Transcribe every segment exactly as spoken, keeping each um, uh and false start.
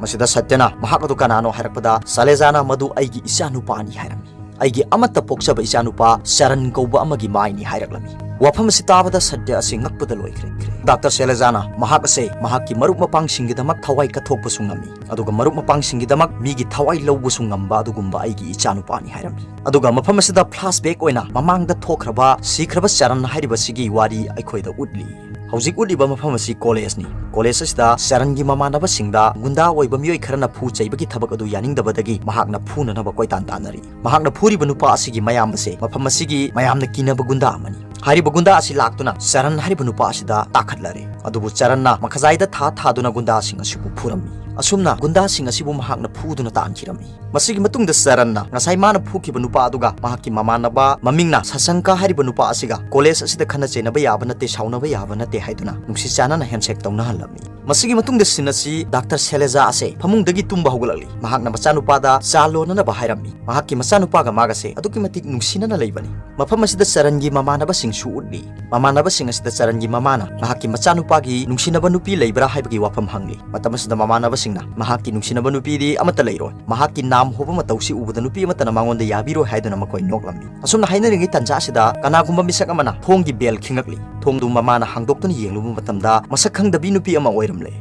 ꯃꯁꯤꯗ ꯁꯇ꯭ꯌꯅ ꯃꯍꯥꯛ ꯑꯗꯨ ꯀꯅꯥꯅꯣ ꯍꯥꯏꯔꯛꯄꯗ, ꯁꯂꯦꯖꯥꯅ ꯃꯗꯨ ꯑꯩꯒꯤ ꯏꯆꯥꯅꯨꯄꯥꯅꯤ ꯍꯥꯏꯔꯝꯃꯤ꯫ ꯑꯩꯒꯤ ꯑꯃꯠꯇ ꯄꯣꯛꯆꯕ ꯏꯆꯥꯅꯨꯄꯥ ꯆꯔꯟ ꯀꯧꯕ ꯑꯃꯒꯤ ꯃꯥꯏꯅꯤ ꯍꯥꯏꯔꯛꯂꯝꯃꯤ꯫ ꯋꯥꯐꯝ ꯑꯁꯤ ꯇꯥꯕꯗ ꯁꯇ꯭ꯌ ꯑꯁꯤ ꯉꯛꯄꯗ ꯂꯣꯏꯈ꯭ꯔꯦ꯫ ꯗꯥꯛꯇꯔ ꯁꯦꯂꯦꯖꯥꯅ ꯃꯍꯥꯛ ꯑꯁꯦ ꯃꯍꯥꯛꯀꯤ ꯃꯔꯨꯞ ꯃꯄꯥꯡꯁꯤꯡꯒꯤꯗꯃꯛ ꯊꯋꯥꯏ ꯀꯠꯊꯣꯛꯄꯁꯨ ꯉꯝꯃꯤ, ꯑꯗꯨꯒ ꯃꯔꯨꯞ ꯃꯄꯥꯡꯁꯤꯡꯒꯤꯗꯃꯛ ꯃꯤꯒꯤ ꯊꯋꯥꯏ ꯂꯧꯕꯁꯨ ꯉꯝꯕ ꯑꯗꯨꯒꯨꯝꯕ ꯑꯩꯒꯤ ꯏꯆꯥꯅꯨꯄꯥꯅꯤ ꯍꯥꯏꯔꯝꯃꯤ꯫ ꯑꯗꯨꯒ ꯃꯐꯝ ꯑꯁꯤꯗ flashback ꯑꯣꯏꯅ ꯃꯃꯥꯡꯗ ꯊꯣꯛꯈ꯭ꯔꯕ ꯁꯤꯈ꯭ꯔꯕ ꯆꯔꯟ ꯍꯥꯏꯔꯤꯕꯁꯤꯒꯤ ꯋꯥꯔꯤ ꯑꯩꯈꯣꯏꯗ ꯎꯠꯂꯤ꯫ ꯍꯧꯖꯤꯛ ꯎꯠꯂꯤꯕ ꯃꯐꯝ ꯑꯁꯤ ꯀꯣꯂꯦꯖꯅꯤ꯫ ꯀꯣꯂꯦꯖ ꯑꯁꯤꯗ ꯆꯔꯟꯒꯤ ꯃꯃꯥꯟꯅꯕꯁꯤꯡꯗ ꯒꯨꯟꯗꯥ ꯑꯣꯏꯕ ꯃꯤꯑꯣꯏ ꯈꯔꯅ ꯐꯨ ꯆꯩꯕꯒꯤ ꯊꯕꯛ ꯑꯗꯨ ꯌꯥꯅꯤꯡꯗꯕꯗꯒꯤ ꯃꯍꯥꯛꯅ ꯐꯨꯅꯅꯕ ꯀꯣꯏꯇꯥꯟ ꯇꯥꯟꯅꯔꯤ꯫ ꯃꯍꯥꯛꯅ ꯐꯨꯔꯤꯕ ꯅꯨꯄꯥ ꯑꯁꯤꯒꯤ ꯃꯌꯥꯝꯕꯁꯦ ꯃꯐꯝ ꯑꯁꯤꯒꯤ ꯃꯌꯥꯝꯅ ꯀꯤꯅꯕ ꯒꯨꯟꯗꯥ ꯑꯃꯅꯤ꯫ ꯍꯥꯏꯔꯤꯕ ꯒꯨꯟꯗꯥ ꯑꯁꯤ ꯂꯥꯛꯇꯨꯅ ꯆꯔꯟ ꯍꯥꯏꯔꯤꯕ ꯅꯨꯄꯥ ꯑꯁꯤꯗ ꯇꯥꯈꯠꯂꯔꯦ꯫ ꯑꯗꯨꯕꯨ ꯆꯔꯟꯅ ꯃꯈꯖꯥꯏꯗ ꯊꯥ ꯊꯥꯗꯨꯅ ꯒꯨꯟꯗꯥꯁꯤꯡ ꯑꯁꯤꯕꯨ ꯐꯨꯔꯝꯃꯤ꯫ ꯑꯁꯨꯝꯅ ꯒꯨꯟꯗꯥꯁꯤꯡ ꯑꯁꯤꯕꯨ ꯃꯍꯥꯛꯅ ꯐꯨꯗꯨꯅ ꯇꯥꯟꯈꯤꯔꯝꯃꯤ꯫ ꯃꯁꯤꯒꯤ ꯃꯇꯨꯡꯗ ꯆꯔꯟꯅ ꯉꯁꯥꯏ ꯃꯥꯅ ꯐꯨꯈꯤꯕ ꯅꯨꯄꯥ ꯑꯗꯨꯒ ꯃꯍꯥꯛꯀꯤ ꯃꯃꯥꯟꯅꯕ ꯃꯃꯤꯡꯅ ꯁꯁꯪꯀ ꯍꯥꯏꯔꯤꯕ ꯅꯨꯄꯥ ꯑꯁꯤꯒ ꯀꯣꯂꯦꯖ ꯑꯁꯤꯗ ꯈꯠꯅ ꯆꯩꯅꯕ ꯌꯥꯕ ꯅꯠꯇꯦ, ꯁꯥꯎꯅꯕ ꯌꯥꯕ ꯅꯠꯇꯦ ꯍꯥꯏꯗꯨꯅ ꯅꯨꯡꯁꯤ ꯆꯥꯟꯅꯅ handshake ꯇꯧꯅꯍꯜꯂꯝꯃꯤ꯫ ꯃꯁꯤꯒꯤ ꯃꯇꯨꯡꯗ scene ꯑꯁꯤ ꯗꯥꯛꯇꯔ ꯁꯦꯂꯦꯖꯥ ꯑꯁꯦ ꯐꯃꯨꯡꯗꯒꯤ ꯇꯨꯝꯕ ꯍꯧꯒꯠꯂꯛꯂꯤ꯫ ꯃꯍꯥꯛꯅ ꯃꯆꯥꯅꯨꯄꯥꯗ ꯆꯥ ꯂꯣꯟꯅꯅꯕ ꯍꯥꯏꯔꯝꯃꯤ꯫ ꯃꯍꯥꯛꯀꯤ ꯃꯆꯥꯅꯨꯄꯥꯒ ꯃꯥꯒꯁꯦ ꯑꯗꯨꯛꯀꯤ ꯃꯇꯤꯛ ꯅꯨꯡꯁꯤꯅꯅ ꯂꯩꯕꯅꯤ꯫ ꯃꯐꯝ ꯑꯁꯤꯗ ꯆꯔꯟꯒꯤ ꯃꯃꯥꯟꯅꯕꯁꯤꯡꯁꯨ ꯎꯠꯂꯤ꯫ ꯃꯃꯥꯟꯅꯕꯁꯤꯡ ꯑꯁꯤꯗ ꯆꯔꯟꯒꯤ ꯃꯃꯥꯅ ꯃꯍꯥꯛꯀꯤ ꯃꯆꯥꯅꯨꯄꯥꯒꯤ ꯅꯨꯡꯁꯤꯅꯕ ꯅꯨꯄꯤ ꯂꯩꯕ꯭ꯔꯥ ꯍꯥꯏꯕꯒꯤ ꯋꯥꯐꯝ ꯍꯪꯂꯤ꯫ ꯃꯇꯝ ꯑꯁꯤꯗ ꯃꯃꯥꯟꯅꯕꯁꯤꯡꯅ ꯃꯍꯥꯛꯀꯤ ꯅꯨꯡꯁꯤꯅꯕ ꯅꯨꯄꯤꯗꯤ ꯑꯃꯠꯇ ꯂꯩꯔꯣꯏ, ꯃꯍꯥꯛꯀꯤ ꯅꯥꯝ ꯍꯣꯕ ꯃꯇꯧꯁꯤ ꯎꯕꯗ ꯅꯨꯄꯤ ꯑꯃꯠꯇꯅ ꯃꯉꯣꯟꯗ ꯌꯥꯕꯤꯔꯣꯏ ꯍꯥꯏꯗꯨꯅ ꯃꯈꯣꯏ ꯅꯣꯛꯂꯝꯃꯤ꯫ ꯑꯁꯨꯝꯅ ꯍꯥꯏꯅꯔꯤꯉꯩ ꯇꯟꯖꯥ ꯑꯁꯤꯗ ꯀꯅꯥꯒꯨꯝꯕ ꯃꯤꯁꯛ ꯑꯃꯅ ꯊꯣꯡꯒꯤ bell ꯈꯤꯡꯂꯛꯂꯤ꯫ ꯊꯣꯡꯗꯨ ꯃꯃꯥꯅ ꯍꯥꯡꯗꯣꯛꯇꯨꯅ ꯌꯦꯡꯂꯨꯕ ꯃꯇꯝꯗ ꯃꯁꯛ ꯈꯪꯗꯕꯤ ꯅꯨꯄꯤ ꯑꯃ ꯑꯣꯏꯔꯝꯂꯦ꯫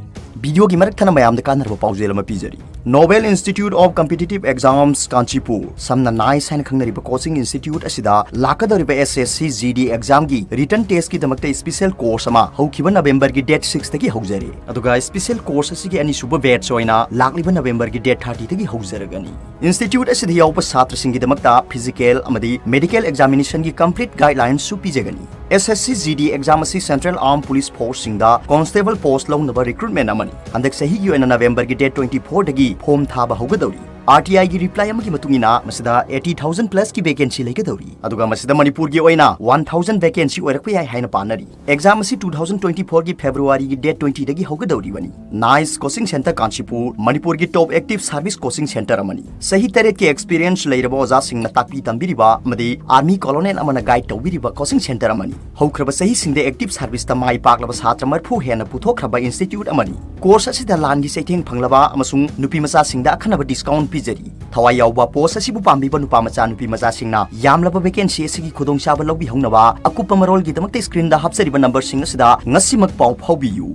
Video ꯒꯤ ꯃꯔꯛ ꯊꯠꯅ ꯃꯌꯥꯝꯗ ꯀꯥꯟꯅꯔꯕ ꯄꯥꯎꯖꯦꯜ ꯑꯃ ꯄꯤꯖꯔꯤ꯫ Noble Institute of Competitive Exams, Kanchipur, ꯁꯝꯅ ꯅꯥꯏꯁ ꯍꯥꯏꯅ ꯈꯪꯅꯔꯤꯕ coaching institute ꯑꯁꯤꯗ ꯂꯥꯛꯀꯗꯧꯔꯤꯕ S S C G D exam ꯒꯤ written test ꯀꯤꯗꯃꯛꯇ special course ꯑꯃ ꯍꯧꯈꯤꯕ November ꯒꯤ date six ꯇꯒꯤ ꯍꯧꯖꯔꯤ꯫ ꯑꯗꯨꯒ special course ꯑꯁꯤꯒꯤ ꯑꯅꯤꯁꯨꯕ batch ꯑꯣꯏꯅ ꯂꯥꯛꯂꯤꯕ November ꯒꯤ date thirty ꯗꯒꯤ ꯍꯧꯖꯔꯒꯅꯤ꯫ Institute ꯑꯁꯤꯗ ꯌꯥꯎꯕ ꯁꯥꯇ꯭ꯔꯁꯤꯡꯒꯤꯗꯃꯛꯇ physical ꯑꯃꯗꯤ medical examination ꯒꯤ complete guidelines ꯁꯨ ꯄꯤꯖꯒꯅꯤ꯫ S S C G D exam ꯑꯁꯤ Central Armed Police Force ꯁꯤꯡꯗ constable post ꯂꯧꯅꯕ recruitment ꯑꯃꯅꯤ꯫ ꯍꯟꯗꯛ ꯆꯍꯤꯒꯤ ꯑꯣꯏꯅ November ꯒꯤ date twenty four ꯗꯒꯤ form ꯊꯥꯕ ꯍꯧꯒꯗꯧꯔꯤ꯫ ꯑꯥꯔ ꯇꯤ ꯑꯥꯏꯒꯤ ꯔꯤꯄ꯭ꯂꯥꯏ ꯑꯃꯒꯤ ꯃꯇꯨꯡ ꯏꯟꯅ ꯃꯁꯤꯗ eighty thousand plus ꯀꯤ vacancy ꯂꯩꯒꯗꯧꯔꯤ꯫ ꯑꯗꯨꯒ ꯃꯁꯤꯗ ꯃꯅꯤꯄꯨꯔꯒꯤ ꯑꯣꯏꯅ one thousand vacancy ꯑꯣꯏꯔꯛꯄ ꯌꯥꯏ ꯍꯥꯏꯅ ꯄꯥꯅꯔꯤ꯫ Exam ꯑꯁꯤ two thousand twenty four ꯒꯤ February ꯒꯤ date twenty ꯗꯒꯤ ꯍꯧꯒꯗꯧꯔꯤꯕꯅꯤ꯫ ꯅꯥꯏꯁ ꯀꯣꯆꯤꯡ ꯁꯦꯟꯇꯔ ꯀꯥꯟꯆꯤꯄꯨꯔ ꯃꯅꯤꯄꯨꯔꯒꯤ top active service coaching center ꯑꯃꯅꯤ꯫ ꯆꯍꯤ ꯇꯔꯦꯠꯀꯤ experience ꯂꯩꯔꯕ ꯑꯣꯖꯥꯁꯤꯡꯅ ꯇꯥꯛꯄꯤ ꯇꯝꯕꯤꯔꯤꯕ ꯑꯃꯗꯤ army colonel ꯑꯃꯅ guide ꯇꯧꯕꯤꯔꯤꯕ coaching center ꯑꯃꯅꯤ꯫ ꯍꯧꯈ꯭ꯔꯕ ꯆꯍꯤꯁꯤꯡꯗ active service ꯇ ꯃꯥꯏ ꯄꯥꯛꯂꯕ ꯁꯥꯇ꯭ꯔ ꯃꯔꯤꯐꯨ ꯍꯦꯟꯅ ꯄꯨꯊꯣꯛꯈ꯭ꯔꯕ institute ꯑꯃꯅꯤ꯫ Course ꯑꯁꯤꯗ ꯂꯥꯟꯒꯤ ꯆꯩꯊꯦꯡ ꯐꯪꯂꯕ ꯑꯃꯁꯨꯡ ꯅꯨꯄꯤ ꯃꯆꯥꯁꯤꯡꯗ ꯑꯈꯟꯅꯕ discount ꯄꯤꯖꯔꯤ꯫ ꯊꯋꯥꯏ ꯌꯥꯎꯕ post ꯑꯁꯤꯕꯨ ꯄꯥꯝꯕꯤꯕ ꯅꯨꯄꯥ ꯃꯆꯥ ꯅꯨꯄꯤ ꯃꯆꯥꯁꯤꯡꯅ ꯌꯥꯝꯂꯕ vacancy ꯑꯁꯤꯒꯤ ꯈꯨꯗꯣꯡꯆꯥꯕ ꯂꯧꯕꯤꯍꯧꯅꯕ ꯑꯀꯨꯞꯄ ꯃꯔꯣꯜꯒꯤꯗꯃꯛꯇ screen ꯗ ꯍꯥꯞꯆꯔꯤꯕ number ꯁꯤꯡ ꯑꯁꯤꯗ ꯉꯁꯤꯃꯛ ꯄꯥꯎ ꯐꯥꯎꯕꯤꯌꯨ꯫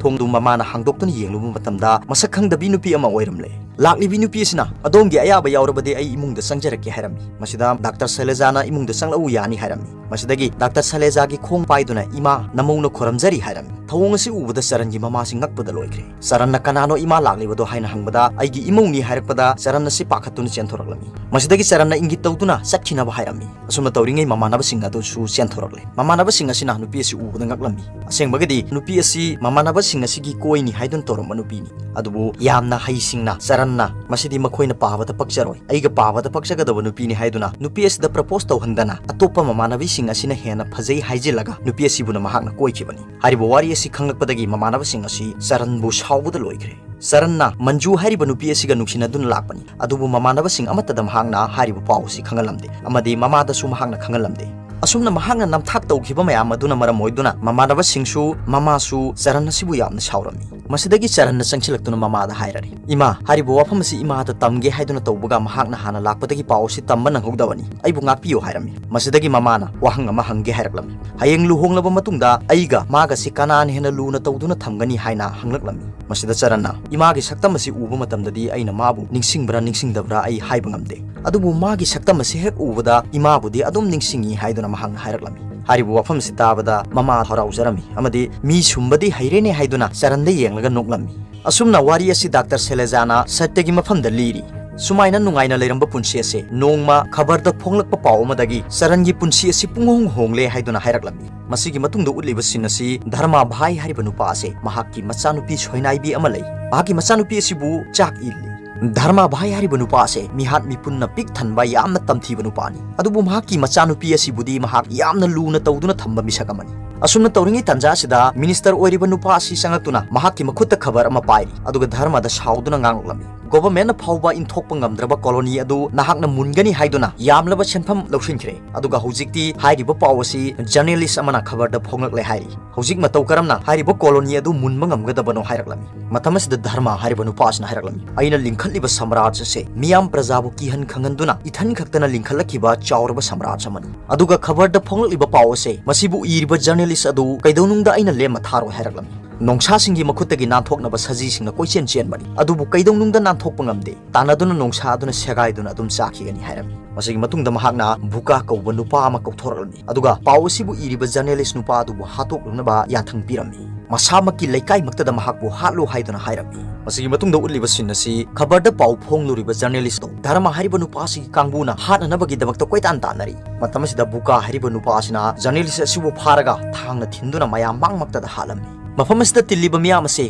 ꯊꯣꯡꯗꯨ ꯃꯃꯥꯅ ꯍꯥꯡꯗꯣꯛꯇꯨꯅ ꯌꯦꯡꯂꯨꯕ ꯃꯇꯝꯗ ꯃꯁꯛ ꯈꯪꯗꯕꯤ ꯅꯨꯄꯤ ꯑꯃ ꯑꯣꯏꯔꯝꯂꯦ꯫ ꯂꯥꯛꯂꯤꯕꯤ ꯅꯨꯄꯤ ꯑꯁꯤꯅ "ꯑꯗꯣꯝꯒꯤ ꯑꯌꯥꯕ ꯌꯥꯎꯔꯕꯗꯤ ꯑꯩ ꯏꯃꯨꯡꯗ ꯆꯪꯖꯔꯛꯀꯦ" ꯍꯥꯏꯔꯝꯃꯤ꯫ ꯃꯁꯤꯗ ꯗꯥꯛꯇꯔ ꯁꯩꯂꯖꯥꯅ "ꯏꯃꯨꯡꯗ ꯆꯪꯂꯛꯎ ꯌꯥꯅꯤ" ꯍꯥꯏꯔꯝꯃꯤ꯫ ꯃꯁꯤꯗꯒꯤ ꯗꯥꯛꯇꯔ ꯁꯩꯂꯖꯥꯒꯤ ꯈꯣꯡ ꯄꯥꯏꯗꯨꯅ "ꯏꯃꯥ, ꯅꯃꯧꯅ ꯈꯣꯏꯔꯝꯖꯔꯤ" ꯍꯥꯏꯔꯝꯃꯤ꯫ ꯊꯧꯑꯣꯡ ꯑꯁꯤ ꯎꯕꯗ ꯆꯔꯟꯒꯤ ꯃꯃꯥꯁꯤ ꯉꯛꯄꯗ ꯂꯣꯏꯈ꯭ꯔꯦ꯫ "ꯆꯔꯟꯅ ꯀꯅꯥꯅꯣ ꯏꯃꯥ ꯂꯥꯛꯂꯤꯕꯗꯣ?" ꯍꯥꯏꯅ ꯍꯪꯕꯗ "ꯑꯩꯒꯤ ꯏꯃꯧꯅꯤ" ꯍꯥꯏꯔꯛꯄꯗ ꯆꯔꯟ ꯑꯁꯤ ꯄꯥꯈꯠꯇꯨꯅ ꯆꯦꯟꯊꯣꯔꯛꯂꯝꯃꯤ꯫ ꯃꯁꯤꯗꯒꯤ ꯆꯔꯟꯅ ꯏꯪꯒꯤꯠ ꯇꯧꯗꯨꯅ ꯆꯠꯈꯤꯅꯕ ꯍꯥꯏꯔꯝꯃꯤ꯫ ꯑꯁꯨꯝꯅ ꯇꯧꯔꯤꯉꯩ ꯃꯃꯥꯟꯅꯕꯁꯤꯡ ꯑꯗꯨꯁꯨ ꯆꯦꯟꯊꯣꯔꯛꯂꯦ꯫ ꯃꯃꯥꯟꯅꯕꯁꯤꯡ ꯑꯁꯤꯅ ꯅꯨꯄꯤ ꯑꯁꯤ ꯎꯕꯗ ꯉꯛꯂꯝꯃꯤ꯫ ꯑꯁꯦꯡꯕꯒꯤꯗꯤ ꯅꯨꯄꯤ ꯑꯁꯤ ꯃꯃꯥꯟꯅꯕꯁꯤꯡ ꯑꯁꯤꯒꯤ ꯀꯣꯏꯅꯤ ꯍꯥꯏꯗꯨꯅ ꯇꯧꯔꯝꯕ ꯅꯨꯄꯤꯅꯤ꯫ ꯑꯗꯨꯕꯨ ꯌꯥꯝꯅ ꯍꯩꯁꯤꯡꯅ ꯆꯔꯟꯅ "ꯃꯁꯤꯗꯤ ꯃꯈꯣꯏꯅ ꯄꯥꯕꯗ ꯄꯛꯆꯔꯣꯏ, ꯑꯩꯒ ꯄꯥꯕꯗ ꯄꯛꯆꯒꯗꯕ ꯅꯨꯄꯤꯅꯤ" ꯍꯥꯏꯗꯨꯅ ꯅꯨꯄꯤ ꯑꯁꯤꯗ propose ꯇꯧꯍꯟꯗꯅ ꯑꯇꯣꯞꯄ ꯃꯃꯥꯟꯅꯕꯤꯁꯤꯡ ꯑꯁꯤꯅ ꯍꯦꯟꯅ ꯐꯖꯩ ꯍꯥꯏꯖꯤꯜꯂꯒ ꯅꯨꯄꯤ ꯑꯁꯤꯕꯨꯅ ꯃꯍꯥꯛꯅ ꯀꯣꯏꯈꯤꯕꯅꯤ꯫ ꯍꯥꯏꯔꯤꯕ ꯋꯥꯔꯤ ꯑꯁꯤ ꯈꯪꯂꯛꯄꯗꯒꯤ ꯃꯃꯥꯟꯅꯕꯁꯤꯡ ꯑꯁꯤ ꯆꯔꯟꯕꯨ ꯁꯥꯎꯕꯗ ꯂꯣꯏꯈ꯭ꯔꯦ꯫ ꯆꯔꯟꯅ ꯃꯟꯖꯨ ꯍꯥꯏꯔꯤꯕ ꯅꯨꯄꯤ ꯑꯁꯤꯒ ꯅꯨꯡꯁꯤꯅꯗꯨꯅ ꯂꯥꯛꯄꯅꯤ꯫ ꯑꯗꯨꯕꯨ ꯃꯃꯥꯟꯅꯕꯁꯤꯡ ꯑꯃꯠꯇꯗ ꯃꯍꯥꯛꯅ ꯍꯥꯏꯔꯤꯕ ꯄꯥꯎ ꯑꯁꯤ ꯈꯪꯍꯜꯂꯝꯗꯦ ꯑꯃꯗꯤ ꯃꯃꯥꯗꯁꯨ ꯃꯍꯥꯛꯅ ꯈꯪꯍꯜꯂꯝꯗꯦ꯫ ꯑꯁꯨꯝꯅ ꯃꯍꯥꯛꯅ ꯅꯝꯊꯥꯛ ꯇꯧꯈꯤꯕ ꯃꯌꯥꯝ ꯑꯗꯨꯅ ꯃꯔꯝ ꯑꯣꯏꯗꯨꯅ ꯃꯃꯥꯟꯅꯕꯁꯤꯡꯁꯨ ꯃꯃꯥꯁꯨ ꯆꯔꯟ ꯑꯁꯤꯕꯨ ꯌꯥꯝꯅ ꯁꯥꯎꯔꯝꯃꯤ꯫ ꯃꯁꯤꯗꯒꯤ ꯆꯔꯟꯅ ꯆꯪꯁꯤꯜꯂꯛꯇꯨꯅ ꯃꯃꯥꯗ ꯍꯥꯏꯔꯔꯤ, "ꯏꯃꯥ, ꯍꯥꯏꯔꯤꯕ ꯋꯥꯐꯝ ꯑꯁꯤ ꯏꯃꯥꯗ ꯇꯝꯒꯦ ꯍꯥꯏꯗꯨꯅ ꯇꯧꯕꯒ ꯃꯍꯥꯛꯅ ꯍꯥꯟꯅ ꯂꯥꯛꯄꯗꯒꯤ ꯄꯥꯎ ꯑꯁꯤ ꯇꯝꯕ ꯅꯪꯍꯧꯗꯕꯅꯤ꯫ ꯑꯩꯕꯨ ꯉꯥꯛꯄꯤꯌꯨ" ꯍꯥꯏꯔꯝꯃꯤ꯫ ꯃꯁꯤꯗꯒꯤ ꯃꯃꯥꯅ ꯋꯥꯍꯪ ꯑꯃ ꯍꯪꯒꯦ ꯍꯥꯏꯔꯛꯂꯝꯃꯤ꯫ "ꯍꯌꯦꯡ ꯂꯨꯍꯣꯡꯂꯕ ꯃꯇꯨꯡꯗ ꯑꯩꯒ ꯃꯥꯒꯁꯤ ꯀꯅꯥꯅ ꯍꯦꯟꯅ ꯂꯨꯅ ꯇꯧꯗꯨꯅ ꯊꯝꯒꯅꯤ?" ꯍꯥꯏꯅ ꯍꯪꯂꯛꯂꯝꯃꯤ꯫ ꯃꯁꯤꯗ ꯆꯔꯟꯅ, "ꯏꯃꯥꯒꯤ ꯁꯛꯇꯝ ꯑꯁꯤ ꯎꯕ ꯃꯇꯝꯗꯗꯤ ꯑꯩꯅ ꯃꯥꯕꯨ ꯅꯤꯡꯁꯤꯡꯕ꯭ꯔꯥ ꯅꯤꯡꯁꯤꯡꯗꯕ꯭ꯔꯥ ꯑꯩ ꯍꯥꯏꯕ ꯉꯝꯗꯦ꯫ ꯑꯗꯨꯕꯨ ꯃꯥꯒꯤ ꯁꯛꯇꯝ ꯑꯁꯤ ꯍꯦꯛ ꯎꯕꯗ ꯏꯃꯥꯕꯨꯗꯤ ꯑꯗꯨꯝ ꯅꯤꯡꯁꯤꯡꯏ" ꯍꯥꯏꯗꯨꯅ ꯃꯍꯥꯛꯅ ꯍꯥꯏꯔꯛꯂꯝꯃꯤ꯫ ꯍꯥꯏꯔꯤꯕ ꯋꯥꯐꯝ ꯑꯁꯤ ꯇꯥꯕꯗ ꯃꯃꯥ ꯍꯔꯥꯎꯖꯔꯝꯃꯤ ꯑꯃꯗꯤ "ꯃꯤ ꯁꯨꯝꯕꯗꯤ ꯍꯩꯔꯦꯅꯦ" ꯍꯥꯏꯗꯨꯅ ꯆꯔꯟꯗ ꯌꯦꯡꯂꯒ ꯅꯣꯛꯂꯝꯃꯤ꯫ ꯑꯁꯨꯝꯅ ꯋꯥꯔꯤ ꯑꯁꯤ ꯗꯥꯛꯇꯔ ꯁꯦꯂꯦꯖꯥꯅ ꯁꯠꯌꯒꯤ ꯃꯐꯝꯗ ꯂꯤꯔꯤ꯫ ꯁꯨꯃꯥꯏꯅ ꯅꯨꯡꯉꯥꯏꯅ ꯂꯩꯔꯝꯕ ꯄꯨꯟꯁꯤ ꯑꯁꯦ ꯅꯣꯡꯃ ꯈꯕꯔꯗ ꯐꯣꯡꯂꯛꯄ ꯄꯥꯎ ꯑꯃꯗꯒꯤ ꯆꯔꯟꯒꯤ ꯄꯨꯟꯁꯤ ꯑꯁꯤ ꯄꯨꯡꯍꯣꯡ ꯍꯣꯡꯂꯦ ꯍꯥꯏꯗꯨꯅ ꯍꯥꯏꯔꯛꯂꯝꯃꯤ꯫ ꯃꯁꯤꯒꯤ ꯃꯇꯨꯡꯗ ꯎꯠꯂꯤꯕ scene ꯑꯁꯤ ꯙꯔꯃꯥ ꯚꯥꯏ ꯍꯥꯏꯔꯤꯕ ꯅꯨꯄꯥ ꯑꯁꯦ ꯃꯍꯥꯛꯀꯤ ꯃꯆꯥꯅꯨꯄꯤ ꯁꯣꯏꯅꯥꯏꯕꯤ ꯑꯃ ꯂꯩ꯫ ꯃꯍꯥꯛꯀꯤ ꯃꯆꯥꯅꯨꯄꯤ ꯑꯁꯤꯕꯨ ꯆꯥꯛ ꯏꯜꯂꯤ꯫ ꯙꯔꯃ ꯚꯥꯏ ꯍꯥꯏꯔꯤꯕ ꯅꯨꯄꯥ ꯑꯁꯦ ꯃꯤꯍꯥꯠ ꯃꯤꯄꯨꯟꯅ ꯄꯤꯛ ꯊꯟꯕ ꯌꯥꯝꯅ ꯇꯝꯊꯤꯕ ꯅꯨꯄꯥꯅꯤ꯫ ꯑꯗꯨꯕꯨ ꯃꯍꯥꯛꯀꯤ ꯃꯆꯥꯅꯨꯄꯤ ꯑꯁꯤꯕꯨꯗꯤ ꯃꯍꯥꯛ ꯌꯥꯝꯅ ꯂꯨꯅ ꯇꯧꯗꯨꯅ ꯊꯝꯕ ꯃꯤꯁꯛ ꯑꯃꯅꯤ꯫ ꯑꯁꯨꯝꯅ ꯇꯧꯔꯤꯉꯩ ꯇꯥꯟꯖꯥ ꯑꯁꯤꯗ ꯃꯤꯅꯤꯁꯇꯔ ꯑꯣꯏꯔꯤꯕ ꯅꯨꯄꯥ ꯑꯁꯤ ꯆꯪꯂꯛꯇꯨꯅ ꯃꯍꯥꯛꯀꯤ ꯃꯈꯨꯠꯇ ꯈꯕꯔ ꯑꯃ ꯄꯥꯏꯔꯤ, ꯑꯗꯨꯒ ꯙꯔꯃꯗ ꯁꯥꯎꯗꯨꯅ ꯉꯥꯡꯂꯛꯂꯝꯃꯤ, "ꯒꯣꯚꯔꯟꯃꯦꯟꯠꯅ ꯐꯥꯎꯕ ꯏꯟꯊꯣꯛꯄ ꯉꯝꯗ꯭ꯔꯕ ꯀꯣꯂꯣꯅꯤ ꯑꯗꯨ ꯅꯍꯥꯛꯅ ꯃꯨꯟꯒꯅꯤ ꯍꯥꯏꯗꯨꯅ ꯌꯥꯝꯂꯕ ꯁꯦꯟꯐꯝ ꯂꯧꯁꯤꯟꯈ꯭ꯔꯦ, ꯑꯗꯨꯒ ꯍꯧꯖꯤꯛꯇꯤ ꯍꯥꯏꯔꯤꯕ ꯄꯥꯎ ꯑꯁꯤ ꯖꯔꯅꯦꯂꯤꯁ ꯑꯃꯅ ꯈꯕꯔꯗ ꯐꯣꯡꯂꯛꯂꯦ" ꯍꯥꯏꯔꯤ꯫ ꯍꯧꯖꯤꯛ ꯃꯇꯧ ꯀꯔꯝꯅ ꯍꯥꯏꯔꯤꯕ ꯀꯣꯂꯣꯅꯤ ꯑꯗꯨ ꯃꯨꯟꯕ ꯉꯝꯒꯗꯕꯅꯣ ꯍꯥꯏꯔꯛꯂꯝꯃꯤ꯫ ꯃꯇꯝ ꯑꯁꯤꯗ ꯙꯔꯃ ꯍꯥꯏꯔꯤꯕ ꯅꯨꯄꯥ ꯑꯁꯤꯅ ꯍꯥꯏꯔꯛꯂꯝꯃꯤ, "ꯑꯩꯅ ꯂꯤꯡꯈꯠꯂꯤꯕ ꯁꯝꯔꯥꯖ ꯑꯁꯦ ꯃꯤꯌꯥꯝ ꯄ꯭ꯔꯖꯥꯕꯨ ꯀꯤꯍꯟ ꯈꯪꯍꯟꯗꯨꯅ ꯏꯊꯟ ꯈꯛꯇꯅ ꯂꯤꯡꯈꯠꯂꯛꯈꯤꯕ ꯆꯥꯎꯔꯕ ꯁꯝꯔꯥꯖ ꯑꯃꯅꯤ꯫ ꯑꯗꯨꯒ ꯈꯕꯔꯗ ꯐꯣꯡꯂꯛꯂꯤꯕ ꯄꯥꯎ ꯑꯁꯦ ꯃꯁꯤꯕꯨ ꯏꯔꯤꯕ ꯖꯔꯅꯦꯂꯤꯁ ꯑꯗꯨ ꯀꯩꯗꯧꯅꯨꯡꯗ ꯑꯩꯅ ꯂꯦꯝꯃ ꯊꯥꯔꯣꯏ" ꯍꯥꯏꯔꯛꯂꯝꯃꯤ꯫ ꯅꯣꯡꯁꯥꯁꯤꯡꯒꯤ ꯃꯈꯨꯠꯇꯒꯤ ꯅꯥꯟꯊꯣꯛꯅꯕ ꯁꯖꯤꯁꯤꯡꯅ ꯀꯣꯏꯆꯦꯟ ꯆꯦꯟꯕꯅꯤ, ꯑꯗꯨꯕꯨ ꯀꯩꯗꯧꯅꯨꯡꯗ ꯅꯥꯟꯊꯣꯛꯄ ꯉꯝꯗꯦ꯫ ꯇꯥꯟꯅꯗꯨꯅ ꯅꯣꯡꯁꯥ ꯑꯗꯨꯅ ꯁꯦꯒꯥꯏꯗꯨꯅ ꯑꯗꯨꯝ ꯆꯥꯈꯤꯒꯅꯤ ꯍꯥꯏꯔꯝꯃꯤ꯫ ꯃꯁꯤꯒꯤ ꯃꯇꯨꯡꯗ ꯃꯍꯥꯛꯅ ꯕꯨꯀꯥ ꯀꯧꯕ ꯅꯨꯄꯥ ꯑꯃ ꯀꯧꯊꯣꯔꯛꯂꯝꯃꯤ, ꯑꯗꯨꯒ ꯄꯥꯎ ꯑꯁꯤꯕꯨ ꯏꯔꯤꯕ ꯖꯔꯅꯦꯂꯤꯁ ꯅꯨꯄꯥ ꯑꯗꯨꯕꯨ ꯍꯥꯠꯇꯣꯛꯂꯨꯅꯕ ꯌꯥꯊꯪ ꯄꯤꯔꯝꯃꯤ꯫ ꯃꯁꯥꯃꯛꯀꯤ ꯂꯩꯀꯥꯏꯃꯛꯇꯗ ꯃꯍꯥꯛꯄꯨ ꯍꯥꯠꯂꯨ ꯍꯥꯏꯗꯨꯅ ꯍꯥꯏꯔꯝꯃꯤ꯫ ꯃꯁꯤꯒꯤ ꯃꯇꯨꯡꯗ ꯎꯠꯂꯤꯕ ꯁꯤꯟ ꯑꯁꯤ ꯈꯕꯔꯗ ꯄꯥꯎ ꯐꯣꯡꯂꯨꯔꯤꯕ ꯖꯔꯅꯦꯂꯤꯁ ꯑꯗꯨ ꯙꯔꯃ ꯍꯥꯏꯔꯤꯕ ꯅꯨꯄꯥ ꯑꯁꯤꯒꯤ ꯀꯥꯡꯕꯨꯅ ꯍꯥꯠꯅꯅꯕꯒꯤꯗꯃꯛꯇ ꯀꯣꯏꯇꯥꯟ ꯇꯥꯟꯅꯔꯤ꯫ ꯃꯇꯝ ꯑꯁꯤꯗ ꯕꯨꯀꯥ ꯍꯥꯏꯔꯤꯕ ꯅꯨꯄꯥ ꯑꯁꯤꯅ ꯖꯔꯅꯦꯂꯤꯁ ꯑꯁꯤꯕꯨ ꯐꯥꯔꯒ ꯊꯥꯡꯅ ꯊꯤꯟꯗꯨꯅ ꯃꯌꯥꯝ ꯃꯥꯡꯃꯛꯇꯗ ꯍꯥꯠꯂꯝꯃꯤ꯫ ꯃꯐꯝ ꯑꯁꯤꯗ ꯇꯤꯜꯂꯤꯕ ꯃꯤꯌꯥꯝ ꯑꯁꯤ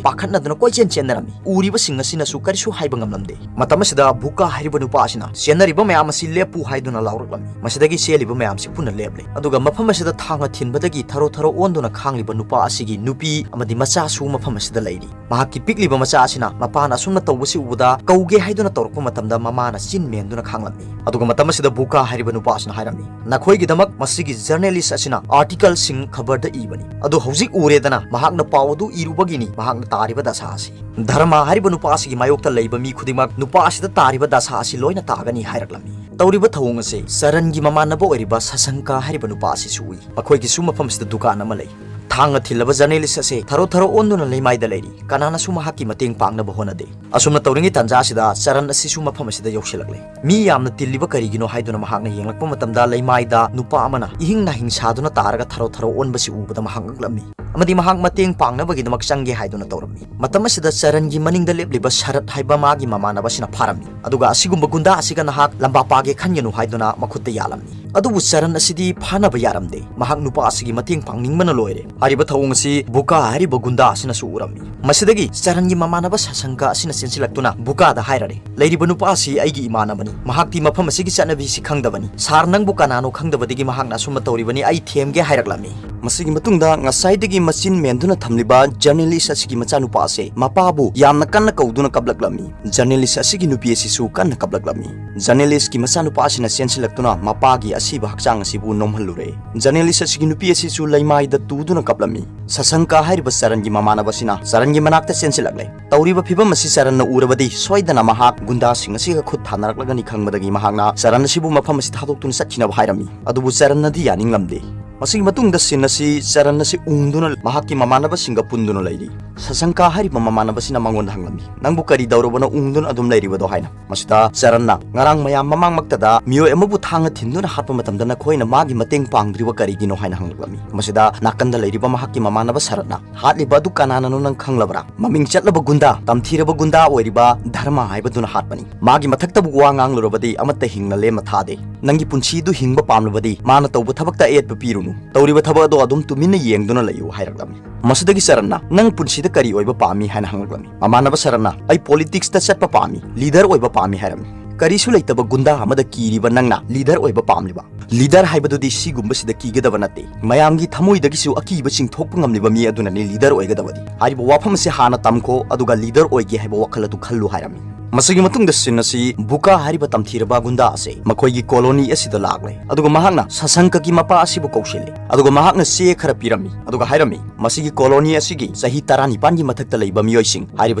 ꯄꯥꯈꯠꯅꯗꯨꯅ ꯀꯣꯏꯆꯦꯟ ꯆꯦꯟꯅꯔꯝꯃꯤ꯫ ꯎꯔꯤꯕꯁꯤꯡ ꯑꯁꯤꯅꯁꯨ ꯀꯔꯤꯁꯨ ꯍꯥꯏꯕ ꯉꯝꯂꯝꯗꯦ꯫ ꯃꯇꯝ ꯑꯁꯤꯗ ꯕꯨꯀꯥ ꯍꯥꯏꯔꯤꯕ ꯅꯨꯄꯥ ꯑꯁꯤꯅ ꯆꯦꯟꯅꯔꯤꯕ ꯃꯌꯥꯝ ꯑꯁꯤ ꯂꯦꯞꯄꯨ ꯍꯥꯏꯗꯨꯅ ꯂꯥꯎꯔꯛꯂꯝꯃꯤ꯫ ꯃꯁꯤꯗꯒꯤ ꯆꯦꯜꯂꯤꯕ ꯃꯌꯥꯝꯁꯤ ꯄꯨꯟꯅ ꯂꯦꯞꯂꯦ꯫ ꯑꯗꯨꯒ ꯃꯐꯝ ꯑꯁꯤꯗ ꯊꯥꯡꯅ ꯊꯤꯟꯕꯗꯒꯤ ꯊꯔꯣ ꯊꯔꯣ ꯑꯣꯟꯗꯨꯅ ꯈꯥꯡꯂꯤꯕ ꯅꯨꯄꯥ ꯑꯁꯤꯒꯤ ꯅꯨꯄꯤ ꯑꯃꯗꯤ ꯃꯆꯥꯁꯨ ꯃꯐꯝ ꯑꯁꯤꯗ ꯂꯩꯔꯤ꯫ ꯃꯍꯥꯛꯀꯤ ꯄꯤꯛꯂꯤꯕ ꯃꯆꯥ ꯑꯁꯤꯅ ꯃꯄꯥꯅ ꯑꯁꯨꯝꯅ ꯇꯧꯕꯁꯤ ꯎꯕꯗ ꯀꯧꯒꯦ ꯍꯥꯏꯗꯨꯅ ꯇꯧꯔꯛꯄ ꯃꯇꯝꯗ ꯃꯃꯥꯅ ꯆꯤꯟ ꯃꯦꯟꯗꯨꯅ ꯈꯥꯡꯂꯝꯃꯤ꯫ ꯑꯗꯨꯒ ꯃꯇꯝ ꯑꯁꯤꯗ ꯕꯨꯀꯥ ꯍꯥꯏꯔꯤꯕ ꯅꯨꯄꯥ ꯑꯁꯤꯅ ꯍꯥꯏꯔꯝꯃꯤ, "ꯅꯈꯣꯏꯒꯤꯗꯃꯛ ꯃꯁꯤꯒꯤ ꯖꯔꯅꯦꯂꯤꯁ ꯑꯁꯤꯅ ꯑꯥꯔꯇꯤꯀꯜꯁꯤꯡ ꯈꯕꯔꯗ ꯏꯕꯅꯤ꯫ ꯑꯗꯨ ꯍꯧꯖꯤꯛ ꯎꯔꯦꯗꯅ, ꯃꯍꯥꯛꯅ ꯄꯥꯎ ꯑꯗꯨ ꯏꯔꯨꯕꯒꯤꯅꯤ ꯃꯍꯥꯛꯅ ꯇꯥꯔꯤꯕ ꯗꯁꯥ ꯑꯁꯤ꯫ ꯙꯔꯃ ꯍꯥꯏꯔꯤꯕ ꯅꯨꯄꯥ ꯑꯁꯤꯒꯤ ꯃꯥꯌꯣꯛꯇ ꯂꯩꯕ ꯃꯤ ꯈꯨꯗꯤꯡꯃꯛ ꯅꯨꯄꯥ ꯑꯁꯤꯗ ꯇꯥꯔꯤꯕ ꯗꯁꯥ ꯑꯁꯤ ꯂꯣꯏꯅ ꯇꯥꯒꯅꯤ" ꯍꯥꯏꯔꯛꯂꯝꯃꯤ꯫ ꯇꯧꯔꯤꯕ ꯊꯧꯑꯣꯡ ꯑꯁꯤ ꯆꯔꯟꯒꯤ ꯃꯃꯥꯟꯅꯕ ꯑꯣꯏꯔꯤꯕ ꯁꯁꯪꯀ ꯍꯥꯏꯔꯤꯕ ꯅꯨꯄꯥ ꯑꯁꯤꯁꯨ ꯎꯏ꯫ ꯃꯈꯣꯏꯒꯤꯁꯨ ꯃꯐꯝꯁꯤꯗ ꯗꯨꯀꯥꯟ ꯑꯃ ꯂꯩ꯫ ꯊꯥꯡꯅ ꯊꯤꯜꯂꯕ ꯖꯔꯅꯦꯂꯤꯁ ꯑꯁꯦ ꯊꯔꯣ ꯊꯔꯣ ꯑꯣꯟꯗꯨꯅ ꯂꯩꯃꯥꯏꯗ ꯂꯩꯔꯤ꯫ ꯀꯅꯥꯅꯁꯨ ꯃꯍꯥꯛꯀꯤ ꯃꯇꯦꯡ ꯄꯥꯡꯅꯕ ꯍꯣꯠꯅꯗꯦ꯫ ꯑꯁꯨꯝꯅ ꯇꯧꯔꯤꯉꯩ ꯇꯥꯟꯖꯥ ꯑꯁꯤꯗ ꯆꯔꯟ ꯑꯁꯤꯁꯨ ꯃꯐꯝ ꯑꯁꯤꯗ ꯌꯧꯁꯤꯜꯂꯛꯂꯦ꯫ ꯃꯤ ꯌꯥꯝꯅ ꯇꯤꯜꯂꯤꯕ ꯀꯔꯤꯒꯤꯅꯣ ꯍꯥꯏꯗꯨꯅ ꯃꯍꯥꯛꯅ ꯌꯦꯡꯂꯛꯄ ꯃꯇꯝꯗ ꯂꯩꯃꯥꯏꯗ ꯅꯨꯄꯥ ꯑꯃꯅ ꯏꯍꯤꯡ ꯅꯥꯍꯤꯡ ꯁꯥꯗꯨꯅ ꯇꯥꯔꯒ ꯊꯔꯣ ꯊꯔꯣ ꯑꯣꯟꯕꯁꯤ ꯎꯕꯗ ꯃꯍꯥꯛ ꯉꯛꯂꯝꯃꯤ꯫ ꯑꯃꯗꯤ ꯃꯍꯥꯛ ꯃꯇꯦꯡ ꯄꯥꯡꯅꯕꯒꯤꯗꯃꯛ ꯆꯪꯒꯦ ꯍꯥꯏꯗꯨꯅ ꯇꯧꯔꯝꯃꯤ꯫ ꯃꯇꯝ ꯑꯁꯤꯗ ꯆꯔꯟꯒꯤ ꯃꯅꯤꯡꯗ ꯂꯦꯞꯂꯤꯕ ꯁꯔꯠ ꯍꯥꯏꯕ ꯃꯥꯒꯤ ꯃꯃꯥꯟꯅꯕꯁꯤꯅ ꯐꯥꯔꯝꯃꯤ꯫ ꯑꯗꯨꯒ "ꯑꯁꯤꯒꯨꯝꯕ ꯒꯨꯟꯗꯥ ꯑꯁꯤꯒ ꯅꯍꯥꯛ ꯂꯝꯕꯥ ꯄꯥꯒꯦ ꯈꯟꯒꯅꯨ" ꯍꯥꯏꯗꯨꯅ ꯃꯈꯨꯠꯇ ꯌꯥꯜꯂꯝꯃꯤ꯫ ꯑꯗꯨꯕꯨ ꯆꯔꯟ ꯑꯁꯤꯗꯤ ꯐꯥꯅꯕ ꯌꯥꯔꯝꯗꯦ꯫ ꯃꯍꯥꯛ ꯅꯨꯄꯥ ꯑꯁꯤꯒꯤ ꯃꯇꯦꯡ ꯄꯥꯡꯅꯤꯡꯕꯅ ꯂꯣꯏꯔꯦ꯫ ꯍꯥꯏꯔꯤꯕ ꯊꯧꯑꯣꯡ ꯑꯁꯤ ꯕꯨꯀꯥ ꯍꯥꯏꯔꯤꯕ ꯒꯨꯟꯗꯥ ꯑꯁꯤꯅꯁꯨ ꯎꯔꯝꯃꯤ꯫ ꯃꯁꯤꯗꯒꯤ ꯆꯔꯟꯒꯤ ꯃꯃꯥꯟꯅꯕ ꯁꯁꯪꯀ ꯑꯁꯤꯅ ꯆꯦꯟꯁꯤꯜꯂꯛꯇꯨꯅ ꯕꯨꯀꯥꯗ ꯍꯥꯏꯔꯔꯦ, "ꯂꯩꯔꯤꯕ ꯅꯨꯄꯥ ꯑꯁꯤ ꯑꯩꯒꯤ ꯏꯃꯥꯟꯅꯕꯅꯤ, ꯃꯍꯥꯛꯇꯤ ꯃꯐꯝ ꯑꯁꯤꯒꯤ ꯆꯠꯅꯕꯤꯁꯤ ꯈꯪꯗꯕꯅꯤ꯫ ꯁꯥꯔ, ꯅꯪꯕꯨ ꯀꯅꯥꯅꯣ ꯈꯪꯗꯕꯗꯒꯤ ꯃꯍꯥꯛꯅ ꯑꯁꯨꯝꯅ ꯇꯧꯔꯤꯕꯅꯤ, ꯑꯩ ꯊꯦꯝꯒꯦ" ꯍꯥꯏꯔꯛꯂꯝꯃꯤ꯫ ꯃꯁꯤꯒꯤ ꯃꯇꯨꯡꯗ ꯉꯁꯥꯏꯗꯒꯤ ꯃꯆꯤꯟ ꯃꯦꯟꯗꯨꯅ ꯊꯝꯂꯤꯕ ꯖꯔꯅꯦꯂꯤꯁ ꯑꯁꯤꯒꯤ ꯃꯆꯥꯅꯨꯄꯥ ꯑꯁꯤ ꯃꯄꯥꯕꯨ ꯌꯥꯝꯅ ꯀꯟꯅ ꯀꯧꯗꯨꯅ ꯀꯞꯂꯛꯂꯝꯃꯤ꯫ ꯖꯔꯅꯦꯂꯤꯁ ꯑꯁꯤꯒꯤ ꯅꯨꯄꯤ ꯑꯁꯤꯁꯨ ꯀꯟꯅ ꯀꯞꯂꯛꯂꯝꯃꯤ꯫ ꯖꯔꯅꯦꯂꯤꯁꯀꯤ ꯃꯆꯥꯅꯨꯄꯥ ꯑꯁꯤꯅ ꯆꯦꯟꯁꯤꯜꯂꯛꯇꯨꯅ ꯃꯄꯥꯒꯤ ꯑꯁꯤꯕ ꯍꯛꯆꯥꯡ ꯑꯁꯤꯕꯨ ꯅꯣꯝꯍꯜꯂꯨꯔꯦ꯫ ꯖꯔꯅꯦꯂꯤꯁ ꯑꯁꯤꯒꯤ ꯅꯨꯄꯤ ꯑꯁꯤꯁꯨ ꯂꯩꯃꯥꯏꯗ ꯇꯨꯗꯨꯅ ꯀꯞꯂꯝꯃꯤ꯫ ꯁꯁꯪꯀ ꯍꯥꯏꯔꯤꯕ ꯆꯔꯟꯒꯤ ꯃꯃꯥꯟꯅꯕ ꯑꯁꯤꯅ ꯆꯔꯟꯒꯤ ꯃꯅꯥꯛꯇ ꯆꯦꯟꯁꯤꯜꯂꯛꯂꯦ꯫ ꯇꯧꯔꯤꯕ ꯐꯤꯕꯝ ꯑꯁꯤ ꯆꯔꯟꯅ ꯎꯔꯕꯗꯤ ꯁꯣꯏꯗꯅ ꯃꯍꯥꯛ ꯒꯨꯟꯗꯥꯁꯤꯡ ꯑꯁꯤꯒ ꯈꯨꯠ ꯊꯥꯅꯔꯛꯂꯒꯅꯤ ꯈꯪꯕꯗꯒꯤ ꯃꯍꯥꯛꯅ ꯆꯔꯟ ꯑꯁꯤꯕꯨ ꯃꯐꯝ ꯑꯁꯤ ꯊꯥꯗꯣꯛꯇꯨꯅ ꯆꯠꯈꯤꯅꯕ ꯍꯥꯏꯔꯝꯃꯤ꯫ ꯑꯗꯨꯕꯨ ꯆꯔꯟꯅꯗꯤ ꯌꯥꯅꯤꯡꯂꯝꯗꯦ꯫ ꯃꯁꯤꯒꯤ ꯃꯇꯨꯡꯗ ꯁꯤꯟ ꯑꯁꯤ ꯆꯔꯟ ꯑꯁꯤ ꯎꯪꯗꯨꯅ ꯃꯍꯥꯛꯀꯤ ꯃꯃꯥꯟꯅꯕꯁꯤꯡꯒ ꯄꯨꯟꯗꯨꯅ ꯂꯩꯔꯤ꯫ ꯁꯁꯪꯀ ꯍꯥꯏꯔꯤꯕ ꯃꯃꯥꯟꯅꯕꯁꯤꯅ ꯃꯉꯣꯟꯗ ꯍꯪꯂꯝꯃꯤ, "ꯅꯪꯕꯨ ꯀꯔꯤ ꯇꯧꯔꯕꯅꯣ ꯎꯪꯗꯨꯅ ꯑꯗꯨꯝ ꯂꯩꯔꯤꯕꯗꯣ?" ꯍꯥꯏꯅ꯫ ꯃꯁꯤꯗ ꯆꯔꯟꯅ, "ꯉꯔꯥꯡ ꯃꯌꯥꯝ ꯃꯃꯥꯡꯃꯛꯇꯗ ꯃꯤꯑꯣꯏ ꯑꯃꯕꯨ ꯊꯥꯡꯅ ꯊꯤꯟꯗꯨꯅ ꯍꯥꯠꯄ ꯃꯇꯝꯗ ꯅꯈꯣꯏꯅ ꯃꯥꯒꯤ ꯃꯇꯦꯡ ꯄꯥꯡꯗ꯭ꯔꯤꯕ ꯀꯔꯤꯒꯤꯅꯣ?" ꯍꯥꯏꯅ ꯍꯪꯂꯛꯂꯝꯃꯤ꯫ ꯃꯁꯤꯗ ꯅꯥꯀꯟꯗ ꯂꯩꯔꯤꯕ ꯃꯍꯥꯛꯀꯤ ꯃꯃꯥꯟꯅꯕ ꯁꯔꯠꯅ, "ꯍꯥꯠꯂꯤꯕ ꯑꯗꯨ ꯀꯅꯥꯅꯅꯣ ꯅꯪ ꯈꯪꯂꯕ꯭ꯔꯥ? ꯃꯃꯤꯡ ꯆꯠꯂꯕ ꯒꯨꯟꯗꯥ, ꯇꯝꯊꯤꯔꯕ ꯒꯨꯟꯗꯥ ꯑꯣꯏꯔꯤꯕ ꯙꯔꯃ ꯍꯥꯏꯕꯗꯨꯅ ꯍꯥꯠꯄꯅꯤ꯫ ꯃꯥꯒꯤ ꯃꯊꯛꯇꯕꯨ ꯋꯥ ꯉꯥꯡꯂꯨꯔꯕꯗꯤ ꯑꯃꯠꯇ ꯍꯤꯡꯅ ꯂꯦꯝꯅ ꯊꯥꯗꯦ꯫ ꯅꯪꯒꯤ ꯄꯨꯟꯁꯤꯗꯨ ꯍꯤꯡꯕ ꯄꯥꯝꯂꯕꯗꯤ ꯃꯥꯅ ꯇꯧꯕ ꯊꯕꯛꯇ ꯑꯌꯦꯠꯄ ꯄꯤꯔꯨꯅꯨ꯫ ꯇꯧꯔꯤꯕ ꯊꯕꯛ ꯑꯗꯣ ꯑꯗꯨꯝ ꯇꯨꯃꯤꯟꯅ ꯌꯦꯡꯗꯨꯅ ꯂꯩꯌꯨ" ꯍꯥꯏꯔꯛꯂꯝꯃꯤ꯫ ꯃꯁꯤꯗꯒꯤ ꯆꯔꯟꯅ, "ꯅꯪ ꯄꯨꯟꯁꯤꯗ ꯀꯔꯤ ꯑꯣꯏꯕ ꯄꯥꯝꯃꯤ?" ꯍꯥꯏꯅ ꯍꯪꯂꯛꯂꯝꯃꯤ꯫ ꯃꯃꯥꯟꯅꯕ ꯁꯔꯟꯅ, "ꯑꯩ ꯄꯣꯂꯤꯇꯤꯛꯁꯇ ꯆꯠꯄ ꯄꯥꯝꯃꯤ, ꯂꯤꯗꯔ ꯑꯣꯏꯕ ꯄꯥꯝꯃꯤ" ꯍꯥꯏꯔꯝꯃꯤ꯫ "ꯀꯔꯤꯁꯨ ꯂꯩꯇꯕ ꯒꯨꯟꯗꯥ ꯑꯃꯗ ꯀꯤꯔꯤꯕ ꯅꯪꯅ ꯂꯤꯗꯔ ꯑꯣꯏꯕ ꯄꯥꯝꯂꯤꯕ? ꯂꯤꯗꯔ ꯍꯥꯏꯕꯗꯨꯗꯤ ꯁꯤꯒꯨꯝꯕꯁꯤꯗ ꯀꯤꯒꯗꯕ ꯅꯠꯇꯦ꯫ ꯃꯌꯥꯝꯒꯤ ꯊꯃꯣꯏꯗꯒꯤꯁꯨ ꯑꯀꯤꯕ ꯆꯤꯡꯊꯣꯛꯄ ꯉꯝꯂꯤꯕ ꯃꯤ ꯑꯗꯨꯅꯅꯤ ꯂꯤꯗꯔ ꯑꯣꯏꯒꯗꯕꯗꯤ꯫ ꯍꯥꯏꯔꯤꯕ ꯋꯥꯐꯝ ꯑꯁꯤ ꯍꯥꯟꯅ ꯇꯝꯈꯣ, ꯑꯗꯨꯒ ꯂꯤꯗꯔ ꯑꯣꯏꯒꯦ ꯍꯥꯏꯕ ꯋꯥꯈꯜ ꯑꯗꯨ ꯈꯜꯂꯨ" ꯍꯥꯏꯔꯝꯃꯤ꯫ ꯃꯁꯤꯒꯤ ꯃꯇꯨꯡꯗ ꯁꯤꯟ ꯑꯁꯤ ꯕꯨꯀꯥ ꯍꯥꯏꯔꯤꯕ ꯇꯝꯊꯤꯔꯕ ꯒꯨꯟꯗꯥ ꯑꯁꯤ ꯃꯈꯣꯏꯒꯤ ꯀꯣꯂꯣꯅꯤ ꯑꯁꯤꯗ ꯂꯥꯛꯂꯦ, ꯑꯗꯨꯒ ꯃꯍꯥꯛꯅ ꯁꯁꯪꯀꯒꯤ ꯃꯄꯥ ꯑꯁꯤꯕꯨ ꯀꯧꯁꯤꯜꯂꯤ, ꯑꯗꯨꯒ ꯃꯍꯥꯛꯅ ꯆꯦ ꯈꯔ ꯄꯤꯔꯝꯃꯤ, ꯑꯗꯨꯒ ꯍꯥꯏꯔꯝꯃꯤ, "ꯃꯁꯤꯒꯤ ꯀꯣꯂꯣꯅꯤ ꯑꯁꯤꯒꯤ ꯆꯍꯤ ꯇꯔꯥꯅꯤꯄꯥꯟꯒꯤ ꯃꯊꯛꯇ ꯂꯩꯕ ꯃꯤꯑꯣꯏꯁꯤꯡ ꯍꯥꯏꯔꯤꯕ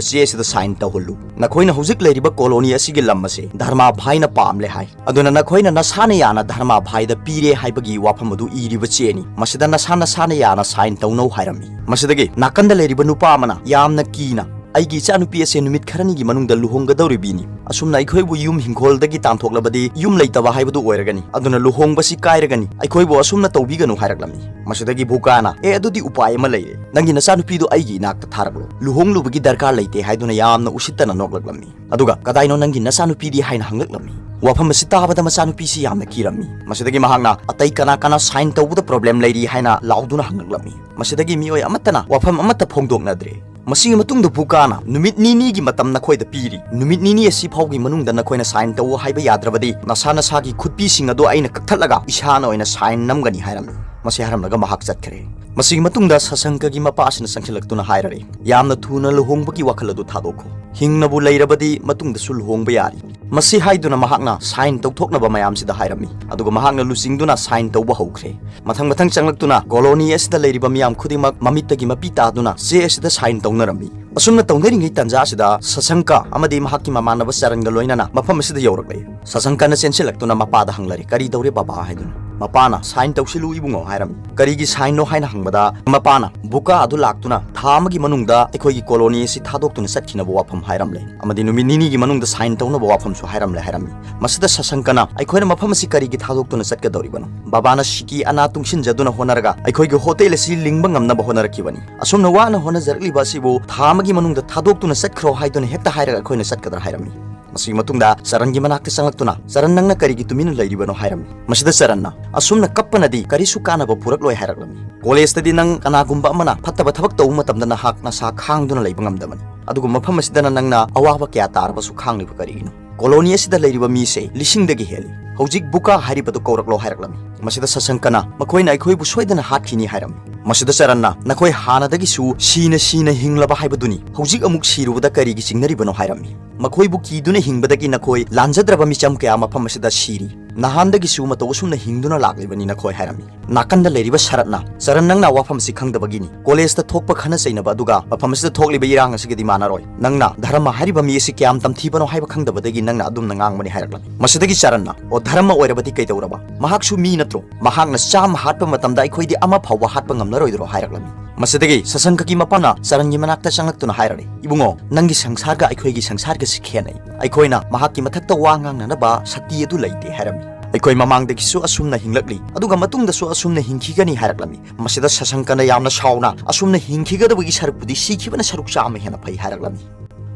ꯆꯦ ꯑꯁꯤꯗ ꯁꯥꯏꯟ ꯇꯧꯍꯜꯂꯨ꯫ ꯅꯈꯣꯏꯅ ꯍꯧꯖꯤꯛ ꯂꯩꯔꯤꯕ ꯀꯣꯂꯣꯅꯤ ꯑꯁꯤꯒꯤ ꯂꯝ ꯑꯁꯤ ꯙꯔꯃ ꯚꯥꯏꯅ ꯄꯥꯝꯂꯦ ꯍꯥꯏ꯫ ꯑꯗꯨꯅ ꯅꯈꯣꯏꯅ ꯅꯁꯥꯅ ꯌꯥꯅ ꯙꯔꯃ ꯚꯥꯏꯗ ꯄꯤꯔꯦ ꯍꯥꯏꯕꯒꯤ ꯋꯥꯐꯝ ꯑꯗꯨ ꯏꯔꯤꯕ ꯆꯦꯅꯤ꯫ ꯃꯁꯤꯗ ꯅꯁꯥ ꯅꯁꯥꯅ ꯌꯥꯅ ꯁꯥꯏꯟ ꯇꯧꯅꯧ" ꯍꯥꯏꯔꯝꯃꯤ꯫ ꯃꯁꯤꯗꯒꯤ ꯅꯥꯀꯟꯗ ꯂꯩꯔꯤꯕ ꯅꯨꯄꯥ ꯑꯃꯅ ꯌꯥꯝꯅ ꯀꯤꯅ, "ꯑꯩꯒꯤ ꯏꯆꯥꯅꯨꯄꯤ ꯑꯁꯦ ꯅꯨꯃꯤꯠ ꯈꯔꯅꯤꯒꯤ ꯃꯅꯨꯡꯗ ꯂꯨꯍꯣꯡꯒꯗꯧꯔꯤꯕꯤꯅꯤ꯫ ꯑꯁꯨꯝꯅ ꯑꯩꯈꯣꯏꯕꯨ ꯌꯨꯝ ꯍꯤꯡꯈꯣꯜꯗꯒꯤ ꯇꯥꯟꯊꯣꯛꯂꯕꯗꯤ ꯌꯨꯝ ꯂꯩꯇꯕ ꯍꯥꯏꯕꯗꯨ ꯑꯣꯏꯔꯒꯅꯤ꯫ ꯑꯗꯨꯅ ꯂꯨꯍꯣꯡꯕꯁꯤ ꯀꯥꯏꯔꯒꯅꯤ꯫ ꯑꯩꯈꯣꯏꯕꯨ ꯑꯁꯨꯝꯅ ꯇꯧꯕꯤꯒꯅꯨ" ꯍꯥꯏꯔꯛꯂꯝꯃꯤ꯫ ꯃꯁꯤꯗꯒꯤ ꯕꯨꯀꯥꯅ, "ꯑꯦ, ꯑꯗꯨꯗꯤ ꯎꯄꯥꯏ ꯑꯃ ꯂꯩꯔꯦ꯫ ꯅꯪꯒꯤ ꯅꯆꯥꯅꯨꯄꯤꯗꯨ ꯑꯩꯒꯤ ꯏꯅꯥꯛꯇ ꯊꯥꯔꯛꯂꯣ꯫ ꯂꯨꯍꯣꯡꯂꯨꯕꯒꯤ ꯗꯔꯀꯥꯔ ꯂꯩꯇꯦ" ꯍꯥꯏꯗꯨꯅ ꯌꯥꯝꯅ ꯎꯁꯤꯠꯇꯅ ꯅꯣꯛꯂꯛꯂꯝꯃꯤ꯫ ꯑꯗꯨꯒ, "ꯀꯗꯥꯏꯅꯣ ꯅꯪꯒꯤ ꯅꯆꯥꯅꯨꯄꯤꯗꯤ?" ꯍꯥꯏꯅ ꯍꯪꯂꯛꯂꯝꯃꯤ꯫ ꯋꯥꯐꯝ ꯑꯁꯤ ꯇꯥꯕꯗ ꯃꯆꯥꯅꯨꯄꯤꯁꯤ ꯌꯥꯝꯅ ꯀꯤꯔꯝꯃꯤ꯫ ꯃꯁꯤꯗꯒꯤ ꯃꯍꯥꯛꯅ ꯑꯇꯩ ꯀꯅꯥ ꯀꯅꯥ ꯁꯥꯏꯟ ꯇꯧꯕꯗ ꯄ꯭ꯔꯣꯕ꯭ꯂꯦꯝ ꯂꯩꯔꯤ ꯍꯥꯏꯅ ꯂꯥꯎꯗꯨꯅ ꯍꯪꯂꯛꯂꯝꯃꯤ꯫ ꯃꯁꯤꯗꯒꯤ ꯃꯤꯑꯣꯏ ꯑꯃꯠꯇꯅ ꯋꯥꯐꯝ ꯑꯃꯠꯇ ꯐꯣꯡꯗꯣꯛꯅꯗ꯭ꯔꯦ꯫ ꯃꯁꯤꯒꯤ ꯃꯇꯨꯡꯗ ꯕꯨꯀꯥꯅ, "ꯅꯨꯃꯤꯠ ꯅꯤꯅꯤꯒꯤ ꯃꯇꯝ ꯅꯈꯣꯏꯗ ꯄꯤꯔꯤ꯫ ꯅꯨꯃꯤꯠ ꯅꯤꯅꯤ ꯑꯁꯤ ꯐꯥꯎꯒꯤ ꯃꯅꯨꯡꯗ ꯅꯈꯣꯏꯅ ꯁꯥꯏꯟ ꯇꯧꯑꯣ ꯍꯥꯏꯕ ꯌꯥꯗ꯭ꯔꯕꯗꯤ ꯅꯁꯥ ꯅꯁꯥꯒꯤ ꯈꯨꯠꯄꯤꯁꯤꯡ ꯑꯗꯨ ꯑꯩꯅ ꯀꯛꯊꯠꯂꯒ ꯏꯁꯥꯅ ꯑꯣꯏꯅ ꯁꯥꯏꯟ ꯅꯝꯒꯅꯤ" ꯍꯥꯏꯔꯝꯃꯤ꯫ ꯃꯁꯤ ꯍꯥꯏꯔꯝꯂꯒ ꯃꯍꯥꯛ ꯆꯠꯈ꯭ꯔꯦ꯫ ꯃꯁꯤꯒꯤ ꯃꯇꯨꯡꯗ ꯁꯁꯪꯀꯒꯤ ꯃꯄꯥ ꯑꯁꯤꯅ ꯆꯪꯁꯤꯜꯂꯛꯇꯨꯅ ꯍꯥꯏꯔꯔꯦ, "ꯌꯥꯝꯅ ꯊꯨꯅ ꯂꯨꯍꯣꯡꯕꯒꯤ ꯋꯥꯈꯜ ꯑꯗꯨ ꯊꯥꯗꯣꯛꯈꯣ꯫ ꯍꯤꯡꯅꯕꯨ ꯂꯩꯔꯕꯗꯤ ꯃꯇꯨꯡꯗꯁꯨ ꯂꯨꯍꯣꯡꯕ ꯌꯥꯔꯤ"꯫ ꯃꯁꯤ ꯍꯥꯏꯗꯨꯅ ꯃꯍꯥꯛꯅ ꯁꯥꯏꯟ ꯇꯧꯊꯣꯛꯅꯕ ꯃꯌꯥꯝꯁꯤꯗ ꯍꯥꯏꯔꯝꯃꯤ꯫ ꯑꯗꯨꯒ ꯃꯍꯥꯛꯅ ꯂꯨꯆꯤꯡꯗꯨꯅ ꯁꯥꯏꯟ ꯇꯧꯕ ꯍꯧꯈ꯭ꯔꯦ꯫ ꯃꯊꯪ ꯃꯊꯪ ꯆꯪꯂꯛꯇꯨꯅ ꯀꯣꯂꯣꯅꯤ ꯑꯁꯤꯗ ꯂꯩꯔꯤꯕ ꯃꯤꯌꯥꯝ ꯈꯨꯗꯤꯡꯃꯛ ꯃꯃꯤꯠꯇꯒꯤ ꯃꯄꯤ ꯇꯥꯗꯨꯅ ꯆꯦ ꯑꯁꯤꯗ ꯁꯥꯏꯟ ꯇꯧꯅꯔꯝꯃꯤ꯫ ꯑꯁꯨꯝꯅ ꯇꯧꯅꯔꯤꯉꯩ ꯇꯥꯟꯖꯥ ꯑꯁꯤꯗ ꯁꯁꯪꯀ ꯑꯃꯗꯤ ꯃꯍꯥꯛꯀꯤ ꯃꯃꯥꯟꯅꯕ ꯆꯔꯟꯒ ꯂꯣꯏꯅꯅ ꯃꯐꯝ ꯑꯁꯤꯗ ꯌꯧꯔꯛꯂꯦ꯫ ꯁꯁꯪꯀꯅ ꯆꯦꯟꯁꯤꯜꯂꯛꯇꯨꯅ ꯃꯄꯥꯗ ꯍꯪꯂꯔꯦ, "ꯀꯔꯤ ꯇꯧꯔꯦ ꯕꯕꯥ?" ꯍꯥꯏꯗꯨꯅ꯫ ꯃꯄꯥꯅ, "ꯁꯥꯏꯟ ꯇꯧꯁꯤꯜꯂꯨ ꯏꯕꯨꯡꯉꯣ" ꯍꯥꯏꯔꯝꯃꯤ꯫ ꯀꯔꯤꯒꯤ ꯁꯥꯏꯟꯅꯣ ꯍꯥꯏꯅ ꯍꯪꯕꯗ ꯃꯄꯥꯅ ꯕꯨꯀꯥ ꯑꯗꯨ ꯂꯥꯛꯇꯨꯅ ꯊꯥ ꯑꯃꯒꯤ ꯃꯅꯨꯡꯗ ꯑꯩꯈꯣꯏꯒꯤ ꯀꯣꯂꯣꯅꯤ ꯑꯁꯤ ꯊꯥꯗꯣꯛꯇꯨꯅ ꯆꯠꯈꯤꯅꯕ ꯋꯥꯐꯝ ꯍꯥꯏꯔꯝꯂꯦ꯫ ꯑꯃꯗꯤ ꯅꯨꯃꯤꯠ ꯅꯤꯅꯤꯒꯤ ꯃꯅꯨꯡꯗ ꯁꯥꯏꯟ ꯇꯧꯅꯕ ꯋꯥꯐꯝꯁꯨ ꯍꯥꯏꯔꯝꯂꯦ ꯍꯥꯏꯔꯝꯃꯤ꯫ ꯃꯁꯤꯗ ꯁꯁꯪꯀꯅ, "ꯑꯩꯈꯣꯏꯅ ꯃꯐꯝ ꯑꯁꯤ ꯀꯔꯤꯒꯤ ꯊꯥꯗꯣꯛꯇꯨꯅ ꯆꯠꯀꯗꯧꯔꯤꯕꯅꯣ? ꯕꯕꯥꯅ ꯁꯤꯀꯤ ꯑꯅꯥ ꯇꯨꯡꯁꯤꯟꯖꯗꯨꯅ ꯍꯣꯠꯅꯔꯒ ꯑꯩꯈꯣꯏꯒꯤ ꯍꯣꯇꯦꯜ ꯑꯁꯤ ꯂꯤꯡꯕ ꯉꯝꯅꯕ ꯍꯣꯠꯅꯔꯛꯈꯤꯕꯅꯤ꯫ ꯑꯁꯨꯝꯅ ꯋꯥꯅ ꯍꯣꯠꯅꯖꯔꯛꯂꯤꯕ ꯑꯁꯤꯕꯨ ꯊꯥ ꯑꯃꯒꯤ ꯃꯅꯨꯡꯗ ꯊꯥꯗꯣꯛꯇꯨꯅ ꯆꯠꯈ꯭ꯔꯣ ꯍꯥꯏꯗꯨꯅ ꯍꯦꯛꯇ ꯍꯥꯏꯔꯒ ꯑꯩꯈꯣꯏꯅ ꯆꯠꯀꯗ꯭ꯔꯥ?" ꯍꯥꯏꯔꯝꯃꯤ꯫ ꯃꯁꯤꯒꯤ ꯃꯇꯨꯡꯗ ꯆꯔꯟꯒꯤ ꯃꯅꯥꯛꯇ ꯆꯪꯂꯛꯇꯨꯅ, "ꯆꯔꯟ, ꯅꯪꯅ ꯀꯔꯤꯒꯤ ꯇꯨꯃꯤꯟꯅ ꯂꯩꯔꯤꯕꯅꯣ?" ꯍꯥꯏꯔꯝꯃꯤ꯫ ꯃꯁꯤꯗ ꯆꯔꯟꯅ, "ꯑꯁꯨꯝꯅ ꯀꯞꯄꯅꯗꯤ ꯀꯔꯤꯁꯨ ꯀꯥꯟꯅꯕ ꯄꯨꯔꯛꯂꯣꯏ" ꯍꯥꯏꯔꯛꯂꯝꯃꯤ꯫ "ꯀꯣꯂꯦꯖꯇꯗꯤ ꯅꯪ ꯀꯅꯥꯒꯨꯝꯕ ꯑꯃꯅ ꯐꯠꯇꯕ ꯊꯕꯛ ꯇꯧꯕ ꯃꯇꯝꯗ ꯅꯍꯥꯛ ꯅꯁꯥ ꯈꯥꯡꯗꯨꯅ ꯂꯩꯕ ꯉꯝꯗꯕꯅꯤ꯫ ꯑꯗꯨꯒ ꯃꯐꯝ ꯑꯁꯤꯗꯅ ꯅꯪꯅ ꯑꯋꯥꯕ ꯀꯌꯥ ꯇꯥꯔꯕꯁꯨ ꯈꯥꯡꯂꯤꯕ ꯀꯔꯤꯒꯤꯅꯣ? ꯀꯣꯂꯣꯅꯤ ꯑꯁꯤꯗ ꯂꯩꯔꯤꯕ ꯃꯤꯁꯦ ꯂꯤꯁꯤꯡꯗꯒꯤ ꯍꯦꯜꯂꯤ꯫ ꯍꯧꯖꯤꯛ ꯕꯨꯀꯥ ꯍꯥꯏꯔꯤꯕꯗꯨ ꯀꯧꯔꯛꯂꯣ" ꯍꯥꯏꯔꯛꯂꯝꯃꯤ꯫ ꯃꯁꯤꯗ ꯁꯁꯪꯀꯅ, "ꯃꯈꯣꯏꯅ ꯑꯩꯈꯣꯏꯕꯨ ꯁꯣꯏꯗꯅ ꯍꯥꯠꯈꯤꯅꯤ" ꯍꯥꯏꯔꯝꯃꯤ꯫ ꯃꯁꯤꯗ ꯆꯔꯟꯅ, "ꯅꯈꯣꯏ ꯍꯥꯟꯅꯗꯒꯤꯁꯨ ꯁꯤꯅ ꯁꯤꯅ ꯍꯤꯡꯂꯕ ꯍꯥꯏꯕꯗꯨꯅꯤ꯫ ꯍꯧꯖꯤꯛ ꯑꯃꯨꯛ ꯁꯤꯔꯨꯕꯗ ꯀꯔꯤꯒꯤ ꯆꯤꯡꯅꯔꯤꯕꯅꯣ?" ꯍꯥꯏꯔꯝꯃꯤ꯫ "ꯃꯈꯣꯏꯕꯨ ꯀꯤꯗꯨꯅ ꯍꯤꯡꯕꯗꯒꯤ ꯅꯈꯣꯏ ꯂꯥꯟꯖꯗ꯭ꯔꯕ ꯃꯤꯆꯝ ꯀꯌꯥ ꯃꯐꯝ ꯑꯁꯤꯗ ꯁꯤꯔꯤ꯫ ꯅꯍꯥꯟꯗꯒꯤꯁꯨ ꯃꯇꯧ ꯑꯁꯨꯝꯅ ꯍꯤꯡꯗꯨꯅ ꯂꯥꯛꯂꯤꯕꯅꯤ ꯅꯈꯣꯏ" ꯍꯥꯏꯔꯝꯃꯤ꯫ ꯅꯥꯀꯟꯗ ꯂꯩꯔꯤꯕ ꯁꯔꯠꯅ, "ꯆꯔꯟ, ꯅꯪꯅ ꯋꯥꯐꯝ ꯑꯁꯤ ꯈꯪꯗꯕꯒꯤꯅꯤ꯫ ꯀꯣꯂꯦꯖꯇ ꯊꯣꯛꯄ ꯈꯠꯅ ꯆꯩꯅꯕ ꯑꯗꯨꯒ ꯃꯐꯝ ꯑꯁꯤꯗ ꯊꯣꯛꯂꯤꯕ ꯏꯔꯥꯡ ꯑꯁꯤꯒꯗꯤ ꯃꯥꯟꯅꯔꯣꯏ꯫ ꯅꯪꯅ ꯙꯔꯃ ꯍꯥꯏꯔꯤꯕ ꯃꯤ ꯑꯁꯤ ꯀꯌꯥꯝ ꯇꯝꯊꯤꯕꯅꯣ ꯍꯥꯏꯕ ꯈꯪꯗꯕꯗꯒꯤ ꯅꯪꯅ ꯑꯗꯨꯝꯅ ꯉꯥꯡꯕꯅꯤ" ꯍꯥꯏꯔꯛꯂꯝꯃꯤ꯫ ꯃꯁꯤꯗꯒꯤ ꯆꯔꯟꯅ, "ꯑꯣ, ꯙꯔꯃ ꯑꯣꯏꯔꯕꯗꯤ ꯀꯩꯗꯧꯔꯕ? ꯃꯍꯥꯛꯁꯨ ꯃꯤ ꯅꯠꯇ꯭ꯔꯣ? ꯃꯍꯥꯛꯅ ꯆꯥꯝꯃ ꯍꯥꯠꯄ ꯃꯇꯝꯗ ꯑꯩꯈꯣꯏꯗꯤ ꯑꯃ ꯐꯥꯎꯕ ꯍꯥꯠꯄ ꯉꯝꯂꯔꯣꯏꯗ꯭ꯔꯣ?" ꯍꯥꯏꯔꯛꯂꯝꯃꯤ꯫ ꯃꯁꯤꯗꯒꯤ ꯁꯁꯪꯀꯒꯤ ꯃꯄꯥꯅ ꯆꯔꯟꯒꯤ ꯃꯅꯥꯛꯇ ꯆꯪꯂꯛꯇꯨꯅ ꯍꯥꯏꯔꯛꯂꯤ, "ꯏꯕꯨꯡꯉꯣ, ꯅꯪꯒꯤ ꯁꯪꯁꯥꯔꯒ ꯑꯩꯈꯣꯏꯒꯤ ꯁꯪꯁꯥꯔꯒꯁꯤ ꯈꯦꯠꯅꯩ꯫ ꯑꯩꯈꯣꯏꯅ ꯃꯍꯥꯛꯀꯤ ꯃꯊꯛꯇ ꯋꯥ ꯉꯥꯡꯅꯅꯕ ꯁꯛꯇꯤ ꯑꯗꯨ ꯂꯩꯇꯦ" ꯍꯥꯏꯔꯝꯃꯤ꯫ "ꯑꯩꯈꯣꯏ ꯃꯃꯥꯡꯗꯒꯤꯁꯨ ꯑꯁꯨꯝꯅ ꯍꯤꯡꯂꯛꯂꯤ, ꯑꯗꯨꯒ ꯃꯇꯨꯡꯗꯁꯨ ꯑꯁꯨꯝꯅ ꯍꯤꯡꯈꯤꯒꯅꯤ" ꯍꯥꯏꯔꯛꯂꯝꯃꯤ꯫ ꯃꯁꯤꯗ ꯁꯁꯪꯀꯅ ꯌꯥꯝꯅ ꯁꯥꯎꯅ, "ꯑꯁꯨꯝꯅ ꯍꯤꯡꯈꯤꯒꯗꯕꯒꯤ ꯁꯔꯨꯛꯄꯨꯗꯤ ꯁꯤꯈꯤꯕꯅ ꯁꯔꯨꯛ ꯆꯥꯝꯃ ꯍꯦꯟꯅ ꯐꯩ" ꯍꯥꯏꯔꯛꯂꯝꯃꯤ꯫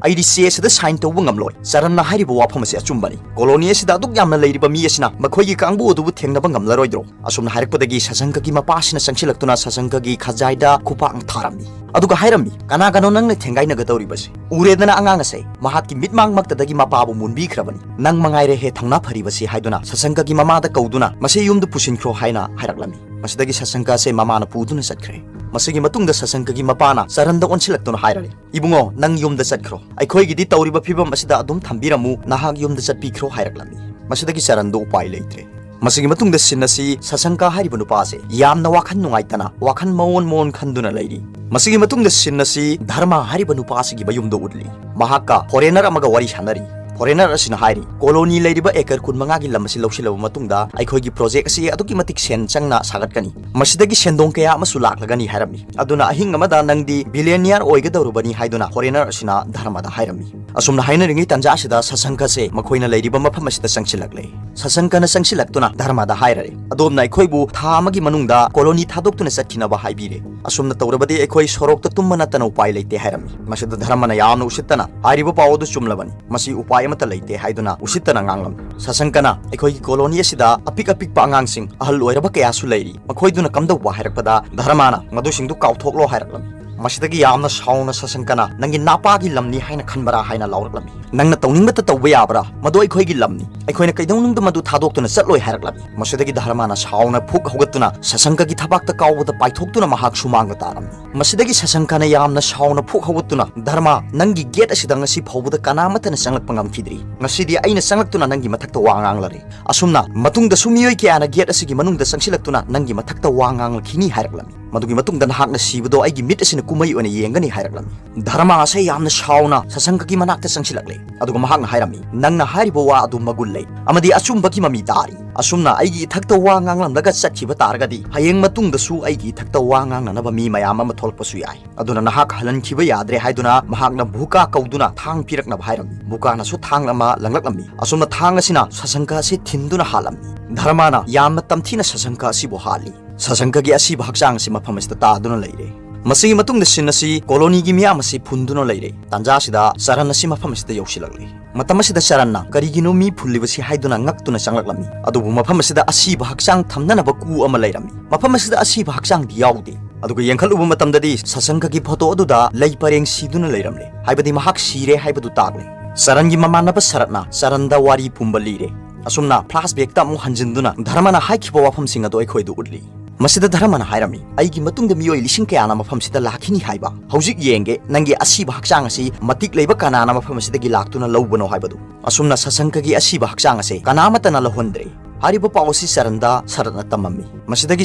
ꯑꯩꯗꯤ ꯆꯦ ꯑꯁꯤꯗ ꯁꯥꯏꯟ ꯇꯧꯕ ꯉꯝꯂꯣꯏ꯫ ꯆꯔꯟꯅ ꯍꯥꯏꯔꯤꯕ ꯋꯥꯐꯝ ꯑꯁꯤ ꯑꯆꯨꯝꯕꯅꯤ꯫ ꯀꯣꯂꯣꯅꯤ ꯑꯁꯤꯗ ꯑꯗꯨꯛ ꯌꯥꯝꯅ ꯂꯩꯔꯤꯕ ꯃꯤ ꯑꯁꯤꯅ ꯃꯈꯣꯏꯒꯤ ꯀꯥꯡꯕꯨ ꯑꯗꯨꯕꯨ ꯊꯦꯡꯅꯕ ꯉꯝꯂꯔꯣꯏꯗ꯭ꯔꯣ?" ꯑꯁꯨꯝꯅ ꯍꯥꯏꯔꯛꯄꯗꯒꯤ ꯁꯁꯪꯀꯒꯤ ꯃꯄꯥꯁꯤꯅ ꯆꯪꯁꯤꯜꯂꯛꯇꯨꯅ ꯁꯁꯪꯀꯒꯤ ꯈꯖꯥꯏꯗ ꯈꯨꯄꯥꯛꯅ ꯊꯥꯔꯝꯃꯤ꯫ ꯑꯗꯨꯒ ꯍꯥꯏꯔꯝꯃꯤ, "ꯀꯅꯥꯒꯅꯣ ꯅꯪꯅ ꯊꯦꯡꯒꯥꯏꯅꯒꯗꯧꯔꯤꯕꯁꯤ? ꯎꯔꯦꯗꯅ ꯑꯉꯥꯡ ꯑꯁꯦ, ꯃꯍꯥꯛꯀꯤ ꯃꯤꯠꯃꯥꯡꯃꯛꯇꯗꯒꯤ ꯃꯄꯥꯕꯨ ꯃꯨꯟꯕꯤꯈ꯭ꯔꯕꯅꯤ꯫ ꯅꯪ ꯃꯉꯥꯏꯔꯦ ꯍꯦ ꯊꯧꯅꯥ ꯐꯔꯤꯕꯁꯤ" ꯍꯥꯏꯗꯨꯅ ꯁꯁꯪꯀꯒꯤ ꯃꯃꯥꯗ ꯀꯧꯗꯨꯅ ꯃꯁꯤ ꯌꯨꯝꯗ ꯄꯨꯁꯤꯟꯈ꯭ꯔꯣ ꯍꯥꯏꯅ ꯍꯥꯏꯔꯛꯂꯝꯃꯤ꯫ ꯃꯁꯤꯗꯒꯤ ꯁꯁꯪꯀ ꯑꯁꯦ ꯃꯃꯥꯅ ꯄꯨꯗꯨꯅ ꯆꯠꯈ꯭ꯔꯦ꯫ ꯃꯁꯤꯒꯤ ꯃꯇꯨꯡꯗ ꯁꯁꯪꯀꯒꯤ ꯃꯄꯥꯅ ꯆꯔꯟꯗ ꯑꯣꯟꯁꯤꯜꯂꯛꯇꯨꯅ ꯍꯥꯏꯔꯔꯦ, "ꯏꯕꯨꯡꯉꯣ, ꯅꯪ ꯌꯨꯝꯗ ꯆꯠꯈ꯭ꯔꯣ꯫ ꯑꯩꯈꯣꯏꯒꯤꯗꯤ ꯇꯧꯔꯤꯕ ꯐꯤꯕꯝ ꯑꯁꯤꯗ ꯑꯗꯨꯝ ꯊꯝꯕꯤꯔꯝꯃꯨ, ꯅꯍꯥꯛ ꯌꯨꯝꯗ ꯆꯠꯄꯤꯈ꯭ꯔꯣ" ꯍꯥꯏꯔꯛꯂꯝꯃꯤ꯫ ꯃꯁꯤꯗꯒꯤ ꯆꯔꯟꯗꯨ ꯎꯄꯥꯏ ꯂꯩꯇ꯭ꯔꯦ꯫ ꯃꯁꯤꯒꯤ ꯃꯇꯨꯡꯗ ꯁꯤꯟ ꯑꯁꯤ ꯁꯁꯪꯀ ꯍꯥꯏꯔꯤꯕ ꯅꯨꯄꯥ ꯑꯁꯦ ꯌꯥꯝꯅ ꯋꯥꯈꯜ ꯅꯨꯡꯉꯥꯏꯇꯅ, ꯋꯥꯈꯜ ꯃꯑꯣꯟ ꯃꯑꯣꯟ ꯈꯟꯗꯨꯅ ꯂꯩꯔꯤ꯫ ꯃꯁꯤꯒꯤ ꯃꯇꯨꯡꯗ ꯁꯤꯟ ꯑꯁꯤ ꯙꯔꯃ ꯍꯥꯏꯔꯤꯕ ꯅꯨꯄꯥ ꯑꯁꯤꯒꯤ ꯃꯌꯨꯝꯗ ꯎꯠꯂꯤ꯫ ꯃꯍꯥꯛꯀ ꯐꯣꯔꯦꯅꯔ ꯑꯃꯒ ꯋꯥꯔꯤ ꯁꯥꯟꯅꯔꯤ꯫ ꯐꯣꯔꯦꯅꯔ ꯑꯁꯤꯅ ꯍꯥꯏꯔꯤ, "ꯀꯣꯂꯣꯅꯤ ꯂꯩꯔꯤꯕ ꯑꯦꯀꯔ ꯀꯨꯟ ꯃꯉꯥꯒꯤ ꯂꯝ ꯑꯁꯤ ꯂꯧꯁꯤꯜꯂꯕ ꯃꯇꯨꯡꯗ ꯑꯩꯈꯣꯏꯒꯤ ꯄ꯭ꯔꯣꯖꯦꯛ ꯑꯁꯤ ꯑꯗꯨꯛꯀꯤ ꯃꯇꯤꯛ ꯁꯦꯟ ꯆꯪꯅ ꯁꯥꯒꯠꯀꯅꯤ꯫ ꯃꯁꯤꯗꯒꯤ ꯁꯦꯟꯗꯣꯡ ꯀꯌꯥ ꯑꯃꯁꯨ ꯂꯥꯛꯂꯒꯅꯤ" ꯍꯥꯏꯔꯝꯃꯤ꯫ "ꯑꯗꯨꯅ ꯑꯍꯤꯡ ꯑꯃꯗ ꯅꯪꯗꯤ ꯕꯤꯂꯤꯌꯅꯤꯌꯔ ꯑꯣꯏꯒꯗꯧꯔꯕꯅꯤ" ꯍꯥꯏꯗꯨꯅ ꯐꯣꯔꯦꯅꯔ ꯑꯁꯤꯅ ꯙꯔꯃꯗ ꯍꯥꯏꯔꯝꯃꯤ꯫ ꯑꯁꯨꯝꯅ ꯍꯥꯏꯅꯔꯤꯉꯩ ꯇꯥꯟꯖꯥ ꯑꯁꯤꯗ ꯁꯁꯪꯀꯁꯦ ꯃꯈꯣꯏꯅ ꯂꯩꯔꯤꯕ ꯃꯐꯝ ꯑꯁꯤꯗ ꯆꯪꯁꯤꯜꯂꯛꯂꯦ꯫ ꯁꯁꯪꯀꯅ ꯆꯪꯁꯤꯜꯂꯛꯇꯨꯅ ꯙꯔꯃꯗ ꯍꯥꯏꯔꯔꯦ, "ꯑꯗꯣꯝꯅ ꯑꯩꯈꯣꯏꯕꯨ ꯊꯥ ꯑꯃꯒꯤ ꯃꯅꯨꯡꯗ ꯀꯣꯂꯣꯅꯤ ꯊꯥꯗꯣꯛꯇꯨꯅ ꯆꯠꯈꯤꯅꯕ ꯍꯥꯏꯕꯤꯔꯦ꯫ ꯑꯁꯨꯝꯅ ꯇꯧꯔꯕꯗꯤ ꯑꯩꯈꯣꯏ ꯁꯣꯔꯣꯛꯇ ꯇꯨꯝꯕ ꯅꯠꯇꯅ ꯎꯄꯥꯏ ꯂꯩꯇꯦ" ꯍꯥꯏꯔꯝꯃꯤ꯫ ꯃꯁꯤꯗ ꯙꯔꯃꯅ ꯌꯥꯝꯅ ꯎꯁꯤꯠꯇꯅ, "ꯍꯥꯏꯔꯤꯕ ꯄꯥꯎ ꯑꯗꯨ ꯆꯨꯝꯂꯕꯅꯤ, ꯃꯁꯤ ꯎꯄꯥꯏ ꯑꯃꯠꯇ ꯂꯩꯇꯦ" ꯍꯥꯏꯗꯨꯅ ꯎꯁꯤꯠꯇꯅ ꯉꯥꯡꯂꯝꯃꯤ꯫ ꯁꯁꯪꯀꯅ, "ꯑꯩꯈꯣꯏꯒꯤ ꯀꯣꯂꯣꯅꯤ ꯑꯁꯤꯗ ꯑꯄꯤꯛ ꯑꯄꯤꯛꯄ ꯑꯉꯥꯡꯁꯤꯡ, ꯑꯍꯜ ꯑꯣꯏꯔꯕ ꯀꯌꯥꯁꯨ ꯂꯩꯔꯤ, ꯃꯈꯣꯏꯗꯨꯅ ꯀꯝꯗꯧꯕ?" ꯍꯥꯏꯔꯛꯄꯗ ꯙꯔꯃꯅ, "ꯃꯗꯨꯁꯤꯡꯗꯨ ꯀꯥꯎꯊꯣꯛꯂꯣ" ꯍꯥꯏꯔꯛꯂꯝꯃꯤ꯫ ꯃꯁꯤꯗꯒꯤ ꯌꯥꯝꯅ ꯁꯥꯎꯅ ꯁꯁꯪꯀꯅ, "ꯅꯪꯒꯤ ꯅꯥꯄꯥꯒꯤ ꯂꯝꯅꯤ ꯍꯥꯏꯅ ꯈꯟꯕ꯭ꯔꯥ?" ꯍꯥꯏꯅ ꯂꯥꯎꯔꯛꯂꯝꯃꯤ꯫ "ꯅꯪꯅ ꯇꯧꯅꯤꯡꯕꯇ ꯇꯧꯕ ꯌꯥꯕ꯭ꯔꯥ? ꯃꯗꯨ ꯑꯩꯈꯣꯏꯒꯤ ꯂꯝꯅꯤ꯫ ꯑꯩꯈꯣꯏꯅ ꯀꯩꯗꯧꯅꯨꯡꯗ ꯃꯗꯨ ꯊꯥꯗꯣꯛꯇꯨꯅ ꯆꯠꯂꯣꯏ" ꯍꯥꯏꯔꯛꯂꯝꯃꯤ꯫ ꯃꯁꯤꯗꯒꯤ ꯙꯔꯃꯅ ꯁꯥꯎꯅ ꯐꯨꯛ ꯍꯧꯒꯠꯇꯨꯅ ꯁꯁꯪꯀꯒꯤ ꯊꯕꯥꯛꯇ ꯀꯥꯎꯕꯗ ꯄꯥꯏꯊꯣꯛꯇꯨꯅ ꯃꯍꯥꯛ ꯁꯨꯃꯥꯡꯗ ꯇꯥꯔꯝꯃꯤ꯫ ꯃꯁꯤꯗꯒꯤ ꯁꯁꯪꯀꯅ ꯌꯥꯝꯅ ꯁꯥꯎꯅ ꯐꯨꯛ ꯍꯧꯒꯠꯇꯨꯅ, "ꯙꯔꯃ, ꯅꯪꯒꯤ ꯒꯦꯠ ꯑꯁꯤꯗ ꯉꯁꯤ ꯐꯥꯎꯕꯗ ꯀꯅꯥꯃꯠꯇꯅ ꯆꯪꯂꯛꯄ ꯉꯝꯈꯤꯗ꯭ꯔꯤ꯫ ꯉꯁꯤꯗꯤ ꯑꯩꯅ ꯆꯪꯂꯛꯇꯨꯅ ꯅꯪꯒꯤ ꯃꯊꯛꯇ ꯋꯥ ꯉꯥꯡꯂꯔꯦ꯫ ꯑꯁꯨꯝꯅ ꯃꯇꯨꯡꯗꯁꯨ ꯃꯤꯑꯣꯏ ꯀꯌꯥꯅ ꯒꯦꯠ ꯑꯁꯤꯒꯤ ꯃꯅꯨꯡꯗ ꯆꯪꯁꯤꯜꯂꯛꯇꯨꯅ ꯅꯪꯒꯤ ꯃꯊꯛꯇ ꯋꯥ ꯉꯥꯡꯂꯛꯈꯤꯅꯤ" ꯍꯥꯏꯔꯛꯂꯝꯃꯤ꯫ "ꯃꯗꯨꯒꯤ ꯃꯇꯨꯡꯗ ꯅꯍꯥꯛꯅ ꯁꯤꯕꯗꯣ ꯑꯩꯒꯤ ꯃꯤꯠ ꯑꯁꯤꯅ ꯀꯨꯝꯍꯩ ꯑꯣꯏꯅ ꯌꯦꯡꯒꯅꯤ" ꯍꯥꯏꯔꯛꯂꯝꯃꯤ꯫ ꯙꯔꯃ ꯑꯁꯦ ꯌꯥꯝꯅ ꯁꯥꯎꯅ ꯁꯁꯪꯀꯒꯤ ꯃꯅꯥꯛꯇ ꯆꯪꯁꯤꯜꯂꯛꯂꯦ, ꯑꯗꯨꯒ ꯃꯍꯥꯛꯅ ꯍꯥꯏꯔꯝꯃꯤ, "ꯅꯪꯅ ꯍꯥꯏꯔꯤꯕ ꯋꯥ ꯑꯗꯨ ꯃꯒꯨꯟ ꯂꯩ ꯑꯃꯗꯤ ꯑꯆꯨꯝꯕꯒꯤ ꯃꯃꯤ ꯇꯥꯔꯤ꯫ ꯑꯁꯨꯝꯅ ꯑꯩꯒꯤ ꯏꯊꯛꯇ ꯋꯥ ꯉꯥꯡꯂꯝꯂꯒ ꯆꯠꯈꯤꯕ ꯇꯥꯔꯒꯗꯤ, ꯍꯌꯦꯡ ꯃꯇꯨꯡꯗꯁꯨ ꯑꯩꯒꯤ ꯏꯊꯛꯇ ꯋꯥ ꯉꯥꯡꯅꯅꯕ ꯃꯤ ꯃꯌꯥꯝ ꯑꯃ ꯊꯣꯛꯂꯛꯄꯁꯨ ꯌꯥꯏ꯫ ꯑꯗꯨꯅ ꯅꯍꯥꯛ ꯍꯜꯍꯟꯈꯤꯕ ꯌꯥꯗ꯭ꯔꯦ" ꯍꯥꯏꯗꯨꯅ ꯃꯍꯥꯛꯅ ꯚꯨꯀꯥ ꯀꯧꯗꯨꯅ ꯊꯥꯡ ꯄꯤꯔꯛꯅꯕ ꯍꯥꯏꯔꯝꯃꯤ꯫ ꯚꯨꯀꯥꯅꯁꯨ ꯊꯥꯡ ꯑꯃ ꯂꯪꯂꯛꯂꯝꯃꯤ꯫ ꯑꯁꯨꯝꯅ ꯊꯥꯡ ꯑꯁꯤꯅ ꯁꯁꯪꯀ ꯑꯁꯤ ꯊꯤꯟꯗꯨꯅ ꯍꯥꯠꯂꯝꯃꯤ꯫ ꯙꯔꯃꯅ ꯌꯥꯝꯅ ꯇꯝꯊꯤꯅ ꯁꯁꯪꯀ ꯑꯁꯤꯕꯨ ꯍꯥꯠꯂꯤ꯫ ꯁꯁꯪꯀꯒꯤ ꯑꯁꯤꯕ ꯍꯛꯆꯥꯡ ꯑꯁꯤ ꯃꯐꯝ ꯑꯁꯤꯗ ꯇꯥꯗꯨꯅ ꯂꯩꯔꯦ꯫ ꯃꯁꯤꯒꯤ ꯃꯇꯨꯡꯗ ꯁꯤꯟ ꯑꯁꯤ ꯀꯣꯂꯣꯅꯤꯒꯤ ꯃꯤꯌꯥꯝ ꯑꯁꯤ ꯐꯨꯟꯗꯨꯅ ꯂꯩꯔꯦ꯫ ꯇꯥꯟꯖꯥ ꯑꯁꯤꯗ ꯆꯔꯟ ꯑꯁꯤ ꯃꯐꯝ ꯑꯁꯤꯗ ꯌꯧꯁꯤꯜꯂꯛꯂꯦ꯫ ꯃꯇꯝ ꯑꯁꯤꯗ ꯆꯔꯟꯅ "ꯀꯔꯤꯒꯤꯅꯣ ꯃꯤ ꯐꯨꯜꯂꯤꯕꯁꯤ?" ꯍꯥꯏꯗꯨꯅ ꯉꯛꯇꯨꯅ ꯆꯪꯂꯛꯂꯝꯃꯤ꯫ ꯑꯗꯨꯕꯨ ꯃꯐꯝ ꯑꯁꯤꯗ ꯑꯁꯤꯕ ꯍꯛꯆꯥꯡ ꯊꯝꯅꯅꯕ ꯀꯨ ꯑꯃ ꯂꯩꯔꯝꯃꯤ꯫ ꯃꯐꯝ ꯑꯁꯤꯗ ꯑꯁꯤꯕ ꯍꯛꯆꯥꯡꯗꯤ ꯌꯥꯎꯗꯦ꯫ ꯑꯗꯨꯒ ꯌꯦꯡꯈꯠꯂꯨꯕ ꯃꯇꯝꯗꯗꯤ ꯁꯁꯪꯀꯒꯤ ꯐꯣꯇꯣ ꯑꯗꯨꯗ ꯂꯩ ꯄꯔꯦꯡ ꯁꯤꯗꯨꯅ ꯂꯩꯔꯝꯂꯦ, ꯍꯥꯏꯕꯗꯤ ꯃꯍꯥꯛ ꯁꯤꯔꯦ ꯍꯥꯏꯕꯗꯨ ꯇꯥꯛꯂꯦ꯫ ꯆꯔꯟꯒꯤ ꯃꯃꯥꯟꯅꯕ ꯁꯔꯠꯅ ꯆꯔꯟꯗ ꯋꯥꯔꯤ ꯄꯨꯝꯕ ꯂꯤꯔꯦ꯫ ꯑꯁꯨꯝꯅ flashbackꯇ ꯑꯃꯨꯛ ꯍꯟꯖꯤꯟꯗꯨꯅ ꯙꯔꯃꯅ ꯍꯥꯏꯈꯤꯕ ꯋꯥꯐꯝꯁꯤꯡ ꯑꯗꯨ ꯑꯩꯈꯣꯏꯗ ꯎꯠꯂꯤ꯫ ꯃꯁꯤꯗ ꯙꯔꯃꯅ ꯍꯥꯏꯔꯝꯃꯤ, "ꯑꯩꯒꯤ ꯃꯇꯨꯡꯗ ꯃꯤꯑꯣꯏ ꯂꯤꯁꯤꯡ ꯀꯌꯥꯅ ꯃꯐꯝꯁꯤꯗ ꯂꯥꯛꯈꯤꯅꯤ ꯍꯥꯏꯕ꯫ ꯍꯧꯖꯤꯛ ꯌꯦꯡꯒꯦ, ꯅꯪꯒꯤ ꯑꯁꯤꯕ ꯍꯛꯆꯥꯡ ꯑꯁꯤ ꯃꯇꯤꯛ ꯂꯩꯕ ꯀꯅꯥꯅ ꯃꯐꯝ ꯑꯁꯤꯗꯒꯤ ꯂꯥꯛꯇꯨꯅ ꯂꯧꯕꯅꯣ ꯍꯥꯏꯕꯗꯨ"꯫ ꯑꯁꯨꯝꯅ ꯁꯁꯪꯀꯒꯤ ꯑꯁꯤꯕ ꯍꯛꯆꯥꯡ ꯑꯁꯤ ꯀꯅꯥꯃꯠꯇꯅ ꯂꯧꯍꯟꯗ꯭ꯔꯦ꯫ ꯍꯥꯏꯔꯤꯕ ꯄꯥꯎ ꯑꯁꯤ ꯆꯔꯟꯗ ꯁꯔꯠꯅ ꯇꯝꯃꯝꯃꯤ꯫ ꯃꯁꯤꯗꯒꯤ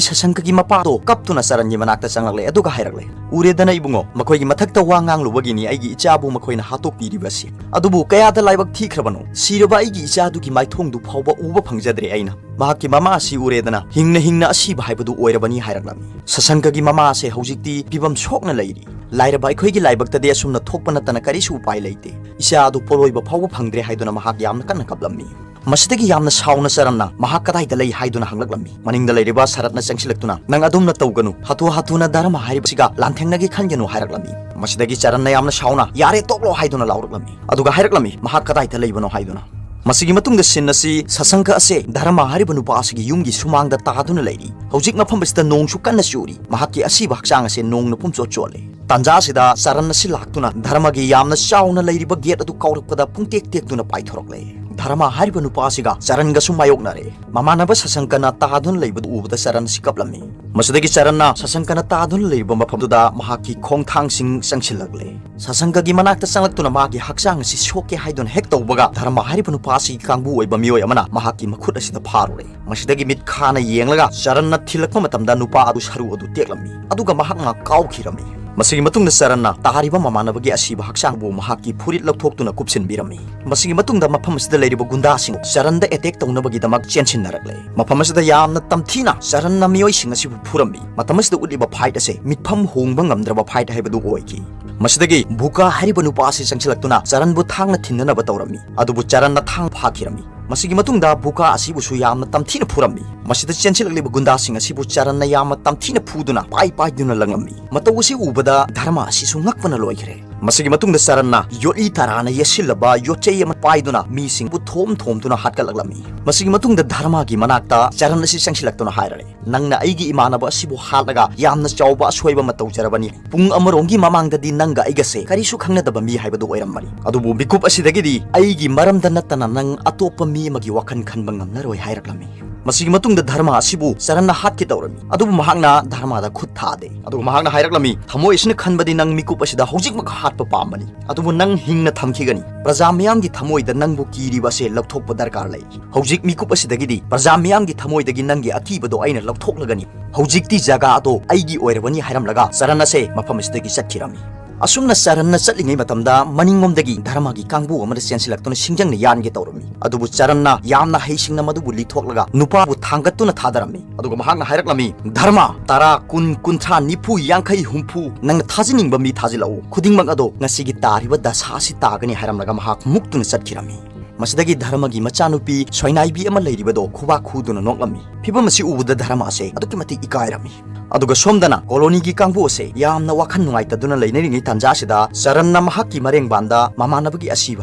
ꯁꯁꯪꯀꯒꯤ ꯃꯄꯥꯗꯣ ꯀꯞꯇꯨꯅ ꯆꯔꯟꯒꯤ ꯃꯅꯥꯛꯇ ꯆꯪꯂꯛꯂꯦ, ꯑꯗꯨꯒ ꯍꯥꯏꯔꯛꯂꯦ, "ꯎꯔꯦꯗꯅ ꯏꯕꯨꯡꯉꯣ, ꯃꯈꯣꯏꯒꯤ ꯃꯊꯛꯇ ꯋꯥ ꯉꯥꯡꯂꯨꯕꯒꯤꯅꯤ ꯑꯩꯒꯤ ꯏꯆꯥꯕꯨ ꯃꯈꯣꯏꯅ ꯍꯥꯠꯇꯣꯛꯄꯤꯔꯤꯕꯁꯤ꯫ ꯑꯗꯨꯕꯨ ꯀꯌꯥꯗ ꯂꯥꯏꯕꯛ ꯊꯤꯈ꯭ꯔꯕꯅꯣ, ꯁꯤꯔꯕ ꯑꯩꯒꯤ ꯏꯆꯥꯗꯨꯒꯤ ꯃꯥꯏꯊꯣꯡꯗꯨ ꯐꯥꯎꯕ ꯎꯕ ꯐꯪꯖꯗ꯭ꯔꯦ ꯑꯩꯅ꯫ ꯃꯍꯥꯛꯀꯤ ꯃꯃꯥ ꯑꯁꯤ ꯎꯔꯦꯗꯅ ꯍꯤꯡꯅ ꯍꯤꯡꯅ ꯑꯁꯤꯕ ꯍꯥꯏꯕꯗꯨ ꯑꯣꯏꯔꯕꯅꯤ" ꯍꯥꯏꯔꯛꯂꯝꯃꯤ꯫ ꯁꯁꯪꯀꯒꯤ ꯃꯃꯥ ꯑꯁꯦ ꯍꯧꯖꯤꯛꯇꯤ ꯐꯤꯕꯝ ꯁꯣꯛꯅ ꯂꯩꯔꯤ꯫ "ꯂꯥꯏꯔꯕ ꯑꯩꯈꯣꯏꯒꯤ ꯂꯥꯏꯕꯛꯇꯗꯤ ꯑꯁꯨꯝꯅ ꯊꯣꯛꯄ ꯅꯠꯇꯅ ꯀꯔꯤꯁꯨ ꯎꯄꯥꯏ ꯂꯩꯇꯦ꯫ ꯏꯆꯥ ꯑꯗꯨ ꯄꯣꯂꯣꯏꯕ ꯐꯥꯎꯕ ꯐꯪꯗ꯭ꯔꯦ" ꯍꯥꯏꯗꯨꯅ ꯃꯍꯥꯛ ꯌꯥꯝꯅ ꯀꯟꯅ ꯀꯞꯂꯝꯃꯤ꯫ ꯃꯁꯤꯗꯒꯤ ꯌꯥꯝꯅ ꯁꯥꯎꯅ ꯆꯔꯟꯅ ꯃꯍꯥꯛ ꯀꯗꯥꯏꯗ ꯂꯩ ꯍꯥꯏꯗꯨꯅ ꯍꯪꯂꯛꯂꯝꯃꯤ꯫ ꯃꯅꯤꯡꯗ ꯂꯩꯔꯤꯕ ꯁꯔꯠꯅ ꯆꯪꯁꯤꯜꯂꯛꯇꯨꯅ, "ꯅꯪ ꯑꯗꯨꯝꯅ ꯇꯧꯒꯅꯨ, ꯍꯥꯊꯨ ꯍꯥꯊꯨꯅ ꯙꯔꯃ ꯍꯥꯏꯔꯤꯕꯁꯤꯒ ꯂꯥꯟꯊꯦꯡꯅꯒꯦ ꯈꯟꯒꯅꯨ" ꯍꯥꯏꯔꯛꯂꯝꯃꯤ꯫ ꯃꯁꯤꯗꯒꯤ ꯆꯔꯟꯅ ꯌꯥꯝꯅ ꯁꯥꯎꯅ, "ꯌꯥꯔꯦ, ꯇꯣꯛꯂꯣ" ꯍꯥꯏꯗꯨꯅ ꯂꯥꯎꯔꯛꯂꯝꯃꯤ꯫ ꯑꯗꯨꯒ ꯍꯥꯏꯔꯛꯂꯝꯃꯤ ꯃꯍꯥꯛ ꯀꯗꯥꯏꯗ ꯂꯩꯕꯅꯣ ꯍꯥꯏꯗꯨꯅ꯫ ꯃꯁꯤꯒꯤ ꯃꯇꯨꯡꯗ ꯁꯤꯟ ꯑꯁꯤ ꯁꯁꯪꯀ ꯑꯁꯦ ꯙꯔꯃ ꯍꯥꯏꯔꯤꯕ ꯅꯨꯄꯥ ꯑꯁꯤꯒꯤ ꯌꯨꯝꯒꯤ ꯁꯨꯃꯥꯡꯗ ꯇꯥꯗꯨꯅ ꯂꯩꯔꯤ꯫ ꯍꯧꯖꯤꯛ ꯃꯐꯝ ꯑꯁꯤꯗ ꯅꯣꯡꯁꯨ ꯀꯟꯅ ꯆꯨꯔꯤ꯫ ꯃꯍꯥꯛꯀꯤ ꯑꯁꯤꯕ ꯍꯛꯆꯥꯡ ꯑꯁꯦ ꯅꯣꯡꯅ ꯄꯨꯝꯆꯣꯠ ꯆꯣꯠꯂꯦ꯫ ꯇꯥꯟꯖꯥ ꯑꯁꯤꯗ ꯆꯔꯟ ꯑꯁꯤ ꯂꯥꯛꯇꯨꯅ ꯙꯔꯃꯒꯤ ꯌꯥꯝꯅ ꯆꯥꯎꯅ ꯂꯩꯔꯤꯕ ꯒꯦꯠ ꯑꯗꯨ ꯀꯥꯎꯔꯛꯄꯗ ꯄꯨꯡꯇꯦꯛ ꯇꯦꯛꯇꯨꯅ ꯄꯥꯏꯊꯣꯔꯛꯂꯦ꯫ ꯙꯔꯃ ꯍꯥꯏꯔꯤꯕ ꯅꯨꯄꯥ ꯑꯁꯤꯒ ꯆꯔꯟꯒꯁꯨ ꯃꯥꯌꯣꯛꯅꯔꯦ꯫ ꯃꯃꯥꯟꯅꯕ ꯁꯁꯪꯀꯅ ꯇꯥꯗꯨꯅ ꯂꯩꯕꯗꯨ ꯎꯕꯗ ꯆꯔꯟ ꯑꯁꯤ ꯀꯞꯂꯝꯃꯤ꯫ ꯃꯁꯤꯗꯒꯤ ꯆꯔꯟꯅ ꯁꯁꯪꯀꯅ ꯇꯥꯗꯨꯅ ꯂꯩꯔꯤꯕ ꯃꯐꯝꯗꯨꯗ ꯃꯍꯥꯛꯀꯤ ꯈꯣꯡꯊꯥꯡꯁꯤꯡ ꯆꯪꯁꯤꯜꯂꯛꯂꯦ꯫ ꯁꯁꯪꯀꯒꯤ ꯃꯅꯥꯛꯇ ꯆꯪꯂꯛꯇꯨꯅ ꯃꯥꯒꯤ ꯍꯛꯆꯥꯡ ꯑꯁꯤ ꯁꯣꯛꯀꯦ ꯍꯥꯏꯗꯨꯅ ꯍꯦꯛ ꯇꯧꯕꯒ, ꯙꯔꯃ ꯍꯥꯏꯔꯤꯕ ꯅꯨꯄꯥ ꯑꯁꯤꯒꯤ ꯀꯥꯡꯕꯨ ꯑꯣꯏꯕ ꯃꯤꯑꯣꯏ ꯑꯃꯅ ꯃꯍꯥꯛꯀꯤ ꯃꯈꯨꯠ ꯑꯁꯤꯗ ꯐꯥꯔꯨꯔꯦ꯫ ꯃꯁꯤꯗꯒꯤ ꯃꯤꯠ ꯈꯥꯅ ꯌꯦꯡꯂꯒ ꯆꯔꯟꯅ ꯊꯤꯜꯂꯛꯄ ꯃꯇꯝꯗ ꯅꯨꯄꯥ ꯑꯗꯨ ꯁꯔꯨ ꯑꯗꯨ ꯇꯦꯛꯂꯝꯃꯤ, ꯑꯗꯨꯒ ꯃꯍꯥꯛꯅ ꯀꯥꯎꯈꯤꯔꯝꯃꯤ꯫ ꯃꯁꯤꯒꯤ ꯃꯇꯨꯡꯗ ꯆꯔꯟꯅ ꯇꯥꯔꯤꯕ ꯃꯃꯥꯟꯅꯕꯒꯤ ꯑꯁꯤꯕ ꯍꯛꯆꯥꯡꯕꯨ ꯃꯍꯥꯛꯀꯤ ꯐꯨꯔꯤꯠ ꯂꯧꯊꯣꯛꯇꯨꯅ ꯀꯨꯞꯁꯤꯟꯕꯤꯔꯝꯃꯤ꯫ ꯃꯁꯤꯒꯤ ꯃꯇꯨꯡꯗ ꯃꯐꯝ ꯑꯁꯤꯗ ꯂꯩꯔꯤꯕ ꯒꯨꯟꯗꯥꯁꯤꯡ ꯆꯔꯟꯗ attack ꯇꯧꯅꯕꯒꯤꯗꯃꯛ ꯆꯦꯟꯁꯤꯟꯅꯔꯛꯂꯦ꯫ ꯃꯐꯝ ꯑꯁꯤꯗ ꯌꯥꯝꯅ ꯇꯝꯊꯤꯅ ꯆꯔꯟꯅ ꯃꯤꯑꯣꯏꯁꯤꯡ ꯑꯁꯤꯕꯨ ꯐꯨꯔꯝꯃꯤ꯫ ꯃꯇꯝ ꯑꯁꯤꯗ ꯎꯠꯂꯤꯕ fight ꯑꯁꯦ ꯃꯤꯠꯐꯝ ꯍꯣꯡꯕ ꯉꯝꯗ꯭ꯔꯕ fight ꯍꯥꯏꯕꯗꯨ ꯑꯣꯏꯈꯤ꯫ ꯃꯁꯤꯗꯒꯤ ꯕꯨꯀꯥ ꯍꯥꯏꯔꯤꯕ ꯅꯨꯄꯥ ꯑꯁꯤ ꯆꯪꯁꯤꯜꯂꯛꯇꯨꯅ ꯆꯔꯟꯕꯨ ꯊꯥꯡꯅ ꯊꯤꯟꯅꯅꯕ ꯇꯧꯔꯝꯃꯤ, ꯑꯗꯨꯕꯨ ꯆꯔꯟꯅ ꯊꯥꯡ ꯐꯥꯈꯤꯔꯝꯃꯤ꯫ ꯃꯁꯤꯒꯤ ꯃꯇꯨꯡꯗ ꯕꯨꯀꯥ ꯑꯁꯤꯕꯨꯁꯨ ꯌꯥꯝꯅ ꯇꯝꯊꯤꯅ ꯐꯨꯔꯝꯃꯤ꯫ ꯃꯁꯤꯗ ꯆꯦꯟꯁꯤꯜꯂꯛꯂꯤꯕ ꯒꯨꯟꯗꯥꯁꯤꯡ ꯑꯁꯤꯕꯨ ꯆꯔꯟꯅ ꯌꯥꯝꯅ ꯇꯝꯊꯤꯅ ꯐꯨꯗꯨꯅ ꯄꯥꯏ ꯄꯥꯏꯗꯨꯅ ꯂꯪꯂꯝꯃꯤ꯫ ꯃꯇꯧ ꯑꯁꯤ ꯎꯕꯗ ꯙꯔꯃ ꯑꯁꯤꯁꯨ ꯉꯛꯄꯅ ꯂꯣꯏꯈ꯭ꯔꯦ꯫ ꯃꯁꯤꯒꯤ ꯃꯇꯨꯡꯗ ꯆꯔꯟꯅ ꯌꯣꯠꯂꯤ ꯇꯔꯥꯅ ꯌꯦꯠꯁꯤꯜꯂꯕ ꯌꯣꯠꯆꯩ ꯑꯃ ꯄꯥꯏꯗꯨꯅ ꯃꯤꯁꯤꯡꯕꯨ ꯊꯣꯝ ꯊꯣꯝꯗꯨꯅ ꯍꯥꯠꯀꯠꯂꯛꯂꯝꯃꯤ꯫ ꯃꯁꯤꯒꯤ ꯃꯇꯨꯡꯗ ꯙꯔꯃꯒꯤ ꯃꯅꯥꯛꯇ ꯆꯔꯟ ꯑꯁꯤ ꯆꯪꯁꯤꯜꯂꯛꯇꯨꯅ ꯍꯥꯏꯔꯛꯂꯦ, "ꯅꯪꯅ ꯑꯩꯒꯤ ꯏꯃꯥꯟꯅꯕ ꯑꯁꯤꯕꯨ ꯍꯥꯠꯂꯒ ꯌꯥꯝꯅ ꯆꯥꯎꯕ ꯑꯁꯣꯏꯕ ꯑꯃ ꯇꯧꯖꯔꯕꯅꯤ꯫ ꯄꯨꯡ ꯑꯃꯔꯣꯝꯒꯤ ꯃꯃꯥꯡꯗꯗꯤ ꯅꯪꯒ ꯑꯩꯒꯁꯦ ꯀꯔꯤꯁꯨ ꯈꯪꯅꯗꯕ ꯃꯤ ꯍꯥꯏꯕꯗꯨ ꯑꯣꯏꯔꯝꯕꯅꯤ꯫ ꯑꯗꯨꯕꯨ ꯃꯤꯀꯨꯞ ꯑꯁꯤꯗꯒꯤꯗꯤ ꯑꯩꯒꯤ ꯃꯔꯝꯗ ꯅꯠꯇꯅ ꯅꯪ ꯑꯇꯣꯞꯄ ꯃꯤ ꯑꯃꯒꯤ ꯋꯥꯈꯜ ꯈꯟꯕ ꯉꯝꯂꯔꯣꯏ" ꯍꯥꯏꯔꯛꯂꯝꯃꯤ꯫ ꯃꯁꯤꯒꯤ ꯃꯇꯨꯡꯗ ꯙꯔꯃ ꯑꯁꯤꯕꯨ ꯆꯔꯟꯅ ꯍꯥꯠꯀꯦ ꯇꯧꯔꯝꯃꯤ, ꯑꯗꯨꯕꯨ ꯃꯍꯥꯛꯅ ꯙꯔꯃꯗ ꯈꯨꯠ ꯊꯥꯗꯦ꯫ ꯑꯗꯨꯒ ꯃꯍꯥꯛꯅ ꯍꯥꯏꯔꯛꯂꯝꯃꯤ, "ꯊꯃꯣꯏ ꯑꯁꯤꯅ ꯈꯟꯕꯗꯤ ꯅꯪ ꯃꯤꯀꯨꯞ ꯑꯁꯤꯗ ꯍꯧꯖꯤꯛꯃꯛ ꯍꯥꯠꯄ ꯄꯥꯝꯕꯅꯤ, ꯑꯗꯨꯕꯨ ꯅꯪ ꯍꯤꯡꯅ ꯊꯝꯈꯤꯒꯅꯤ꯫ ꯄ꯭ꯔꯖꯥ ꯃꯤꯌꯥꯝꯒꯤ ꯊꯃꯣꯏꯗ ꯅꯪꯕꯨ ꯀꯤꯔꯤꯕ ꯑꯁꯦ ꯂꯧꯊꯣꯛꯄ ꯗꯔꯀꯥꯔ ꯂꯩ꯫ ꯍꯧꯖꯤꯛ ꯃꯤꯀꯨꯞ ꯑꯁꯤꯗꯒꯤꯗꯤ ꯄ꯭ꯔꯖꯥ ꯃꯤꯌꯥꯝꯒꯤ ꯊꯃꯣꯏꯗꯒꯤ ꯅꯪꯒꯤ ꯑꯀꯤꯕꯗꯣ ꯑꯩꯅ ꯂꯧꯊꯣꯛꯂꯒꯅꯤ꯫ ꯍꯧꯖꯤꯛꯇꯤ ꯖꯒꯥ ꯑꯗꯣ ꯑꯩꯒꯤ ꯑꯣꯏꯔꯕꯅꯤ" ꯍꯥꯏꯔꯝꯂꯒ ꯆꯔꯟ ꯑꯁꯦ ꯃꯐꯝ ꯑꯁꯤꯗꯒꯤ ꯆꯠꯈꯤꯔꯝꯃꯤ꯫ ꯑꯁꯨꯝꯅ ꯆꯔꯟꯅ ꯆꯠꯂꯤꯉꯩ ꯃꯇꯝꯗ ꯃꯅꯤꯡꯂꯣꯝꯗꯒꯤ ꯙꯔꯃꯒꯤ ꯀꯥꯡꯕꯨ ꯑꯃꯅ ꯆꯦꯟꯁꯤꯜꯂꯛꯇꯨꯅ ꯁꯤꯡꯖꯪꯅ ꯌꯥꯟꯒꯦ ꯇꯧꯔꯝꯃꯤ꯫ ꯑꯗꯨꯕꯨ ꯆꯔꯟꯅ ꯌꯥꯝꯅ ꯍꯩꯁꯤꯡꯅ ꯃꯗꯨꯕꯨ ꯂꯤꯊꯣꯛꯂꯒ ꯅꯨꯄꯥꯕꯨ ꯊꯥꯡꯒꯠꯇꯨꯅ ꯊꯥꯗꯔꯝꯃꯤ꯫ ꯑꯗꯨꯒ ꯃꯍꯥꯛꯅ ꯍꯥꯏꯔꯛꯂꯝꯃꯤ, "ꯙꯔꯃ, ꯇꯔꯥ, ꯀꯨꯟ, ꯀꯨꯟꯊ꯭ꯔꯥ, ꯅꯤꯐꯨ, ꯌꯥꯡꯈꯩ, ꯍꯨꯝꯐꯨ, ꯅꯪꯅ ꯊꯥꯖꯅꯤꯡꯕ ꯃꯤ ꯊꯥꯖꯤꯜꯂꯛꯎ꯫ ꯈꯨꯗꯤꯡꯃꯛ ꯑꯗꯣ ꯉꯁꯤꯒꯤ ꯇꯥꯔꯤꯕ ꯗꯁꯥ ꯑꯁꯤ ꯇꯥꯒꯅꯤ" ꯍꯥꯏꯔꯝꯂꯒ ꯃꯍꯥꯛ ꯃꯨꯛꯇꯨꯅ ꯆꯠꯈꯤꯔꯝꯃꯤ꯫ ꯃꯁꯤꯗꯒꯤ ꯙꯔꯃꯒꯤ ꯃꯆꯥꯅꯨꯄꯤ ꯁꯣꯏꯅꯥꯏꯕꯤ ꯑꯃ ꯂꯩꯔꯤꯕꯗꯣ ꯈꯨꯕꯥꯛ ꯈꯨꯗꯨꯅ ꯅꯣꯛꯂꯝꯃꯤ꯫ ꯐꯤꯚꯝ ꯑꯁꯤ ꯎꯕꯗ ꯙꯔꯃ ꯑꯁꯦ ꯑꯗꯨꯛꯀꯤ ꯃꯇꯤꯛ ꯏꯀꯥꯏꯔꯝꯃꯤ꯫ ꯑꯗꯨꯒ ꯁꯣꯝꯗꯅ ꯀꯣꯂꯣꯅꯤꯒꯤ ꯀꯥꯡꯕꯨ ꯑꯁꯦ ꯌꯥꯝꯅ ꯋꯥꯈꯜ ꯅꯨꯡꯉꯥꯏꯇꯗꯨꯅ ꯂꯩꯅꯔꯤꯉꯩ ꯇꯥꯟꯖꯥ ꯑꯁꯤꯗ ꯆꯔꯟꯅ ꯃꯍꯥꯛꯀꯤ ꯃꯔꯦꯡꯕꯥꯟꯗ ꯃꯃꯥꯟꯅꯕꯒꯤ ꯑꯁꯤꯕ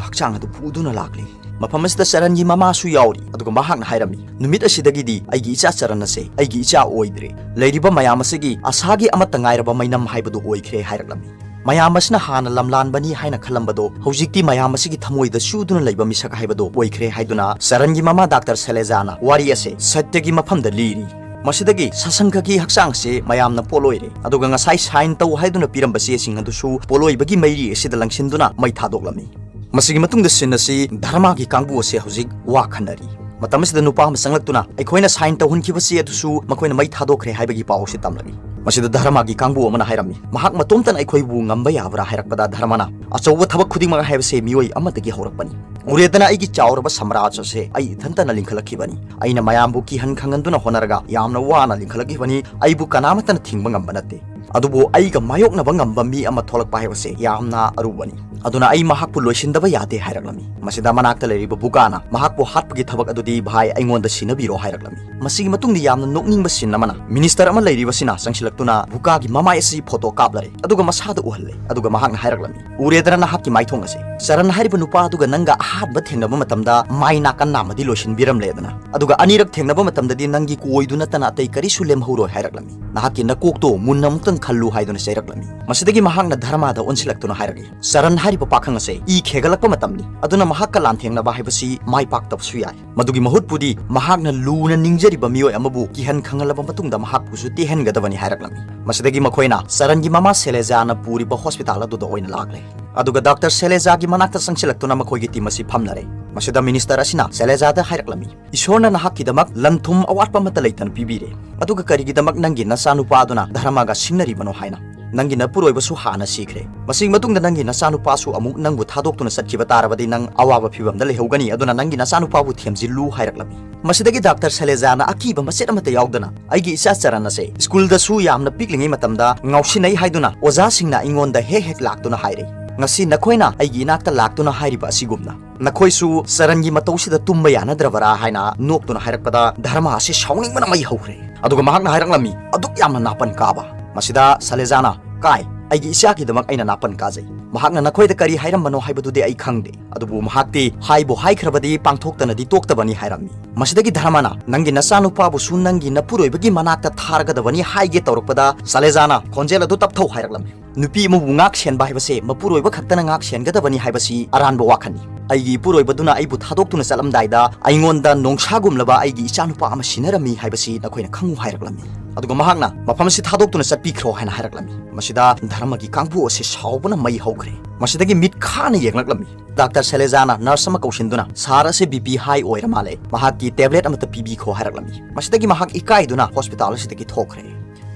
ꯍꯛꯆꯥꯡ ꯑꯗꯨ ꯄꯨꯗꯨꯅ ꯂꯥꯛꯂꯤ꯫ ꯃꯐꯝ ꯑꯁꯤꯗ ꯆꯔꯟꯒꯤ ꯃꯃꯥꯁꯨ ꯌꯥꯎꯔꯤ꯫ ꯑꯗꯨꯒ ꯃꯍꯥꯛꯅ ꯍꯥꯏꯔꯝꯃꯤ, "ꯅꯨꯃꯤꯠ ꯑꯁꯤꯗꯒꯤꯗꯤ ꯑꯩꯒꯤ ꯏꯆꯥ ꯆꯔꯟ ꯑꯁꯦ ꯑꯩꯒꯤ ꯏꯆꯥ ꯑꯣꯏꯗ꯭ꯔꯦ꯫ ꯂꯩꯔꯤꯕ ꯃꯌꯥꯝ ꯑꯁꯤꯒꯤ ꯑꯁꯥꯒꯤ ꯑꯃꯠꯇ ꯉꯥꯏꯔꯕ ꯃꯩꯅꯝ ꯍꯥꯏꯕꯗꯨ ꯑꯣꯏꯈ꯭ꯔꯦ" ꯍꯥꯏꯔꯛꯂꯝꯃꯤ꯫ ꯃꯌꯥꯝ ꯑꯁꯤꯅ ꯍꯥꯟꯅ ꯂꯝꯂꯥꯟꯕꯅꯤ ꯍꯥꯏꯅ ꯈꯜꯂꯝꯕꯗꯣ ꯍꯧꯖꯤꯛꯇꯤ ꯃꯌꯥꯝ ꯑꯁꯤꯒꯤ ꯊꯃꯣꯏꯗ ꯆꯨꯗꯨꯅ ꯂꯩꯕ ꯃꯤꯁꯛ ꯍꯥꯏꯕꯗꯣ ꯑꯣꯏꯈ꯭ꯔꯦ ꯍꯥꯏꯗꯨꯅ ꯆꯔꯟꯒꯤ ꯃꯃꯥ ꯗꯥꯛꯇꯔ ꯁꯦꯂꯦꯖꯥꯅ ꯋꯥꯔꯤ ꯑꯁꯦ ꯁꯠꯌꯒꯤ ꯃꯐꯝꯗ ꯂꯤꯔꯤ꯫ ꯃꯁꯤꯗꯒꯤ ꯁꯁꯪꯈꯒꯤ ꯍꯛꯆꯥꯡꯁꯦ ꯃꯌꯥꯝꯅ ꯄꯣꯠꯂꯣꯏꯔꯦ, ꯑꯗꯨꯒ ꯉꯁꯥꯏ ꯁꯥꯏꯟ ꯇꯧ ꯍꯥꯏꯗꯨꯅ ꯄꯤꯔꯝꯕ ꯆꯦꯁꯤꯡ ꯑꯗꯨꯁꯨ ꯄꯣꯠꯂꯣꯏꯕꯒꯤ ꯃꯩꯔꯤ ꯑꯁꯤꯗ ꯂꯪꯁꯤꯟꯗꯨꯅ ꯃꯩ ꯊꯥꯗꯣꯛꯂꯝꯃꯤ꯫ ꯃꯁꯤꯒꯤ ꯃꯇꯨꯡꯗ ꯁꯤꯟ ꯑꯁꯤ ꯙꯔꯃꯒꯤ ꯀꯥꯡꯕꯨ ꯑꯁꯦ ꯍꯧꯖꯤꯛ ꯋꯥ ꯈꯟꯅꯔꯤ꯫ ꯃꯇꯝ ꯑꯁꯤꯗ ꯅꯨꯄꯥ ꯑꯃ ꯆꯪꯂꯛꯇꯨꯅ ꯑꯩꯈꯣꯏꯅ ꯁꯥꯏꯟ ꯇꯧꯍꯟꯈꯤꯕ ꯆꯦ ꯑꯗꯨꯁꯨ ꯃꯈꯣꯏꯅ ꯃꯩ ꯊꯥꯗꯣꯛꯈ꯭ꯔꯦ ꯍꯥꯏꯕꯒꯤ ꯄꯥꯎ ꯑꯁꯤ ꯇꯝꯂꯛꯏ꯫ ꯃꯁꯤꯗ ꯙꯔꯃꯒꯤ ꯀꯥꯡꯕꯨ ꯑꯃꯅ ꯍꯥꯏꯔꯝꯃꯤ, "ꯃꯍꯥꯛ ꯃꯇꯣꯝꯇꯅ ꯑꯩꯈꯣꯏꯕꯨ ꯉꯝꯕ ꯌꯥꯕ꯭ꯔꯥ?" ꯍꯥꯏꯔꯛꯄꯗ ꯙꯔꯃꯅ, "ꯑꯆꯧꯕ ꯊꯕꯛ ꯈꯨꯗꯤꯡꯃꯛ ꯍꯥꯏꯕꯁꯦ ꯃꯤꯑꯣꯏ ꯑꯃꯗꯒꯤ ꯍꯧꯔꯛꯄꯅꯤ꯫ ꯎꯔꯦꯗꯅ, ꯑꯩꯒꯤ ꯆꯥꯎꯔꯕ ꯁꯝꯔꯥꯖ ꯑꯁꯦ ꯑꯩ ꯏꯊꯟꯇꯅ ꯂꯤꯡꯈꯠꯂꯛꯈꯤꯕꯅꯤ꯫ ꯑꯩꯅ ꯃꯌꯥꯝꯕꯨ ꯀꯤꯍꯟ ꯈꯪꯍꯟꯗꯨꯅ ꯍꯣꯠꯅꯔꯒ ꯌꯥꯝꯅ ꯋꯥꯅ ꯂꯤꯡꯈꯠꯂꯛꯈꯤꯕꯅꯤ꯫ ꯑꯩꯕꯨ ꯀꯅꯥꯃꯠꯇꯅ ꯊꯤꯡꯕ ꯉꯝꯕ ꯅꯠꯇꯦ꯫ ꯑꯗꯨꯕꯨ ꯑꯩꯒ ꯃꯥꯌꯣꯛꯅꯕ ꯉꯝꯕ ꯃꯤ ꯑꯃ ꯊꯣꯛꯂꯛꯄ ꯍꯥꯏꯕꯁꯦ ꯌꯥꯝꯅ ꯑꯔꯨꯕꯅꯤ꯫ ꯑꯗꯨꯅ ꯑꯩ ꯃꯍꯥꯛꯄꯨ ꯂꯣꯏꯁꯤꯟꯗꯕ ꯌꯥꯗꯦ ꯍꯥꯏꯔꯛꯂꯝꯃꯤ꯫ ꯃꯁꯤꯗ ꯃꯅꯥꯛꯇ ꯂꯩꯔꯤꯕ ꯕꯨꯀꯥꯅ ꯃꯍꯥꯛꯄꯨ ꯍꯥꯠꯄꯒꯤ ꯊꯕꯛ ꯑꯗꯨꯗꯤ ꯚꯥꯏ ꯑꯩꯉꯣꯟꯗ ꯁꯤꯟꯅꯕꯤꯔꯣ ꯍꯥꯏꯔꯛꯂꯝꯃꯤ꯫ ꯃꯁꯤꯒꯤ ꯃꯇꯨꯡꯗ ꯌꯥꯝꯅ ꯅꯣꯛꯅꯤꯡꯕ ꯁꯤꯟ ꯑꯃꯅ ꯃꯤꯅꯤꯁꯇꯔ ꯑꯃ ꯂꯩꯔꯤꯕꯁꯤꯅ ꯆꯪꯁꯤꯜꯂꯛꯇꯨꯅ ꯕꯨꯀꯥꯒꯤ ꯃꯃꯥꯏ ꯑꯁꯤ ꯐꯣꯇꯣ ꯀꯥꯞꯂꯔꯦ, ꯑꯗꯨꯒ ꯃꯁꯥꯗ ꯎꯍꯜꯂꯦ, ꯑꯗꯨꯒ ꯃꯍꯥꯛꯅ ꯍꯥꯏꯔꯛꯂꯝꯃꯤ, "ꯎꯔꯦꯗꯅ ꯅꯍꯥꯛꯀꯤ ꯃꯥꯏꯊꯣꯡ ꯑꯁꯦ? ꯆꯔꯟ ꯍꯥꯏꯔꯤꯕ ꯅꯨꯄꯥ ꯑꯗꯨꯒ ꯅꯪꯒ ꯑꯍꯥꯟꯕ ꯊꯦꯡꯅꯕ ꯃꯇꯝꯗ ꯃꯥꯏ ꯅꯥꯀꯟ ꯅꯥꯝꯃꯗꯤ ꯂꯣꯏꯁꯤꯟꯕꯤꯔꯝꯂꯦꯗꯅ, ꯑꯗꯨꯒ ꯑꯅꯤꯔꯛ ꯊꯦꯡꯅꯕ ꯃꯇꯝꯗꯗꯤ ꯅꯪꯒꯤ ꯀꯣꯏꯗꯨ ꯅꯠꯇꯅ ꯑꯇꯩ ꯀꯔꯤꯁꯨ ꯂꯦꯝꯍꯧꯔꯣꯏ ꯍꯥꯏꯔꯛꯂꯝꯃꯤ꯫ ꯅꯍꯥꯛꯀꯤ ꯅꯀꯣꯛꯇꯣ ꯃꯨꯟꯅ ꯑꯃꯨꯛꯇꯪ ꯈꯜꯂꯨ" ꯍꯥꯏꯗꯨꯅ ꯆꯩꯔꯛꯂꯝꯃꯤ꯫ ꯃꯁꯤꯗꯒꯤ ꯃꯍꯥꯛꯅ ꯙꯔꯃꯥꯗ ꯑꯣꯟꯁꯤꯜꯂꯛꯇꯨꯅ ꯍꯥꯏꯔꯛꯏ, "ꯆꯔꯟ ꯍꯥꯏꯔꯤꯕ ꯄꯥꯈꯪ ꯑꯁꯦ ꯏ ꯈꯦꯒꯠꯂꯛꯄ ꯃꯇꯝꯅꯤ, ꯑꯗꯨꯅ ꯃꯍꯥꯛꯀ ꯂꯥꯟꯊꯦꯡꯅꯕ ꯍꯥꯏꯕꯁꯤ ꯃꯥꯏ ꯄꯥꯛꯇꯕꯁꯨ ꯌꯥꯏ꯫ ꯃꯗꯨꯒꯤ ꯃꯍꯨꯠꯄꯨꯗꯤ ꯃꯍꯥꯛꯅ ꯂꯨꯅ ꯅꯤꯡꯖꯔꯤꯕ ꯃꯤꯑꯣꯏ ꯑꯃꯕꯨ ꯀꯤꯍꯟ ꯈꯪꯍꯜꯂꯕ ꯃꯇꯨꯡꯗ ꯃꯍꯥꯛꯄꯨꯁꯨ ꯇꯦꯍꯟꯒꯗꯕꯅꯤ" ꯍꯥꯏꯔꯛꯂꯝꯃꯤ꯫ ꯃꯁꯤꯗꯒꯤ ꯃꯈꯣꯏꯅ ꯆꯔꯟꯒꯤ ꯃꯃꯥ ꯁꯦꯂꯦꯖꯥꯅ ꯄꯨꯔꯤꯕ ꯍꯣꯁꯄꯤꯇꯥꯜ ꯑꯗꯨꯗ ꯑꯣꯏꯅ ꯂꯥꯛꯂꯦ꯫ ꯑꯗꯨꯒ ꯗꯥꯛꯇꯔ ꯁꯦꯂꯦꯖꯥꯒꯤ ꯃꯅꯥꯛꯇ ꯆꯪꯁꯤꯜꯂꯛꯇꯨꯅ ꯃꯈꯣꯏꯒꯤ ꯇꯤꯝ ꯑꯁꯤ ꯐꯝꯅꯔꯦ꯫ ꯃꯁꯤꯗ ꯃꯤꯅꯤꯁꯇꯔ ꯑꯁꯤꯅ ꯁꯦꯂꯦꯖꯥꯗ ꯍꯥꯏꯔꯛꯂꯝꯃꯤ, "ꯏꯁꯣꯔꯅ ꯅꯍꯥꯛꯀꯤꯗꯃꯛ ꯂꯟ ꯊꯨꯝ ꯑꯋꯥꯠꯄ ꯑꯃꯠꯇ ꯂꯩꯇꯅ ꯄꯤꯕꯤꯔꯦ, ꯑꯗꯨꯒ ꯀꯔꯤꯒꯤꯗꯃꯛ ꯅꯪꯒꯤ ꯅꯆꯥꯅꯨꯄꯥꯗꯨꯅ ꯙꯔꯃꯒ ꯁꯤꯡꯅꯔꯤꯕꯅꯣ ꯍꯥꯏꯅ? ꯅꯪꯒꯤ ꯅꯄꯨꯔꯣꯏꯕꯁꯨ ꯍꯥꯟꯅ ꯁꯤꯈ꯭ꯔꯦ꯫ ꯃꯁꯤꯒꯤ ꯃꯇꯨꯡꯗ ꯅꯪꯒꯤ ꯅꯆꯥꯅꯨꯄꯥꯁꯨ ꯑꯃꯨꯛ ꯅꯪꯕꯨ ꯊꯥꯗꯣꯛꯇꯨꯅ ꯆꯠꯈꯤꯕ ꯇꯥꯔꯕꯗꯤ ꯅꯪ ꯑꯋꯥꯕ ꯐꯤꯕꯝꯗ ꯂꯩꯍꯧꯒꯅꯤ, ꯑꯗꯨꯅ ꯅꯪꯒꯤ ꯅꯆꯥꯅꯨꯄꯥꯕꯨ ꯊꯦꯝꯖꯤꯜꯂꯨ" ꯍꯥꯏꯔꯛꯂꯝꯃꯤ꯫ ꯃꯁꯤꯗꯒꯤ ꯗꯥꯛꯇꯔ ꯁꯦꯂꯦꯖꯥꯅ ꯑꯀꯤꯕ ꯃꯆꯦꯠ ꯑꯃꯠꯇ ꯌꯥꯎꯗꯅ, "ꯑꯩꯒꯤ ꯏꯆꯥ ꯆꯔꯟ ꯑꯁꯦ ꯁ꯭ꯀꯨꯜꯗꯁꯨ ꯌꯥꯝꯅ ꯄꯤꯛꯂꯤꯉꯩ ꯃꯇꯝꯗ ꯉꯥꯎꯁꯤꯟꯅꯩ ꯍꯥꯏꯗꯨꯅ ꯑꯣꯖꯥꯁꯤꯡꯅ ꯑꯩꯉꯣꯟꯗ ꯍꯦꯛ ꯍꯦꯛ ꯂꯥꯛꯇꯨꯅ ꯍꯥꯏꯔꯦ꯫ ꯉꯁꯤ ꯅꯈꯣꯏꯅ ꯑꯩꯒꯤ ꯏꯅꯥꯛꯇ ꯂꯥꯛꯇꯨꯅ ꯍꯥꯏꯔꯤꯕ ꯑꯁꯤꯒꯨꯝꯅ, ꯅꯈꯣꯏꯁꯨ ꯆꯔꯟꯒꯤ ꯃꯇꯧꯁꯤꯗ ꯇꯨꯝꯕ ꯌꯥꯅꯗ꯭ꯔꯕꯔꯥ?" ꯍꯥꯏꯅ ꯅꯣꯛꯇꯨꯅ ꯍꯥꯏꯔꯛꯄꯗ ꯙꯔꯃ ꯑꯁꯤ ꯁꯥꯎꯅꯤꯡꯕꯅ ꯃꯩ ꯍꯧꯈ꯭ꯔꯦ꯫ ꯑꯗꯨꯒ ꯃꯍꯥꯛꯅ ꯍꯥꯏꯔꯛꯂꯝꯃꯤ, "ꯑꯗꯨꯛ ꯌꯥꯝꯅ ꯅꯥꯄꯟ ꯀꯥꯕ?" ꯃꯁꯤꯗ ꯁꯂꯦꯖꯥꯅ, "ꯀꯥꯏ, ꯑꯩꯒꯤ ꯏꯆꯥꯒꯤꯗꯃꯛ ꯑꯩꯅ ꯅꯥꯄꯟ ꯀꯥꯖꯩ꯫ ꯃꯍꯥꯛꯅ ꯅꯈꯣꯏꯗ ꯀꯔꯤ ꯍꯥꯏꯔꯝꯕꯅꯣ ꯍꯥꯏꯕꯗꯨꯗꯤ ꯑꯩ ꯈꯪꯗꯦ, ꯑꯗꯨꯕꯨ ꯃꯍꯥꯛꯇꯤ ꯍꯥꯏꯕꯨ ꯍꯥꯏꯈ꯭ꯔꯕꯗꯤ ꯄꯥꯡꯊꯣꯛꯇꯅꯗꯤ ꯇꯣꯛꯇꯕꯅꯤ" ꯍꯥꯏꯔꯝꯃꯤ꯫ ꯃꯁꯤꯗꯒꯤ ꯙꯔꯃꯅ, "ꯅꯪꯒꯤ ꯅꯆꯥꯅꯨꯄꯥꯕꯨꯁꯨ ꯅꯪꯒꯤ ꯅꯄꯨꯔꯣꯏꯕꯒꯤ ꯃꯅꯥꯛꯇ ꯊꯥꯔꯒꯗꯕꯅꯤ" ꯍꯥꯏꯒꯦ ꯇꯧꯔꯛꯄꯗ ꯁꯂꯦꯖꯥꯅ ꯈꯣꯟꯖꯦꯜ ꯑꯗꯨ ꯇꯞꯊꯧ ꯍꯥꯏꯔꯛꯂꯝꯃꯤ꯫ ꯅꯨꯄꯤ ꯑꯃꯕꯨ ꯉꯥꯛ ꯁꯦꯟꯕ ꯍꯥꯏꯕꯁꯦ ꯃꯄꯨꯔꯣꯏꯕ ꯈꯛꯇꯅ ꯉꯥꯛ ꯁꯦꯟꯒꯗꯕꯅꯤ ꯍꯥꯏꯕꯁꯤ ꯑꯔꯥꯟꯕ ꯋꯥꯈꯜꯅꯤ꯫ ꯑꯩꯒꯤ ꯏꯄꯨꯔꯣꯏꯕꯗꯨꯅ ꯑꯩꯕꯨ ꯊꯥꯗꯣꯛꯇꯨꯅ ꯆꯠꯂꯝꯗꯥꯏꯗ ꯑꯩꯉꯣꯟꯗ ꯅꯣꯡꯁꯥꯒꯨꯝꯂꯕ ꯑꯩꯒꯤ ꯏꯆꯥꯅꯨꯄꯥ ꯑꯃ ꯁꯤꯟꯅꯔꯝꯃꯤ ꯍꯥꯏꯕꯁꯤ ꯅꯈꯣꯏꯅ ꯈꯪꯉꯨ ꯍꯥꯏꯔꯛꯂꯝꯃꯤ꯫ ꯑꯗꯨꯒ ꯃꯍꯥꯛꯅ ꯃꯐꯝ ꯑꯁꯤ ꯊꯥꯗꯣꯛꯇꯨꯅ ꯆꯠꯄꯤꯈ꯭ꯔꯣ ꯍꯥꯏꯅ ꯍꯥꯏꯔꯛꯂꯝꯃꯤ꯫ ꯃꯁꯤꯗ ꯙꯔꯃꯒꯤ ꯀꯥꯡꯕꯨ ꯑꯁꯤ ꯁꯥꯎꯕꯅ ꯃꯩ ꯍꯧꯈ꯭ꯔꯦ꯫ ꯃꯁꯤꯗꯒꯤ ꯃꯤꯠ ꯈꯥꯅ ꯌꯦꯡꯂꯛꯂꯝꯃꯤ꯫ ꯗꯥꯛꯇꯔ ꯁꯦꯂꯦꯖꯥꯅ ꯅꯔꯁ ꯑꯃ ꯀꯧꯁꯤꯟꯗꯨꯅ, "ꯁꯥꯔ ꯑꯁꯦ ꯕꯤ ꯄꯤ ꯍꯥꯏ ꯑꯣꯏꯔ ꯃꯥꯜꯂꯦ, ꯃꯍꯥꯛꯀꯤ ꯇꯦꯕ꯭ꯂꯦꯠ ꯑꯃꯠꯇ ꯄꯤꯕꯤꯈꯣ" ꯍꯥꯏꯔꯛꯂꯝꯃꯤ꯫ ꯃꯁꯤꯗꯒꯤ ꯃꯍꯥꯛ ꯏꯀꯥꯏꯗꯨꯅ ꯍꯣꯁꯄꯤꯇꯥꯜ ꯑꯁꯤꯗꯒꯤ ꯊꯣꯛꯈ꯭ꯔꯦ꯫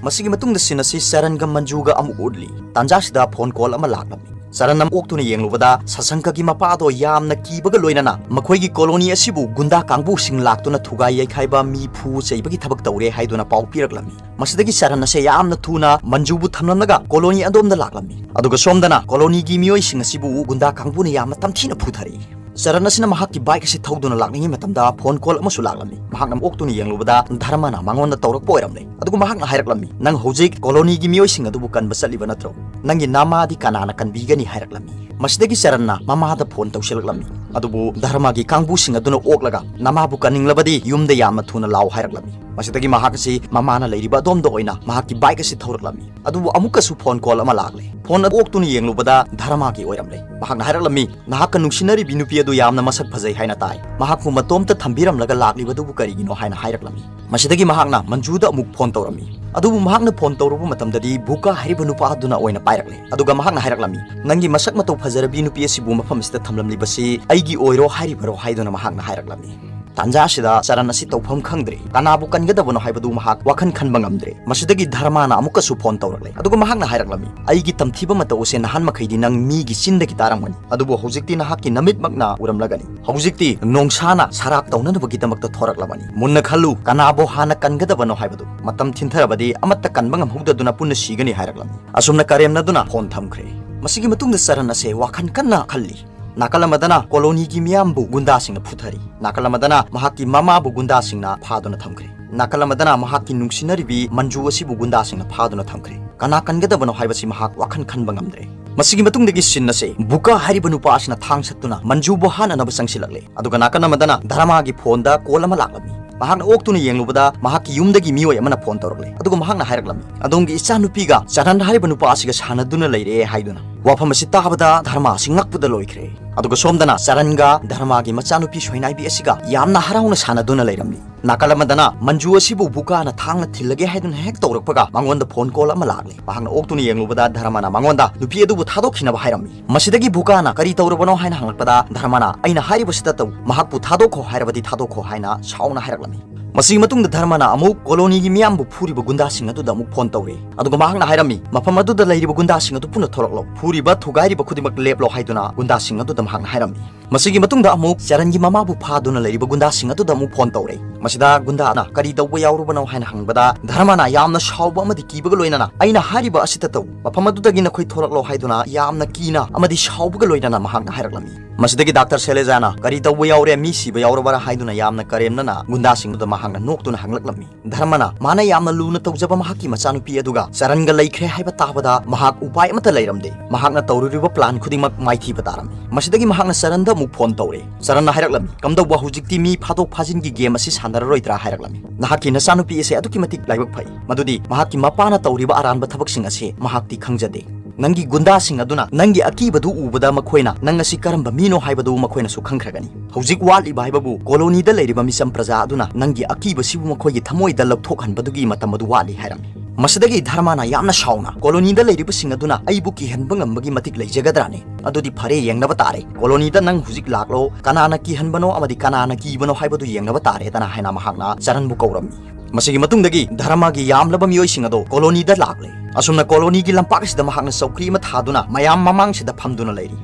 ꯃꯁꯤꯒꯤ ꯃꯇꯨꯡꯗ ꯁꯤꯟ ꯑꯁꯤ ꯆꯔꯟꯒ ꯃꯟꯖꯨꯒ ꯑꯃꯨꯛ ꯎꯠꯂꯤ꯫ ꯇꯥꯟꯖꯥꯁꯤꯗ ꯐꯣꯟ ꯀꯣꯜ ꯑꯃ ꯂꯥꯛꯂꯝꯃꯤ꯫ ꯆꯔꯟ ꯑꯃ ꯑꯣꯛꯇꯨꯅ ꯌꯦꯡꯂꯨꯕꯗ ꯁꯁꯪꯀꯒꯤ ꯃꯄꯥꯗꯣ ꯌꯥꯝꯅ ꯀꯤꯕꯒ ꯂꯣꯏꯅꯅ ꯃꯈꯣꯏꯒꯤ ꯀꯣꯂꯣꯅꯤ ꯑꯁꯤꯕꯨ ꯒꯨꯟꯗꯥ ꯀꯥꯡꯕꯨꯁꯤꯡ ꯂꯥꯛꯇꯨꯅ ꯊꯨꯒꯥꯏ ꯌꯩꯈꯥꯏꯕ, ꯃꯤ ꯐꯨ ꯆꯩꯕꯒꯤ ꯊꯕꯛ ꯇꯧꯔꯦ ꯍꯥꯏꯗꯨꯅ ꯄꯥꯎ ꯄꯤꯔꯛꯂꯝꯃꯤ꯫ ꯃꯁꯤꯗꯒꯤ ꯆꯔꯟ ꯑꯁꯦ ꯌꯥꯝꯅ ꯊꯨꯅ ꯃꯟꯖꯨꯕꯨ ꯊꯝꯂꯝꯂꯒ ꯀꯣꯂꯣꯅꯤ ꯑꯗꯣꯝꯗ ꯂꯥꯛꯂꯝꯃꯤ꯫ ꯑꯗꯨꯒ ꯁꯣꯝꯗꯅ ꯀꯣꯂꯣꯅꯤꯒꯤ ꯃꯤꯑꯣꯏꯁꯤꯡ ꯑꯁꯤꯕꯨ ꯒꯨꯟꯗꯥ ꯀꯥꯡꯕꯨꯅ ꯌꯥꯝꯅ ꯇꯝꯊꯤꯅ ꯐꯨꯊꯔꯛꯏ꯫ ꯆꯔꯟ ꯑꯁꯤꯅ ꯃꯍꯥꯛꯀꯤ ꯕꯥꯏꯛ ꯑꯁꯤ ꯊꯧꯗꯨꯅ ꯂꯥꯛꯂꯤꯉꯩ ꯃꯇꯝꯗ ꯐꯣꯟ ꯀꯣꯜ ꯑꯃꯁꯨ ꯂꯥꯛꯂꯝꯃꯤ꯫ ꯃꯍꯥꯛꯅ ꯑꯣꯛꯇꯨꯅ ꯌꯦꯡꯂꯨꯕꯗ ꯙꯔꯃꯅ ꯃꯉꯣꯟꯗ ꯇꯧꯔꯛꯄ ꯑꯣꯏꯔꯝꯂꯦ꯫ ꯑꯗꯨꯒ ꯃꯍꯥꯛꯅ ꯍꯥꯏꯔꯛꯂꯝꯃꯤ, "ꯅꯪ ꯍꯧꯖꯤꯛ ꯀꯣꯂꯣꯅꯤꯒꯤ ꯃꯤꯑꯣꯏꯁꯤꯡ ꯑꯗꯨꯕꯨ ꯀꯟꯕ ꯆꯠꯂꯤꯕ ꯅꯠꯇ꯭ꯔꯣ? ꯅꯪꯒꯤ ꯅꯃꯥꯗꯤ ꯀꯅꯥꯅ ꯀꯟꯕꯤꯒꯅꯤ?" ꯍꯥꯏꯔꯛꯂꯝꯃꯤ꯫ ꯃꯁꯤꯗꯒꯤ ꯆꯔꯟꯅ ꯃꯃꯥꯗ ꯐꯣꯟ ꯇꯧꯁꯤꯜꯂꯛꯂꯝꯃꯤ꯫ ꯑꯗꯨꯕꯨ ꯙꯔꯃꯒꯤ ꯀꯥꯡꯕꯨꯁꯤꯡ ꯑꯗꯨꯅ ꯑꯣꯛꯂꯒ, "ꯅꯃꯥꯕꯨ ꯀꯟꯅꯤꯡꯂꯕꯗꯤ ꯌꯨꯝꯗ ꯌꯥꯝꯅ ꯊꯨꯅ ꯂꯥꯛꯑꯣ" ꯍꯥꯏꯔꯛꯂꯝꯃꯤ꯫ ꯃꯁꯤꯗꯒꯤ ꯃꯍꯥꯛ ꯑꯁꯤ ꯃꯃꯥꯅ ꯂꯩꯔꯤꯕ ꯑꯗꯣꯝꯗ ꯑꯣꯏꯅ ꯃꯍꯥꯛꯀꯤ ꯕꯥꯏꯛ ꯑꯁꯤ ꯊꯧꯔꯛꯂꯝꯃꯤ꯫ ꯑꯗꯨꯕꯨ ꯑꯃꯨꯛꯀꯁꯨ ꯐꯣꯟ ꯀꯣꯜ ꯑꯃ ꯂꯥꯛꯂꯦ꯫ ꯐꯣꯟ ꯑꯗꯨ ꯑꯣꯛꯇꯨꯅ ꯌꯦꯡꯂꯨꯕꯗ ꯙꯔꯃꯒꯤ ꯑꯣꯏꯔꯝꯂꯦ꯫ ꯃꯍꯥꯛꯅ ꯍꯥꯏꯔꯛꯂꯝꯃꯤ, "ꯅꯍꯥꯛꯀ ꯅꯨꯡꯁꯤꯅꯔꯤꯕꯤ ꯅꯨꯄꯤ ꯑꯗꯨ ꯌꯥꯝꯅ ꯃꯁꯛ ꯐꯖꯩ ꯍꯥꯏꯅ ꯇꯥꯏ꯫ ꯃꯍꯥꯛꯄꯨ ꯃꯇꯣꯝꯇ ꯊꯝꯕꯤꯔꯝꯂꯒ ꯂꯥꯛꯂꯤꯕꯗꯨꯕꯨ ꯀꯔꯤꯒꯤꯅꯣ?" ꯍꯥꯏꯅ ꯍꯥꯏꯔꯛꯂꯝꯃꯤ꯫ ꯃꯁꯤꯗꯒꯤ ꯃꯍꯥꯛꯅ ꯃꯟꯖꯨꯗ ꯑꯃꯨꯛ ꯐꯣꯟ ꯇꯧꯔꯝꯃꯤ꯫ ꯑꯗꯨꯕꯨ ꯃꯍꯥꯛꯅ ꯐꯣꯟ ꯇꯧꯔꯨꯕ ꯃꯇꯝꯗꯗꯤ ꯕꯨꯀꯥ ꯍꯥꯏꯔꯤꯕ ꯅꯨꯄꯥ ꯑꯗꯨꯅ ꯑꯣꯏꯅ ꯄꯥꯏꯔꯛꯂꯦ꯫ ꯑꯗꯨꯒ ꯃꯍꯥꯛꯅ ꯍꯥꯏꯔꯛꯂꯝꯃꯤ, "ꯅꯪꯒꯤ ꯃꯁꯛ ꯃꯇꯧ ꯐꯖꯔꯕꯤ ꯅꯨꯄꯤ ꯑꯁꯤꯕꯨ ꯃꯐꯝ ꯑꯁꯤꯗ ꯊꯝꯂꯝꯂꯤꯕꯁꯤ ꯑꯩꯒꯤ ꯑꯣꯏꯔꯣ ꯍꯥꯏꯔꯤꯕꯔꯣ?" ꯍꯥꯏꯗꯨꯅ ꯃꯍꯥꯛꯅ ꯍꯥꯏꯔꯛꯂꯝꯃꯤ꯫ ꯇꯥꯟꯖꯥ ꯑꯁꯤꯗ ꯆꯔꯟ ꯑꯁꯤ ꯇꯧꯐꯝ ꯈꯪꯗ꯭ꯔꯦ꯫ ꯀꯅꯥꯕꯨ ꯀꯟꯒꯗꯕꯅꯣ ꯍꯥꯏꯕꯗꯨ ꯃꯍꯥꯛ ꯋꯥꯈꯜ ꯈꯟꯕ ꯉꯝꯗ꯭ꯔꯦ꯫ ꯃꯁꯤꯗꯒꯤ ꯙꯔꯃꯅ ꯑꯃꯨꯛꯀꯁꯨ ꯐꯣꯟ ꯇꯧꯔꯛꯂꯦ꯫ ꯑꯗꯨꯒ ꯃꯍꯥꯛꯅ ꯍꯥꯏꯔꯛꯂꯝꯃꯤ, "ꯑꯩꯒꯤ ꯇꯝꯊꯤꯕ ꯃꯇꯧ ꯑꯁꯦ ꯅꯍꯥꯟ ꯃꯈꯩꯗꯤ ꯅꯪ ꯃꯤꯒꯤ ꯆꯤꯟꯗꯒꯤ ꯇꯥꯔꯝꯒꯅꯤ, ꯑꯗꯨꯕꯨ ꯍꯧꯖꯤꯛꯇꯤ ꯅꯍꯥꯛꯀꯤ ꯅꯃꯤꯠꯃꯛꯅ ꯎꯔꯝꯂꯒꯅꯤ꯫ ꯍꯧꯖꯤꯛꯇꯤ ꯅꯣꯡꯁꯥꯅ ꯁꯔꯥꯞ ꯇꯧꯅꯅꯕꯒꯤꯗꯃꯛꯇ ꯊꯣꯔꯛꯂꯕꯅꯤ꯫ ꯃꯨꯟꯅ ꯈꯜꯂꯨ, ꯀꯅꯥꯕꯨ ꯍꯥꯟꯅ ꯀꯟꯒꯗꯕꯅꯣ ꯍꯥꯏꯕꯗꯨ꯫ ꯃꯇꯝ ꯊꯤꯟꯊꯔꯕꯗꯤ ꯑꯃꯠꯇ ꯀꯟꯕ ꯉꯝꯍꯧꯗꯗꯨꯅ ꯄꯨꯟꯅ ꯁꯤꯒꯅꯤ" ꯍꯥꯏꯔꯛꯂꯝꯃꯤ꯫ ꯑꯁꯨꯝꯅ ꯀꯔꯦꯝꯅꯗꯨꯅ ꯐꯣꯟ ꯊꯝꯈ꯭ꯔꯦ꯫ ꯃꯁꯤꯒꯤ ꯃꯇꯨꯡꯗ ꯆꯔꯟ ꯑꯁꯦ ꯋꯥꯈꯜ ꯀꯟꯅ ꯈꯜꯂꯤ꯫ ꯅꯥꯀꯜ ꯑꯃꯗꯅ ꯀꯣꯂꯣꯅꯤꯒꯤ ꯃꯤꯌꯥꯝꯕꯨ ꯒꯨꯟꯗꯥꯁꯤꯡꯅ ꯐꯨꯊꯔꯤ꯫ ꯅꯥꯀꯜ ꯑꯃꯗꯅ ꯃꯍꯥꯛꯀꯤ ꯃꯃꯥꯕꯨ ꯒꯨꯟꯗꯥꯁꯤꯡꯅ ꯐꯥꯗꯨꯅ ꯊꯝꯈ꯭ꯔꯦ꯫ ꯅꯥꯀꯜ ꯑꯃꯗꯅ ꯃꯍꯥꯛꯀꯤ ꯅꯨꯡꯁꯤꯅꯔꯤꯕꯤ ꯃꯟꯖꯨ ꯑꯁꯤꯕꯨ ꯒꯨꯟꯗꯥꯁꯤꯡꯅ ꯐꯥꯗꯨꯅ ꯊꯝꯈ꯭ꯔꯦ꯫ ꯀꯅꯥ ꯀꯟꯒꯗꯕꯅꯣ ꯍꯥꯏꯕꯁꯤ ꯃꯍꯥꯛ ꯋꯥꯈꯜ ꯈꯟꯕ ꯉꯝꯗ꯭ꯔꯦ꯫ ꯃꯁꯤꯒꯤ ꯃꯇꯨꯡꯗꯒꯤ ꯁꯤꯟ ꯑꯁꯦ ꯕꯨꯀꯥ ꯍꯥꯏꯔꯤꯕ ꯅꯨꯄꯥ ꯑꯁꯤꯅ ꯊꯥꯡ ꯁꯠꯇꯨꯅ ꯃꯟꯖꯨꯕꯨ ꯍꯥꯠꯅꯅꯕ ꯆꯪꯁꯤꯜꯂꯛꯂꯦ꯫ ꯑꯗꯨꯒ ꯅꯥꯀꯜ ꯑꯃꯗꯅ ꯙꯔꯃꯥꯒꯤ ꯐꯣꯟꯗ ꯀꯣꯜ ꯑꯃ ꯂꯥꯛꯂꯝꯃꯤ꯫ ꯃꯍꯥꯛꯅ ꯑꯣꯛꯇꯨꯅ ꯌꯦꯡꯂꯨꯕꯗ ꯃꯍꯥꯛꯀꯤ ꯌꯨꯝꯗꯒꯤ ꯃꯤꯑꯣꯏ ꯑꯃꯅ ꯐꯣꯟ ꯇꯧꯔꯛꯂꯦ꯫ ꯑꯗꯨꯒ ꯃꯍꯥꯛꯅ ꯍꯥꯏꯔꯛꯂꯝꯃꯤ, "ꯑꯗꯣꯝꯒꯤ ꯏꯆꯥꯅꯨꯄꯤꯒ ꯆꯔꯟ ꯍꯥꯏꯔꯤꯕ ꯅꯨꯄꯥ ꯑꯁꯤꯒ ꯁꯥꯟꯅꯗꯨꯅ ꯂꯩꯔꯦ" ꯍꯥꯏꯗꯨꯅ꯫ ꯋꯥꯐꯝ ꯑꯁꯤ ꯇꯥꯕꯗ ꯙꯔꯃ ꯑꯁꯤ ꯉꯛꯄꯗ ꯂꯣꯏꯈ꯭ꯔꯦ꯫ ꯑꯗꯨꯒ ꯁꯣꯝꯗꯅ ꯆꯔꯟꯒ ꯙꯔꯃꯒꯤ ꯃꯆꯥꯅꯨꯄꯤ ꯁꯣꯏꯅꯥꯏꯕꯤ ꯑꯁꯤꯒ ꯌꯥꯝꯅ ꯍꯔꯥꯎꯅ ꯁꯥꯟꯅꯗꯨꯅ ꯂꯩꯔꯝꯃꯤ꯫ ꯅꯥꯀꯜ ꯑꯃꯗꯅ ꯃꯟꯖꯨ ꯑꯁꯤꯕꯨ ꯕꯨꯀꯥꯅ ꯊꯥꯡꯅ ꯊꯤꯜꯂꯒꯦ ꯍꯥꯏꯗꯨꯅ ꯍꯦꯛ ꯇꯧꯔꯛꯄꯒ ꯃꯉꯣꯟꯗ ꯐꯣꯟ ꯀꯣꯜ ꯑꯃ ꯂꯥꯛꯂꯦ꯫ ꯃꯍꯥꯛꯅ ꯑꯣꯛꯇꯨꯅ ꯌꯦꯡꯂꯨꯕꯗ ꯙꯔꯃꯅ ꯃꯉꯣꯟꯗ ꯅꯨꯄꯤ ꯑꯗꯨꯕꯨ ꯊꯥꯗꯣꯛꯈꯤꯅꯕ ꯍꯥꯏꯔꯝꯃꯤ꯫ ꯃꯁꯤꯗꯒꯤ ꯕꯨꯀꯥꯅ ꯀꯔꯤ ꯇꯧꯔꯕꯅꯣ ꯍꯥꯏꯅ ꯍꯪꯂꯛꯄꯗ ꯙꯔꯃꯅ, "ꯑꯩꯅ ꯍꯥꯏꯔꯤꯕꯁꯤꯗ ꯇꯧ, ꯃꯍꯥꯛꯄꯨ ꯊꯥꯗꯣꯛꯈꯣ ꯍꯥꯏꯔꯕꯗꯤ ꯊꯥꯗꯣꯛꯈꯣ" ꯍꯥꯏꯅ ꯁꯥꯎꯅ ꯍꯥꯏꯔꯛꯂꯝꯃꯤ꯫ ꯃꯁꯤꯒꯤ ꯃꯇꯨꯡꯗ ꯙꯔꯃꯅ ꯑꯃꯨꯛ ꯀꯣꯂꯣꯅꯤꯒꯤ ꯃꯤꯌꯥꯝꯕꯨ ꯐꯨꯔꯤꯕ ꯒꯨꯟꯗꯥꯁꯤꯡ ꯑꯗꯨꯗ ꯑꯃꯨꯛ ꯐꯣꯟ ꯇꯧꯔꯦ꯫ ꯑꯗꯨꯒ ꯃꯍꯥꯛꯅ ꯍꯥꯏꯔꯝꯃꯤ, ꯃꯐꯝ ꯑꯗꯨꯗ ꯂꯩꯔꯤꯕ ꯒꯨꯟꯗꯥꯁꯤꯡ ꯑꯗꯨ ꯄꯨꯟꯅ ꯊꯣꯔꯛꯂꯣ, ꯐꯨꯔꯤꯕ ꯊꯨꯒꯥꯏꯔꯤꯕ ꯈꯨꯗꯤꯡꯃꯛ ꯂꯦꯞꯂꯣ ꯍꯥꯏꯗꯨꯅ ꯒꯨꯟꯗꯥꯁꯤꯡ ꯑꯗꯨꯗ ꯃꯍꯥꯛꯅ ꯍꯥꯏꯔꯝꯃꯤ꯫ ꯃꯁꯤꯒꯤ ꯃꯇꯨꯡꯗ ꯑꯃꯨꯛ ꯆꯔꯟꯒꯤ ꯃꯃꯥꯕꯨ ꯐꯥꯗꯨꯅ ꯂꯩꯔꯤꯕ ꯒꯨꯟꯗꯥꯁꯤꯡ ꯑꯗꯨꯗ ꯑꯃꯨꯛ ꯐꯣꯟ ꯇꯧꯔꯦ꯫ ꯃꯁꯤꯗ ꯒꯨꯟꯗꯥꯅ ꯀꯔꯤ ꯇꯧꯕ ꯌꯥꯎꯔꯨꯕꯅꯣ ꯍꯥꯏꯅ ꯍꯪꯕꯗ, ꯙꯔꯃꯅ ꯌꯥꯝꯅ ꯁꯥꯎꯕ ꯑꯃꯗꯤ ꯀꯤꯕꯒ ꯂꯣꯏꯅꯅ, "ꯑꯩꯅ ꯍꯥꯏꯔꯤꯕ ꯑꯁꯤꯇ ꯇꯧ, ꯃꯐꯝ ꯑꯗꯨꯗꯒꯤ ꯅꯈꯣꯏ ꯊꯣꯔꯛꯂꯣ" ꯍꯥꯏꯗꯨꯅ ꯌꯥꯝꯅ ꯀꯤꯅ ꯑꯃꯗꯤ ꯁꯥꯎꯕꯒ ꯂꯣꯏꯅꯅ ꯃꯍꯥꯛꯅ ꯍꯥꯏꯔꯛꯂꯝꯃꯤ꯫ ꯃꯁꯤꯗꯒꯤ ꯗꯥꯛꯇꯔ ꯁꯦꯂꯦꯖꯥꯅ, "ꯀꯔꯤ ꯇꯧꯕ ꯌꯥꯎꯔꯦ, ꯃꯤ ꯁꯤꯕ ꯌꯥꯎꯔꯕꯔꯥ?" ꯍꯥꯏꯗꯨꯅ ꯌꯥꯝꯅ ꯀꯔꯦꯝꯅꯅ ꯒꯨꯟꯗꯥꯁꯤꯡꯗꯨꯗ ꯃꯍꯥꯛꯅ ꯅꯣꯛꯇꯨꯅ ꯍꯪꯂꯛꯂꯝꯃꯤ꯫ ꯙꯔꯃꯅ ꯃꯥꯅ ꯌꯥꯝꯅ ꯂꯨꯅ ꯇꯧꯖꯕ ꯃꯍꯥꯛꯀꯤ ꯃꯆꯥꯅꯨꯄꯤ ꯑꯗꯨꯒ ꯆꯔꯟꯒ ꯂꯩꯈ꯭ꯔꯦ ꯍꯥꯏꯕ ꯇꯥꯕꯗ ꯃꯍꯥꯛ ꯎꯄꯥꯏ ꯑꯃꯠꯇ ꯂꯩꯔꯝꯗꯦ꯫ ꯃꯍꯥꯛꯅ ꯇꯧꯔꯨꯔꯤꯕ ꯄ꯭ꯂꯥꯟ ꯈꯨꯗꯤꯡꯃꯛ ꯃꯥꯏꯊꯤꯕ ꯇꯥꯔꯝꯃꯤ꯫ ꯃꯁꯤꯗꯒꯤ ꯃꯍꯥꯛꯅ ꯆꯔꯟꯗ ꯑꯃꯨꯛ ꯐꯣꯟ ꯇꯧꯔꯦ꯫ ꯆꯔꯟꯅ ꯍꯥꯏꯔꯛꯂꯝꯃꯤ, "ꯀꯝꯗꯧꯕ, ꯍꯧꯖꯤꯛꯇꯤ ꯃꯤ ꯐꯥꯗꯣꯛ ꯐꯥꯖꯤꯟꯒꯤ ꯒꯦꯝ ꯑꯁꯤ ꯁꯥꯟꯅꯔꯔꯣꯏꯗ꯭ꯔꯥ?" ꯍꯥꯏꯔꯛꯂꯝꯃꯤ꯫ "ꯅꯍꯥꯛꯀꯤ ꯅꯆꯥꯅꯨꯄꯤ ꯑꯁꯤ ꯑꯗꯨꯛꯀꯤ ꯃꯇꯤꯛ ꯂꯥꯏꯕꯛ ꯐꯩ, ꯃꯗꯨꯗꯤ ꯃꯍꯥꯛꯀꯤ ꯃꯄꯥꯅ ꯇꯧꯔꯤꯕ ꯑꯔꯥꯟꯕ ꯊꯕꯛꯁꯤꯡ ꯑꯁꯤ ꯃꯍꯥꯛꯇꯤ ꯈꯪꯖꯗꯦ꯫ ꯅꯪꯒꯤ ꯒꯨꯟꯗꯥꯁꯤꯡ ꯑꯗꯨꯅ ꯅꯪꯒꯤ ꯑꯀꯤꯕꯗꯨ ꯎꯕꯗ ꯃꯈꯣꯏꯅ ꯅꯪ ꯑꯁꯤ ꯀꯔꯝꯕ ꯃꯤꯅꯣ ꯍꯥꯏꯕꯗꯨ ꯃꯈꯣꯏꯅꯁꯨ ꯈꯪꯈ꯭ꯔꯒꯅꯤ꯫ ꯍꯧꯖꯤꯛ ꯋꯥꯠꯂꯤꯕ ꯍꯥꯏꯕꯕꯨ ꯀꯣꯂꯣꯅꯤꯗ ꯂꯩꯔꯤꯕ ꯃꯤꯆꯝ ꯄ꯭ꯔꯖꯥ ꯑꯗꯨꯅ ꯅꯪꯒꯤ ꯑꯀꯤꯕꯁꯤꯕꯨ ꯃꯈꯣꯏꯒꯤ ꯊꯃꯣꯏꯗ ꯂꯧꯊꯣꯛꯍꯟꯕꯗꯨꯒꯤ ꯃꯇꯝ ꯑꯗꯨ ꯋꯥꯠꯂꯤ" ꯍꯥꯏꯔꯝꯃꯤ꯫ ꯃꯁꯤꯗꯒꯤ ꯙꯔꯃꯅ ꯌꯥꯝꯅ ꯁꯥꯎꯅ, "ꯀꯣꯂꯣꯅꯤꯗ ꯂꯩꯔꯤꯕꯁꯤꯡ ꯑꯗꯨꯅ ꯑꯩꯕꯨ ꯀꯤꯍꯟꯕ ꯉꯝꯕꯒꯤ ꯃꯇꯤꯛ ꯂꯩꯖꯒꯗ꯭ꯔꯥꯅꯦ? ꯑꯗꯨꯗꯤ ꯐꯔꯦ, ꯌꯦꯡꯅꯕ ꯇꯥꯔꯦ꯫ ꯀꯣꯂꯣꯅꯤꯗ ꯅꯪ ꯍꯧꯖꯤꯛ ꯂꯥꯛꯂꯣ, ꯀꯅꯥꯅ ꯀꯤꯍꯟꯕꯅꯣ ꯑꯃꯗꯤ ꯀꯅꯥꯅ ꯀꯤꯕꯅꯣ ꯍꯥꯏꯕꯗꯨ ꯌꯦꯡꯅꯕ ꯇꯥꯔꯦꯗꯅ" ꯍꯥꯏꯅ ꯃꯍꯥꯛꯅ ꯆꯔꯟꯕꯨ ꯀꯧꯔꯝꯃꯤ꯫ ꯃꯁꯤꯒꯤ ꯃꯇꯨꯡꯗꯒꯤ ꯙꯔꯃꯒꯤ ꯌꯥꯝꯂꯕ ꯃꯤꯑꯣꯏꯁꯤꯡ ꯑꯗꯨ ꯀꯣꯂꯣꯅꯤꯗ ꯂꯥꯛꯂꯦ꯫ ꯑꯁꯨꯝꯅ ꯀꯣꯂꯣꯅꯤꯒꯤ ꯂꯝꯄꯥꯛ ꯑꯁꯤꯗ ꯃꯍꯥꯛꯅ ꯆꯧꯀ꯭ꯔꯤ ꯑꯃ ꯊꯥꯗꯨꯅ ꯃꯌꯥꯝ ꯃꯃꯥꯡꯁꯤꯗ ꯐꯝꯗꯨꯅ ꯂꯩꯔꯤ꯫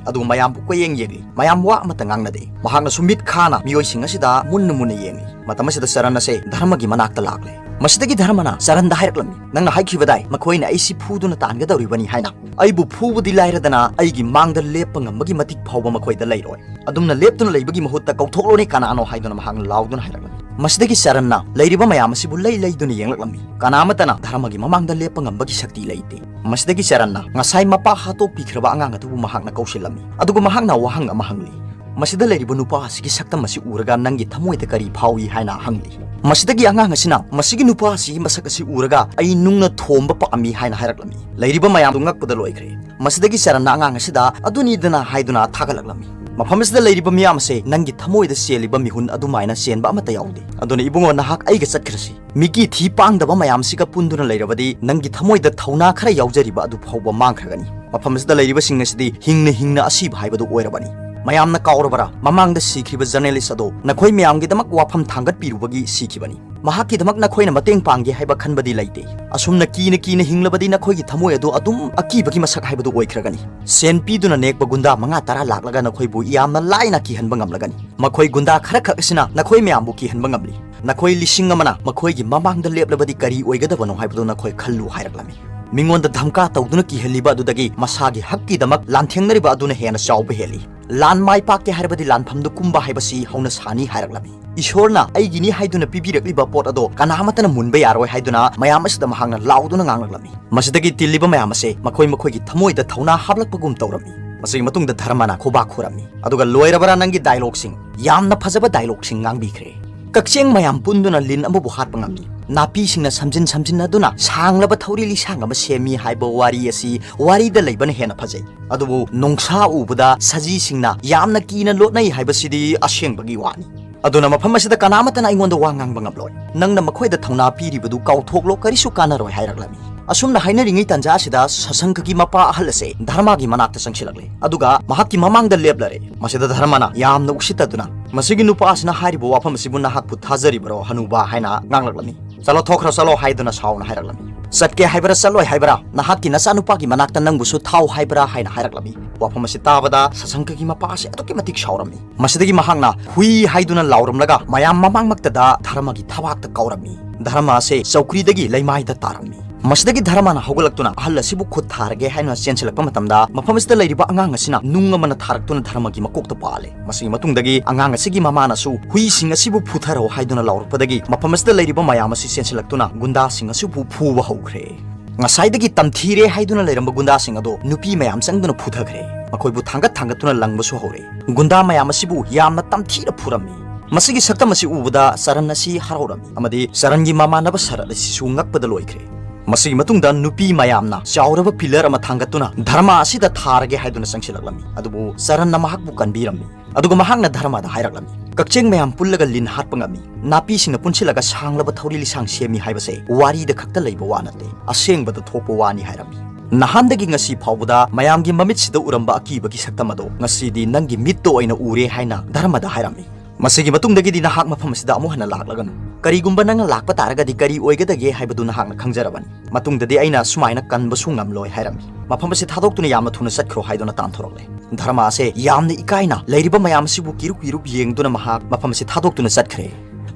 ꯑꯗꯨꯒ ꯃꯌꯥꯝꯕꯨ ꯀꯣꯏꯌꯦꯡ ꯌꯦꯡꯂꯤ꯫ ꯃꯌꯥꯝ ꯋꯥ ꯑꯃꯠꯇ ꯉꯥꯡꯅꯗꯦ꯫ ꯃꯍꯥꯛꯅꯁꯨ ꯃꯤꯠ ꯈꯥꯅ ꯃꯤꯑꯣꯏꯁꯤꯡ ꯑꯁꯤꯗ ꯃꯨꯟꯅ ꯃꯨꯟꯅ ꯌꯦꯡꯂꯤ꯫ ꯃꯇꯝ ꯑꯁꯤꯗ ꯆꯔꯟ ꯑꯁꯦ ꯙꯔꯃꯒꯤ ꯃꯅꯥꯛꯇ ꯂꯥꯛꯂꯦ꯫ ꯃꯁꯤꯗꯒꯤ ꯙꯔꯃꯅ ꯆꯔꯟꯗ ꯍꯥꯏꯔꯛꯂꯝꯃꯤ, "ꯅꯪꯅ ꯍꯥꯏꯈꯤꯕꯗꯥꯏ ꯃꯈꯣꯏꯅ ꯑꯩꯁꯤ ꯐꯨꯗꯨꯅ ꯇꯥꯟꯒꯗꯧꯔꯤꯕꯅꯤ ꯍꯥꯏꯅ? ꯑꯩꯕꯨ ꯐꯨꯕꯗꯤ ꯂꯥꯏꯔꯗꯅ ꯑꯩꯒꯤ ꯃꯥꯡꯗ ꯂꯦꯞꯄ ꯉꯝꯕꯒꯤ ꯃꯇꯤꯛ ꯐꯥꯎꯕ ꯃꯈꯣꯏꯗ ꯂꯩꯔꯣꯏ꯫ ꯑꯗꯨꯝꯅ ꯂꯦꯞꯇꯨꯅ ꯂꯩꯕꯒꯤ ꯃꯍꯨꯠꯇ ꯀꯧꯊꯣꯛꯂꯣꯅꯦ ꯀꯅꯥꯅꯣ" ꯍꯥꯏꯗꯨꯅ ꯃꯍꯥꯛꯅ ꯂꯥꯎꯗꯨꯅ ꯍꯥꯏꯔꯛꯂꯝꯃꯤ꯫ ꯃꯁꯤꯗꯒꯤ ꯆꯔꯟꯅ ꯂꯩꯔꯤꯕ ꯃꯌꯥꯝ ꯑꯁꯤꯕꯨ ꯂꯩ ꯂꯩꯗꯨꯅ ꯌꯦꯡꯂꯛꯂꯝꯃꯤ꯫ ꯀꯅꯥ ꯑꯃꯠꯇꯅ ꯙꯔꯃꯒꯤ ꯃꯃꯥꯡꯗ ꯂꯦꯞꯄ ꯉꯝꯕꯒꯤ ꯁꯛꯇꯤ ꯂꯩꯇꯦ꯫ ꯃꯁꯤꯗꯒꯤ ꯆꯔꯟꯅ ꯉꯁꯥꯏ ꯃꯄꯥ ꯍꯥꯠꯇꯣꯛꯄꯤꯈ꯭ꯔꯕ ꯑꯉꯥꯡ ꯑꯗꯨꯕꯨ ꯃꯍꯥꯛꯅ ꯀꯧꯁꯤꯜꯂꯝꯃꯤ꯫ ꯑꯗꯨꯒ ꯃꯍꯥꯛꯅ ꯋꯥꯍꯪ ꯑꯃ ꯍꯪꯂꯤ꯫ "ꯃꯁꯤꯗ ꯂꯩꯔꯤꯕ ꯅꯨꯄꯥ ꯑꯁꯤꯒꯤ ꯁꯛꯇꯝ ꯑꯁꯤ ꯎꯔꯒ ꯅꯪꯒꯤ ꯊꯃꯣꯏꯗ ꯀꯔꯤ ꯐꯥꯎꯏ?" ꯍꯥꯏꯅ ꯍꯪꯂꯤ꯫ ꯃꯁꯤꯗꯒꯤ ꯑꯉꯥꯡ ꯑꯁꯤꯅ, "ꯃꯁꯤꯒꯤ ꯅꯨꯄꯥ ꯑꯁꯤꯒꯤ ꯃꯁꯛ ꯑꯁꯤ ꯎꯔꯒ ꯑꯩ ꯅꯨꯡꯅ ꯊꯣꯝꯕ ꯄꯥꯝꯃꯤ" ꯍꯥꯏꯅ ꯍꯥꯏꯔꯛꯂꯝꯃꯤ꯫ ꯂꯩꯔꯤꯕ ꯃꯌꯥꯝꯗꯨ ꯉꯛꯄꯗ ꯂꯣꯏꯈ꯭ꯔꯦ꯫ ꯃꯁꯤꯗꯒꯤ ꯆꯔꯟꯅ ꯑꯉꯥꯡ ꯑꯁꯤꯗ "ꯑꯗꯨꯅꯤꯗꯅ" ꯍꯥꯏꯗꯨꯅ ꯊꯥꯒꯠꯂꯛꯂꯝꯃꯤ꯫ "ꯃꯐꯝ ꯑꯁꯤꯗ ꯂꯩꯔꯤꯕ ꯃꯤꯌꯥꯝ ꯑꯁꯦ ꯅꯪꯒꯤ ꯊꯃꯣꯏꯗ ꯆꯦꯜꯂꯤꯕ ꯃꯤꯍꯨꯟ ꯑꯗꯨꯃꯥꯏꯅ ꯆꯦꯟꯕ ꯑꯃꯠꯇ ꯌꯥꯎꯗꯦ꯫ ꯑꯗꯨꯅ ꯏꯕꯨꯡꯉꯣ, ꯅꯍꯥꯛ ꯑꯩꯒ ꯆꯠꯈ꯭ꯔꯁꯤ꯫ ꯃꯤꯀꯤ ꯊꯤ ꯄꯥꯡꯗꯕ ꯃꯌꯥꯝꯁꯤꯒ ꯄꯨꯟꯗꯨꯅ ꯂꯩꯔꯕꯗꯤ ꯅꯪꯒꯤ ꯊꯃꯣꯏꯗ ꯊꯧꯅꯥ ꯈꯔ ꯌꯥꯎꯖꯔꯤꯕ ꯑꯗꯨ ꯐꯥꯎꯕ ꯃꯥꯡꯈ꯭ꯔꯒꯅꯤ꯫ ꯃꯐꯝ ꯑꯁꯤꯗ ꯂꯩꯔꯤꯕꯁꯤꯡ ꯑꯁꯤꯗꯤ ꯍꯤꯡꯅ ꯍꯤꯡꯅ ꯑꯁꯤꯕ ꯍꯥꯏꯕꯗꯨ ꯑꯣꯏꯔꯕꯅꯤ꯫ ꯃꯌꯥꯝꯅ ꯀꯥꯎꯔꯕꯔꯥ? ꯃꯃꯥꯡꯗ ꯁꯤꯈꯤꯕ journalist ꯑꯗꯣ ꯅꯈꯣꯏ ꯃꯌꯥꯝꯒꯤꯗꯃꯛ ꯋꯥꯐꯝ ꯊꯥꯡꯒꯠꯄꯤꯔꯨꯕꯒꯤ ꯁꯤꯈꯤꯕꯅꯤ꯫ ꯃꯍꯥꯛꯀꯤꯗꯃꯛ ꯅꯈꯣꯏꯅ ꯃꯇꯦꯡ ꯄꯥꯡꯒꯦ ꯍꯥꯏꯕ ꯈꯟꯕꯗꯤ ꯂꯩꯇꯦ꯫ ꯑꯁꯨꯝꯅ ꯀꯤꯅ ꯀꯤꯅ ꯍꯤꯡꯂꯕꯗꯤ ꯅꯈꯣꯏꯒꯤ ꯊꯃꯣꯏ ꯑꯗꯨ ꯑꯗꯨꯝ ꯑꯀꯤꯕꯒꯤ ꯃꯁꯛ ꯍꯥꯏꯕꯗꯨ ꯑꯣꯏꯈ꯭ꯔꯒꯅꯤ꯫ ꯁꯦꯟ ꯄꯤꯗꯨꯅ ꯅꯦꯛꯄ ꯒꯨꯟꯗꯥ ꯃꯉꯥ ꯇꯔꯥ ꯂꯥꯛꯂꯒ ꯅꯈꯣꯏꯕꯨ ꯌꯥꯝꯅ ꯂꯥꯏꯅ ꯀꯤꯍꯟꯕ ꯉꯝꯂꯒꯅꯤ꯫ ꯃꯈꯣꯏ ꯒꯨꯟꯗꯥ ꯈꯔꯈꯛ ꯑꯁꯤꯅ ꯅꯈꯣꯏ ꯃꯌꯥꯝꯕꯨ ꯀꯤꯍꯟꯕ ꯉꯝꯂꯤ꯫ ꯅꯈꯣꯏ ꯂꯤꯁꯤꯡ ꯑꯃꯅ ꯃꯈꯣꯏꯒꯤ ꯃꯃꯥꯡꯗ ꯂꯦꯞꯂꯕꯗꯤ ꯀꯔꯤ ꯑꯣꯏꯒꯗꯕꯅꯣ ꯍꯥꯏꯕꯗꯨ ꯅꯈꯣꯏ ꯈꯜꯂꯨ ꯍꯥꯏꯔꯛꯂꯝꯃꯤ꯫ ꯃꯤꯉꯣꯟꯗ ꯙꯝꯀꯥ ꯇꯧꯗꯨꯅ ꯀꯤꯍꯜꯂꯤꯕ ꯑꯗꯨꯗꯒꯤ ꯃꯁꯥꯒꯤ ꯍꯛꯀꯤꯗꯃꯛ ꯂꯥꯟꯊꯦꯡꯅꯔꯤꯕ ꯑꯗꯨꯅ ꯍꯦꯟꯅ ꯆꯥꯎꯕ ꯍꯦꯜꯂꯤ꯫ ꯂꯥꯟ ꯃꯥꯏ ꯄꯥꯛꯀꯦ ꯍꯥꯏꯔꯕꯗꯤ ꯂꯥꯟꯐꯝꯗꯨ ꯀꯨꯝꯕ ꯍꯥꯏꯕꯁꯤ ꯍꯧꯅ ꯁꯥꯅꯤ ꯍꯥꯏꯔꯛꯂꯝꯃꯤ꯫ ꯏꯁꯣꯔꯅ ꯑꯩꯒꯤꯅꯤ ꯍꯥꯏꯗꯨꯅ ꯄꯤꯕꯤꯔꯛꯂꯤꯕ ꯄꯣꯠ ꯑꯗꯣ ꯀꯅꯥꯃꯠꯇꯅ ꯃꯨꯟꯕ ꯌꯥꯔꯣꯏ ꯍꯥꯏꯗꯨꯅ ꯃꯌꯥꯝ ꯑꯁꯤꯗ ꯃꯍꯥꯛꯅ ꯂꯥꯎꯗꯨꯅ ꯉꯥꯡꯂꯛꯂꯝꯃꯤ꯫ ꯃꯁꯤꯗꯒꯤ ꯇꯤꯜꯂꯤꯕ ꯃꯌꯥꯝ ꯑꯁꯦ ꯃꯈꯣꯏ ꯃꯈꯣꯏꯒꯤ ꯊꯃꯣꯏꯗ ꯊꯧꯅꯥ ꯍꯥꯞꯂꯛꯄꯒꯨꯝ ꯇꯧꯔꯝꯃꯤ꯫ ꯃꯁꯤꯒꯤ ꯃꯇꯨꯡꯗ ꯙꯔꯃꯅ ꯈꯨꯕꯥꯛ ꯈꯨꯔꯝꯃꯤ꯫ ꯑꯗꯨꯒ ꯂꯣꯏꯔꯕ꯭ꯔꯥ ꯅꯪꯒꯤ dialogueꯁꯤꯡ? ꯌꯥꯝꯅ ꯐꯖꯕ dialogueꯁꯤꯡ ꯉꯥꯡꯕꯤꯈ꯭ꯔꯦ꯫ ꯀꯛꯆꯦꯡ ꯃꯌꯥꯝ ꯄꯨꯟꯗꯨꯅ ꯂꯤꯟ ꯑꯃꯕꯨ ꯍꯥꯠꯄ ꯉꯝꯃꯤ꯫ ꯅꯥꯄꯤꯁꯤꯡꯅ ꯁꯝꯖꯤꯟ ꯁꯝꯖꯤꯟꯅꯗꯨꯅ ꯁꯥꯡꯂꯕ ꯊꯧꯔꯤ ꯂꯤꯁꯥꯡ ꯑꯃ ꯁꯦꯝꯃꯤ ꯍꯥꯏꯕ ꯋꯥꯔꯤ ꯑꯁꯤ ꯋꯥꯔꯤꯗ ꯂꯩꯕꯅ ꯍꯦꯟꯅ ꯐꯖꯩ꯫ ꯑꯗꯨꯕꯨ ꯅꯣꯡꯁꯥ ꯎꯕꯗ ꯁꯖꯤꯁꯤꯡꯅ ꯌꯥꯝꯅ ꯀꯤꯅ ꯂꯣꯠꯅꯩ ꯍꯥꯏꯕꯁꯤꯗꯤ ꯑꯁꯦꯡꯕꯒꯤ ꯋꯥꯅꯤ꯫ ꯑꯗꯨꯅ ꯃꯐꯝ ꯑꯁꯤꯗ ꯀꯅꯥꯃꯠꯇꯅ ꯑꯩꯉꯣꯟꯗ ꯋꯥ ꯉꯥꯡꯕ ꯉꯝꯂꯣꯏ꯫ ꯅꯪꯅ ꯃꯈꯣꯏꯗ ꯊꯧꯅꯥ ꯄꯤꯔꯤꯕꯗꯨ ꯀꯥꯎꯊꯣꯛꯂꯣ, ꯀꯔꯤꯁꯨ ꯀꯥꯟꯅꯔꯣꯏ ꯍꯥꯏꯔꯛꯂꯝꯃꯤ꯫ ꯑꯁꯨꯝꯅ ꯍꯥꯏꯅꯔꯤꯉꯩ ꯇꯥꯟꯖꯥ ꯑꯁꯤꯗ ꯁꯁꯪꯀꯒꯤ ꯃꯄꯥ ꯑꯍꯜ ꯑꯁꯦ ꯙꯔꯃꯒꯤ ꯃꯅꯥꯛꯇ ꯆꯪꯁꯤꯜꯂꯛꯂꯦ꯫ ꯑꯗꯨꯒ ꯃꯍꯥꯛꯀꯤ ꯃꯃꯥꯡꯗ ꯂꯦꯞꯂꯔꯦ꯫ ꯃꯁꯤꯗ ꯙꯔꯃꯅ ꯌꯥꯝꯅ ꯎꯁꯤꯠꯇꯗꯨꯅ, "ꯃꯁꯤꯒꯤ ꯅꯨꯄꯥ ꯑꯁꯤꯅ ꯍꯥꯏꯔꯤꯕ ꯋꯥꯐꯝ ꯑꯁꯤꯕꯨ ꯅꯍꯥꯛꯄꯨ ꯊꯥꯖꯔꯤꯕꯔꯣ, ꯍꯅꯨꯕ?" ꯍꯥꯏꯅ ꯉꯥꯡꯂꯛꯂꯝꯃꯤ꯫ "ꯆꯠꯂꯣ, ꯊꯣꯛꯈ꯭ꯔꯣ, ꯆꯠꯂꯣ," ꯍꯥꯏꯗꯨꯅ ꯁꯥꯎꯅ ꯍꯥꯏꯔꯛꯂꯝꯃꯤ꯫ "ꯆꯠꯀꯦ ꯍꯥꯏꯕꯔꯥ, ꯆꯠꯂꯣꯏ ꯍꯥꯏꯕꯔꯥ? ꯅꯍꯥꯛꯀꯤ ꯅꯆꯥꯅꯨꯄꯥꯒꯤ ꯃꯅꯥꯛꯇ ꯅꯪꯕꯨꯁꯨ ꯊꯥꯎ ꯍꯥꯏꯕꯔꯥ?" ꯍꯥꯏꯅ ꯍꯥꯏꯔꯛꯂꯝꯃꯤ꯫ ꯋꯥꯐꯝ ꯑꯁꯤ ꯇꯥꯕꯗ ꯁꯁꯪꯀꯒꯤ ꯃꯄꯥ ꯑꯁꯤ ꯑꯗꯨꯛꯀꯤ ꯃꯇꯤꯛ ꯁꯥꯎꯔꯝꯃꯤ꯫ ꯃꯁꯤꯗꯒꯤ ꯃꯍꯥꯛꯅ "ꯍꯨꯏ" ꯍꯥꯏꯗꯨꯅ ꯂꯥꯎꯔꯝꯂꯒ ꯃꯌꯥꯝ ꯃꯃꯥꯡꯃꯛꯇꯗ ꯙꯔꯃꯒꯤ ꯊꯕꯥꯛꯇ ꯀꯥꯎꯔꯝꯃꯤ꯫ ꯙꯔꯃ ꯑꯁꯦ ꯆꯧꯀ꯭ꯔꯤꯗꯒꯤ ꯂꯩꯃꯥꯏꯗ ꯇꯥꯔꯝꯃꯤ꯫ ꯃꯁꯤꯗꯒꯤ ꯙꯔꯃꯅ ꯍꯧꯒꯠꯂꯛꯇꯨꯅ ꯑꯍꯜ ꯑꯁꯤꯕꯨ ꯈꯨꯠ ꯊꯥꯔꯒꯦ ꯍꯥꯏꯅ ꯆꯦꯟꯁꯤꯜꯂꯛꯄ ꯃꯇꯝꯗ, ꯃꯐꯝ ꯑꯁꯤꯗ ꯂꯩꯔꯤꯕ ꯑꯉꯥꯡ ꯑꯁꯤꯅ ꯅꯨꯡ ꯑꯃꯅ ꯊꯥꯔꯛꯇꯨꯅ ꯙꯔꯃꯒꯤ ꯃꯀꯣꯛꯇ ꯄꯥꯜꯂꯦ꯫ ꯃꯁꯤꯒꯤ ꯃꯇꯨꯡꯗꯒꯤ ꯑꯉꯥꯡ ꯑꯁꯤꯒꯤ ꯃꯃꯥꯅꯁꯨ "ꯍꯨꯏꯁꯤꯡ ꯑꯁꯤꯕꯨ ꯐꯨꯊꯔꯣ" ꯍꯥꯏꯗꯨꯅ ꯂꯥꯎꯔꯛꯄꯗꯒꯤ, ꯃꯐꯝ ꯑꯁꯤꯗ ꯂꯩꯔꯤꯕ ꯃꯌꯥꯝ ꯑꯁꯤ ꯆꯦꯟꯁꯤꯜꯂꯛꯇꯨꯅ ꯒꯨꯟꯗꯥꯁꯤꯡ ꯑꯁꯤꯕꯨ ꯐꯨꯕ ꯍꯧꯈ꯭ꯔꯦ꯫ ꯉꯁꯥꯏꯗꯒꯤ ꯇꯝꯊꯤꯔꯦ ꯍꯥꯏꯗꯨꯅ ꯂꯩꯔꯝꯕ ꯒꯨꯟꯗꯥꯁꯤꯡ ꯑꯗꯣ ꯅꯨꯄꯤ ꯃꯌꯥꯝ ꯆꯪꯗꯨꯅ ꯐꯨꯊꯈ꯭ꯔꯦ꯫ ꯃꯈꯣꯏꯕꯨ ꯊꯥꯡꯒꯠ ꯊꯥꯡꯒꯠꯇꯨꯅ ꯂꯪꯕꯁꯨ ꯍꯧꯔꯦ꯫ ꯒꯨꯟꯗꯥ ꯃꯌꯥꯝ ꯑꯁꯤꯕꯨ ꯌꯥꯝꯅ ꯇꯝꯊꯤꯅ ꯐꯨꯔꯝꯃꯤ꯫ ꯃꯁꯤꯒꯤ ꯁꯛꯇꯝ ꯑꯁꯤ ꯎꯕꯗ ꯆꯔꯟ ꯑꯁꯤ ꯍꯔꯥꯎꯔꯝꯃꯤ ꯑꯃꯗꯤ ꯆꯔꯟꯒꯤ ꯃꯃꯥꯟꯅꯕ ꯁꯔꯠ ꯑꯁꯤꯁꯨ ꯉꯛꯄꯗ ꯂꯣꯏꯈ꯭ꯔꯦ꯫ ꯃꯁꯤꯒꯤ ꯃꯇꯨꯡꯗ ꯅꯨꯄꯤ ꯃꯌꯥꯝꯅ ꯆꯥꯎꯔꯕ ꯄꯤꯂꯔ ꯑꯃ ꯊꯥꯡꯒꯠꯇꯨꯅ ꯙꯔꯃ ꯑꯁꯤꯗ ꯊꯥꯔꯒꯦ ꯍꯥꯏꯗꯨꯅ ꯆꯪꯁꯤꯜꯂꯛꯂꯝꯃꯤ꯫ ꯑꯗꯨꯕꯨ ꯆꯔꯟꯅ ꯃꯍꯥꯛꯄꯨ ꯀꯟꯕꯤꯔꯝꯃꯤ꯫ ꯑꯗꯨꯒ ꯃꯍꯥꯛꯅ ꯙꯔꯃꯗ ꯍꯥꯏꯔꯛꯂꯝꯃꯤ, "ꯀꯛꯆꯦꯡ ꯃꯌꯥꯝ ꯄꯨꯜꯂꯒ ꯂꯤꯟ ꯍꯥꯠꯄ ꯉꯝꯃꯤ꯫ ꯅꯥꯄꯤꯁꯤꯡꯅ ꯄꯨꯟꯁꯤꯜꯂꯒ ꯁꯥꯡꯂꯕ ꯊꯧꯔꯤ ꯂꯤꯁꯥꯡ ꯁꯦꯝꯃꯤ ꯍꯥꯏꯕꯁꯦ ꯋꯥꯔꯤꯗ ꯈꯛꯇ ꯂꯩꯕ ꯋꯥ ꯅꯠꯇꯦ, ꯑꯁꯦꯡꯕꯗ ꯊꯣꯛꯄ ꯋꯥꯅꯤ" ꯍꯥꯏꯔꯝꯃꯤ꯫ "ꯅꯍꯥꯟꯗꯒꯤ ꯉꯁꯤ ꯐꯥꯎꯕꯗ ꯃꯌꯥꯝꯒꯤ ꯃꯃꯤꯠꯁꯤꯗ ꯎꯔꯝꯕ ꯑꯀꯤꯕꯒꯤ ꯁꯛꯇꯝ ꯑꯗꯣ ꯉꯁꯤꯗꯤ ꯅꯪꯒꯤ ꯃꯤꯠꯇ ꯑꯣꯏꯅ ꯎꯔꯦ" ꯍꯥꯏꯅ ꯙꯔꯃꯗ ꯍꯥꯏꯔꯝꯃꯤ꯫ "ꯃꯁꯤꯒꯤ ꯃꯇꯨꯡꯗꯒꯤꯗꯤ ꯅꯍꯥꯛ ꯃꯐꯝ ꯑꯁꯤꯗ ꯑꯃꯨꯛ ꯍꯟꯅ ꯂꯥꯛꯂꯒꯅꯨ꯫ ꯀꯔꯤꯒꯨꯝꯕ ꯅꯪꯅ ꯂꯥꯛꯄ ꯇꯥꯔꯒꯗꯤ ꯀꯔꯤ ꯑꯣꯏꯒꯗꯒꯦ ꯍꯥꯏꯕꯗꯨ ꯅꯍꯥꯛꯅ ꯈꯪꯖꯔꯕꯅꯤ꯫ ꯃꯇꯨꯡꯗꯗꯤ ꯑꯩꯅ ꯁꯨꯃꯥꯏꯅ ꯀꯟꯕꯁꯨ ꯉꯝꯂꯣꯏ" ꯍꯥꯏꯔꯝꯃꯤ꯫ "ꯃꯐꯝ ꯑꯁꯤ ꯊꯥꯗꯣꯛꯇꯨꯅ ꯌꯥꯝꯅ ꯊꯨꯅ ꯆꯠꯈ꯭ꯔꯣ" ꯍꯥꯏꯗꯨꯅ ꯇꯥꯟꯊꯣꯔꯛꯂꯦ꯫ ꯙꯔꯃ ꯑꯁꯦ ꯌꯥꯝꯅ ꯏꯀꯥꯏꯅ ꯂꯩꯔꯤꯕ ꯃꯌꯥꯝ ꯑꯁꯤꯕꯨ ꯀꯤꯔꯨꯞ ꯀꯤꯔꯨꯞ ꯌꯦꯡꯗꯨꯅ ꯃꯍꯥꯛ ꯃꯐꯝ ꯑꯁꯤ ꯊꯥꯗꯣꯛꯇꯨꯅ ꯆꯠꯈ꯭ꯔꯦ꯫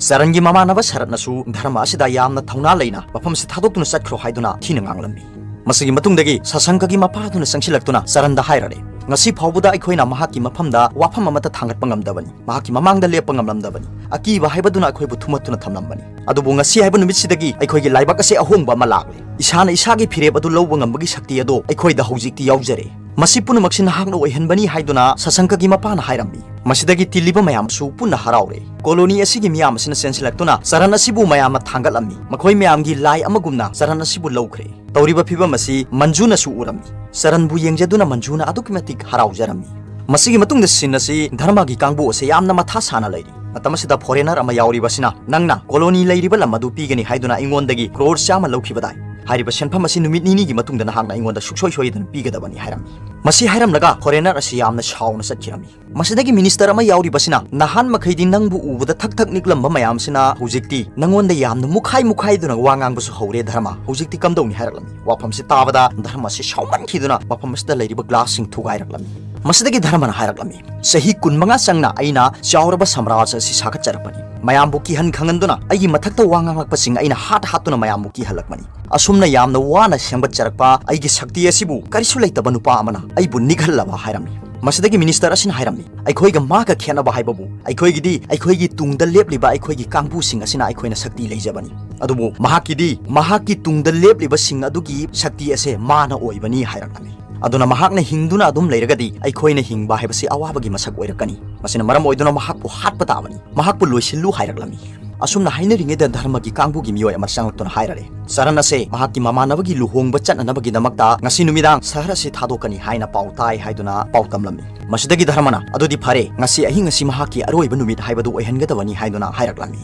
ꯆꯔꯟꯒꯤ ꯃꯃꯥꯟꯅꯕ ꯁꯔꯠꯅꯁꯨ ꯙꯔꯃ ꯑꯁꯤꯗ ꯌꯥꯝꯅ ꯊꯧꯅꯥ ꯂꯩꯅ ꯃꯐꯝ ꯑꯁꯤ ꯊꯥꯗꯣꯛꯇꯨꯅ ꯆꯠꯈ꯭ꯔꯣ ꯍꯥꯏꯗꯨꯅ ꯊꯤꯅ ꯉꯥꯡꯂꯝꯃꯤ꯫ ꯃꯁꯤꯒꯤ ꯃꯇꯨꯡꯗꯒꯤ ꯁꯁꯪꯀꯒꯤ ꯃꯄꯥꯗꯨꯅ ꯆꯪꯁꯤꯜꯂꯛꯇꯨꯅ ꯆꯔꯟꯗ ꯍꯥꯏꯔꯔꯦ, "ꯉꯁꯤ ꯐꯥꯎꯕꯗ ꯑꯩꯈꯣꯏꯅ ꯃꯍꯥꯛꯀꯤ ꯃꯐꯝꯗ ꯋꯥꯐꯝ ꯑꯃꯠꯇ ꯊꯥꯡꯒꯠꯄ ꯉꯝꯗꯕꯅꯤ꯫ ꯃꯍꯥꯛꯀꯤ ꯃꯃꯥꯡꯗ ꯂꯦꯞꯄ ꯉꯝꯂꯝꯗꯕꯅꯤ꯫ ꯑꯀꯤꯕ ꯍꯥꯏꯕꯗꯨꯅ ꯑꯩꯈꯣꯏꯕꯨ ꯊꯨꯝꯃꯠꯇꯨꯅ ꯊꯝꯂꯝꯕꯅꯤ꯫ ꯑꯗꯨꯕꯨ ꯉꯁꯤ ꯍꯥꯏꯕ ꯅꯨꯃꯤꯠꯁꯤꯗꯒꯤ ꯑꯩꯈꯣꯏꯒꯤ ꯂꯥꯏꯕꯛ ꯑꯁꯦ ꯑꯍꯣꯡꯕ ꯑꯃ ꯂꯥꯛꯂꯦ꯫ ꯏꯁꯥꯅ ꯏꯁꯥꯒꯤ ꯐꯤꯔꯦꯞ ꯑꯗꯨ ꯂꯧꯕ ꯉꯝꯕꯒꯤ ꯁꯛꯇꯤ ꯑꯗꯣ ꯑꯩꯈꯣꯏꯗ ꯍꯧꯖꯤꯛꯇꯤ ꯌꯥꯎꯖꯔꯦ꯫ ꯃꯁꯤ ꯄꯨꯝꯅꯃꯛꯁꯤ ꯅꯍꯥꯛꯅ ꯑꯣꯏꯍꯟꯕꯅꯤ" ꯍꯥꯏꯗꯨꯅ ꯁꯁꯪꯀꯒꯤ ꯃꯄꯥꯅ ꯍꯥꯏꯔꯝꯃꯤ꯫ ꯃꯁꯤꯗꯒꯤ ꯇꯤꯜꯂꯤꯕ ꯃꯌꯥꯝꯁꯨ ꯄꯨꯟꯅ ꯍꯔꯥꯎꯔꯦ꯫ ꯀꯣꯂꯣꯅꯤ ꯑꯁꯤꯒꯤ ꯃꯤꯌꯥꯝ ꯑꯁꯤꯅ ꯆꯦꯟꯁꯤꯜꯂꯛꯇꯨꯅ ꯆꯔꯟ ꯑꯁꯤꯕꯨ ꯃꯌꯥꯝꯅ ꯊꯥꯡꯒꯠꯂꯝꯃꯤ꯫ ꯃꯈꯣꯏ ꯃꯌꯥꯝꯒꯤ ꯂꯥꯏ ꯑꯃꯒꯨꯝꯅ ꯆꯔꯟ ꯑꯁꯤꯕꯨ ꯂꯧꯈ꯭ꯔꯦ꯫ ꯇꯧꯔꯤꯕ ꯐꯤꯕꯝ ꯑꯁꯤ ꯃꯟꯖꯨꯅꯁꯨ ꯎꯔꯝꯃꯤ꯫ ꯆꯔꯟꯕꯨ ꯌꯦꯡꯖꯗꯨꯅ ꯃꯟꯖꯨꯅ ꯑꯗꯨꯛꯀꯤ ꯃꯇꯤꯛ ꯍꯔꯥꯎꯖꯔꯝꯃꯤ꯫ ꯃꯁꯤꯒꯤ ꯃꯇꯨꯡꯗ ꯁꯤꯟ ꯑꯁꯤ ꯙꯔꯃꯒꯤ ꯀꯥꯡꯕꯨ ꯑꯁꯦ ꯌꯥꯝꯅ ꯃꯊꯥ ꯁꯥꯅ ꯂꯩꯔꯤ꯫ ꯃꯇꯝ ꯑꯁꯤꯗ ꯐꯣꯔꯦꯅꯔ ꯑꯃ ꯌꯥꯎꯔꯤꯕꯁꯤꯅ, "ꯅꯪꯅ ꯀꯣꯂꯣꯅꯤ ꯂꯩꯔꯤꯕ ꯂꯝ ꯑꯗꯨ ꯄꯤꯒꯅꯤ ꯍꯥꯏꯗꯨꯅ ꯑꯩꯉꯣꯟꯗꯒꯤ ꯀ꯭ꯔꯣꯔ ꯆꯥꯝꯃ ꯂꯧꯈꯤꯕꯗꯥꯏ? ꯍꯥꯏꯔꯤꯕ ꯁꯦꯟꯐꯝ ꯑꯁꯤ ꯅꯨꯃꯤꯠ ꯅꯤꯅꯤꯒꯤ ꯃꯇꯨꯡꯗ ꯅꯍꯥꯛꯅ ꯑꯩꯉꯣꯟꯗ ꯁꯨꯡꯁꯣꯏ ꯁꯣꯏꯗꯅ ꯄꯤꯒꯗꯕꯅꯤ" ꯍꯥꯏꯔꯝꯃꯤ꯫ ꯃꯁꯤ ꯍꯥꯏꯔꯝꯂꯒ ꯐꯣꯔꯦꯅꯔ ꯑꯁꯤ ꯌꯥꯝꯅ ꯁꯥꯎꯅ ꯆꯠꯈꯤꯔꯝꯃꯤ꯫ ꯃꯁꯤꯗꯒꯤ ꯃꯤꯅꯤꯁꯇꯔ ꯑꯃ ꯌꯥꯎꯔꯤꯕꯁꯤꯅ, "ꯅꯍꯥꯟ ꯃꯈꯩꯗꯤ ꯅꯪꯕꯨ ꯎꯕꯗ ꯊꯛ ꯊꯛ ꯅꯤꯛꯂꯝꯕ ꯃꯌꯥꯝꯁꯤꯅ ꯍꯧꯖꯤꯛꯇꯤ ꯅꯪꯉꯣꯟꯗ ꯌꯥꯝꯅ ꯃꯨꯛꯈꯥꯏ ꯃꯨꯛꯈꯥꯏꯗꯨꯅ ꯋꯥ ꯉꯥꯡꯕꯁꯨ ꯍꯧꯔꯦ ꯙꯔꯃ꯫ ꯍꯧꯖꯤꯛꯇꯤ ꯀꯝꯗꯧꯅꯤ?" ꯍꯥꯏꯔꯛꯂꯝꯃꯤ꯫ ꯋꯥꯐꯝꯁꯤ ꯇꯥꯕꯗ ꯙꯔꯃꯁꯤ ꯁꯥꯎꯃꯟꯈꯤꯗꯨꯅ ꯃꯐꯝ ꯑꯁꯤꯗ ꯂꯩꯔꯤꯕ ꯒ꯭ꯂꯥꯁꯁꯤꯡ ꯊꯨꯒꯥꯏꯔꯛꯂꯝꯃꯤ꯫ ꯃꯁꯤꯗꯒꯤ ꯙꯔꯃꯅ ꯍꯥꯏꯔꯛꯂꯝꯃꯤ, "ꯆꯍꯤ ꯀꯨꯟꯃꯉꯥ ꯆꯪꯅ ꯑꯩꯅ ꯆꯥꯎꯔꯕ ꯁꯝꯔꯥꯖ ꯑꯁꯤ ꯁꯥꯒꯠꯆꯔꯛꯄꯅꯤ꯫ ꯃꯌꯥꯝꯕꯨ ꯀꯤꯍꯟ ꯈꯪꯍꯟꯗꯨꯅ ꯑꯩꯒꯤ ꯃꯊꯛꯇ ꯋꯥ ꯉꯥꯡꯂꯛꯄꯁꯤꯡ ꯑꯩꯅ ꯍꯥꯠ ꯍꯥꯠꯇꯨꯅ ꯃꯌꯥꯝꯕꯨ ꯀꯤꯍꯜꯂꯛꯄꯅꯤ꯫ ꯑꯁꯨꯝꯅ ꯌꯥꯝꯅ ꯋꯥꯅ ꯁꯦꯝꯒꯠꯆꯔꯛꯄ ꯑꯩꯒꯤ ꯁꯛꯇꯤ ꯑꯁꯤꯕꯨ ꯀꯔꯤꯁꯨ ꯂꯩꯇꯕ ꯅꯨꯄꯥ ꯑꯃꯅ ꯑꯩꯕꯨ ꯅꯤꯛꯍꯜꯂꯕ?" ꯍꯥꯏꯔꯝꯃꯤ꯫ ꯃꯁꯤꯗꯒꯤ ꯃꯤꯅꯤꯁꯇꯔ ꯑꯁꯤꯅ ꯍꯥꯏꯔꯝꯃꯤ, "ꯑꯩꯈꯣꯏꯒ ꯃꯥꯒ ꯈꯦꯠꯅꯕ ꯍꯥꯏꯕꯕꯨ ꯑꯩꯈꯣꯏꯒꯤꯗꯤ ꯑꯩꯈꯣꯏꯒꯤ ꯇꯨꯡꯗ ꯂꯦꯞꯂꯤꯕ ꯑꯩꯈꯣꯏꯒꯤ ꯀꯥꯡꯕꯨꯁꯤꯡ ꯑꯁꯤꯅ ꯑꯩꯈꯣꯏꯅ ꯁꯛꯇꯤ ꯂꯩꯖꯕꯅꯤ꯫ ꯑꯗꯨꯕꯨ ꯃꯍꯥꯛꯀꯤꯗꯤ ꯃꯍꯥꯛꯀꯤ ꯇꯨꯡꯗ ꯂꯦꯞꯂꯤꯕꯁꯤꯡ ꯑꯗꯨꯒꯤ ꯁꯛꯇꯤ ꯑꯁꯦ ꯃꯥꯅ ꯑꯣꯏꯕꯅꯤ" ꯍꯥꯏꯔꯛꯂꯝꯃꯤ꯫ ꯑꯗꯨꯅ ꯃꯍꯥꯛꯅ ꯍꯤꯡꯗꯨꯅ ꯑꯗꯨꯝ ꯂꯩꯔꯒꯗꯤ ꯑꯩꯈꯣꯏꯅ ꯍꯤꯡꯕ ꯍꯥꯏꯕꯁꯤ ꯑꯋꯥꯕꯒꯤ ꯃꯁꯛ ꯑꯣꯏꯔꯛꯀꯅꯤ꯫ ꯃꯁꯤꯅ ꯃꯔꯝ ꯑꯣꯏꯗꯨꯅ ꯃꯍꯥꯛꯄꯨ ꯍꯥꯠꯄ ꯇꯥꯕꯅꯤ꯫ ꯃꯍꯥꯛꯄꯨ ꯂꯣꯏꯁꯤꯜꯂꯨ ꯍꯥꯏꯔꯛꯂꯝꯃꯤ꯫ ꯑꯁꯨꯝꯅ ꯍꯥꯏꯅꯔꯤꯉꯩꯗ ꯙꯔꯃꯒꯤ ꯀꯥꯡꯕꯨꯒꯤ ꯃꯤꯑꯣꯏ ꯑꯃ ꯆꯪꯂꯛꯇꯨꯅ ꯍꯥꯏꯔꯔꯦ, "ꯆꯔꯟ ꯑꯁꯦ ꯃꯍꯥꯛꯀꯤ ꯃꯃꯥꯟꯅꯕꯒꯤ ꯂꯨꯍꯣꯡꯕ ꯆꯠꯅꯅꯕꯒꯤꯗꯃꯛꯇ ꯉꯁꯤ ꯅꯨꯃꯤꯗꯥꯡ ꯁꯍꯔ ꯑꯁꯤ ꯊꯥꯗꯣꯛꯀꯅꯤ ꯍꯥꯏꯅ ꯄꯥꯎ ꯇꯥꯏ" ꯍꯥꯏꯗꯨꯅ ꯄꯥꯎ ꯇꯝꯂꯝꯃꯤ꯫ ꯃꯁꯤꯗꯒꯤ ꯙꯔꯃꯅ, "ꯑꯗꯨꯗꯤ ꯐꯔꯦ, ꯉꯁꯤ ꯑꯍꯤꯡ ꯑꯁꯤ ꯃꯍꯥꯛꯀꯤ ꯑꯔꯣꯏꯕ ꯅꯨꯃꯤꯠ ꯍꯥꯏꯕꯗꯨ ꯑꯣꯏꯍꯟꯒꯗꯕꯅꯤ" ꯍꯥꯏꯗꯨꯅ ꯍꯥꯏꯔꯛꯂꯝꯃꯤ꯫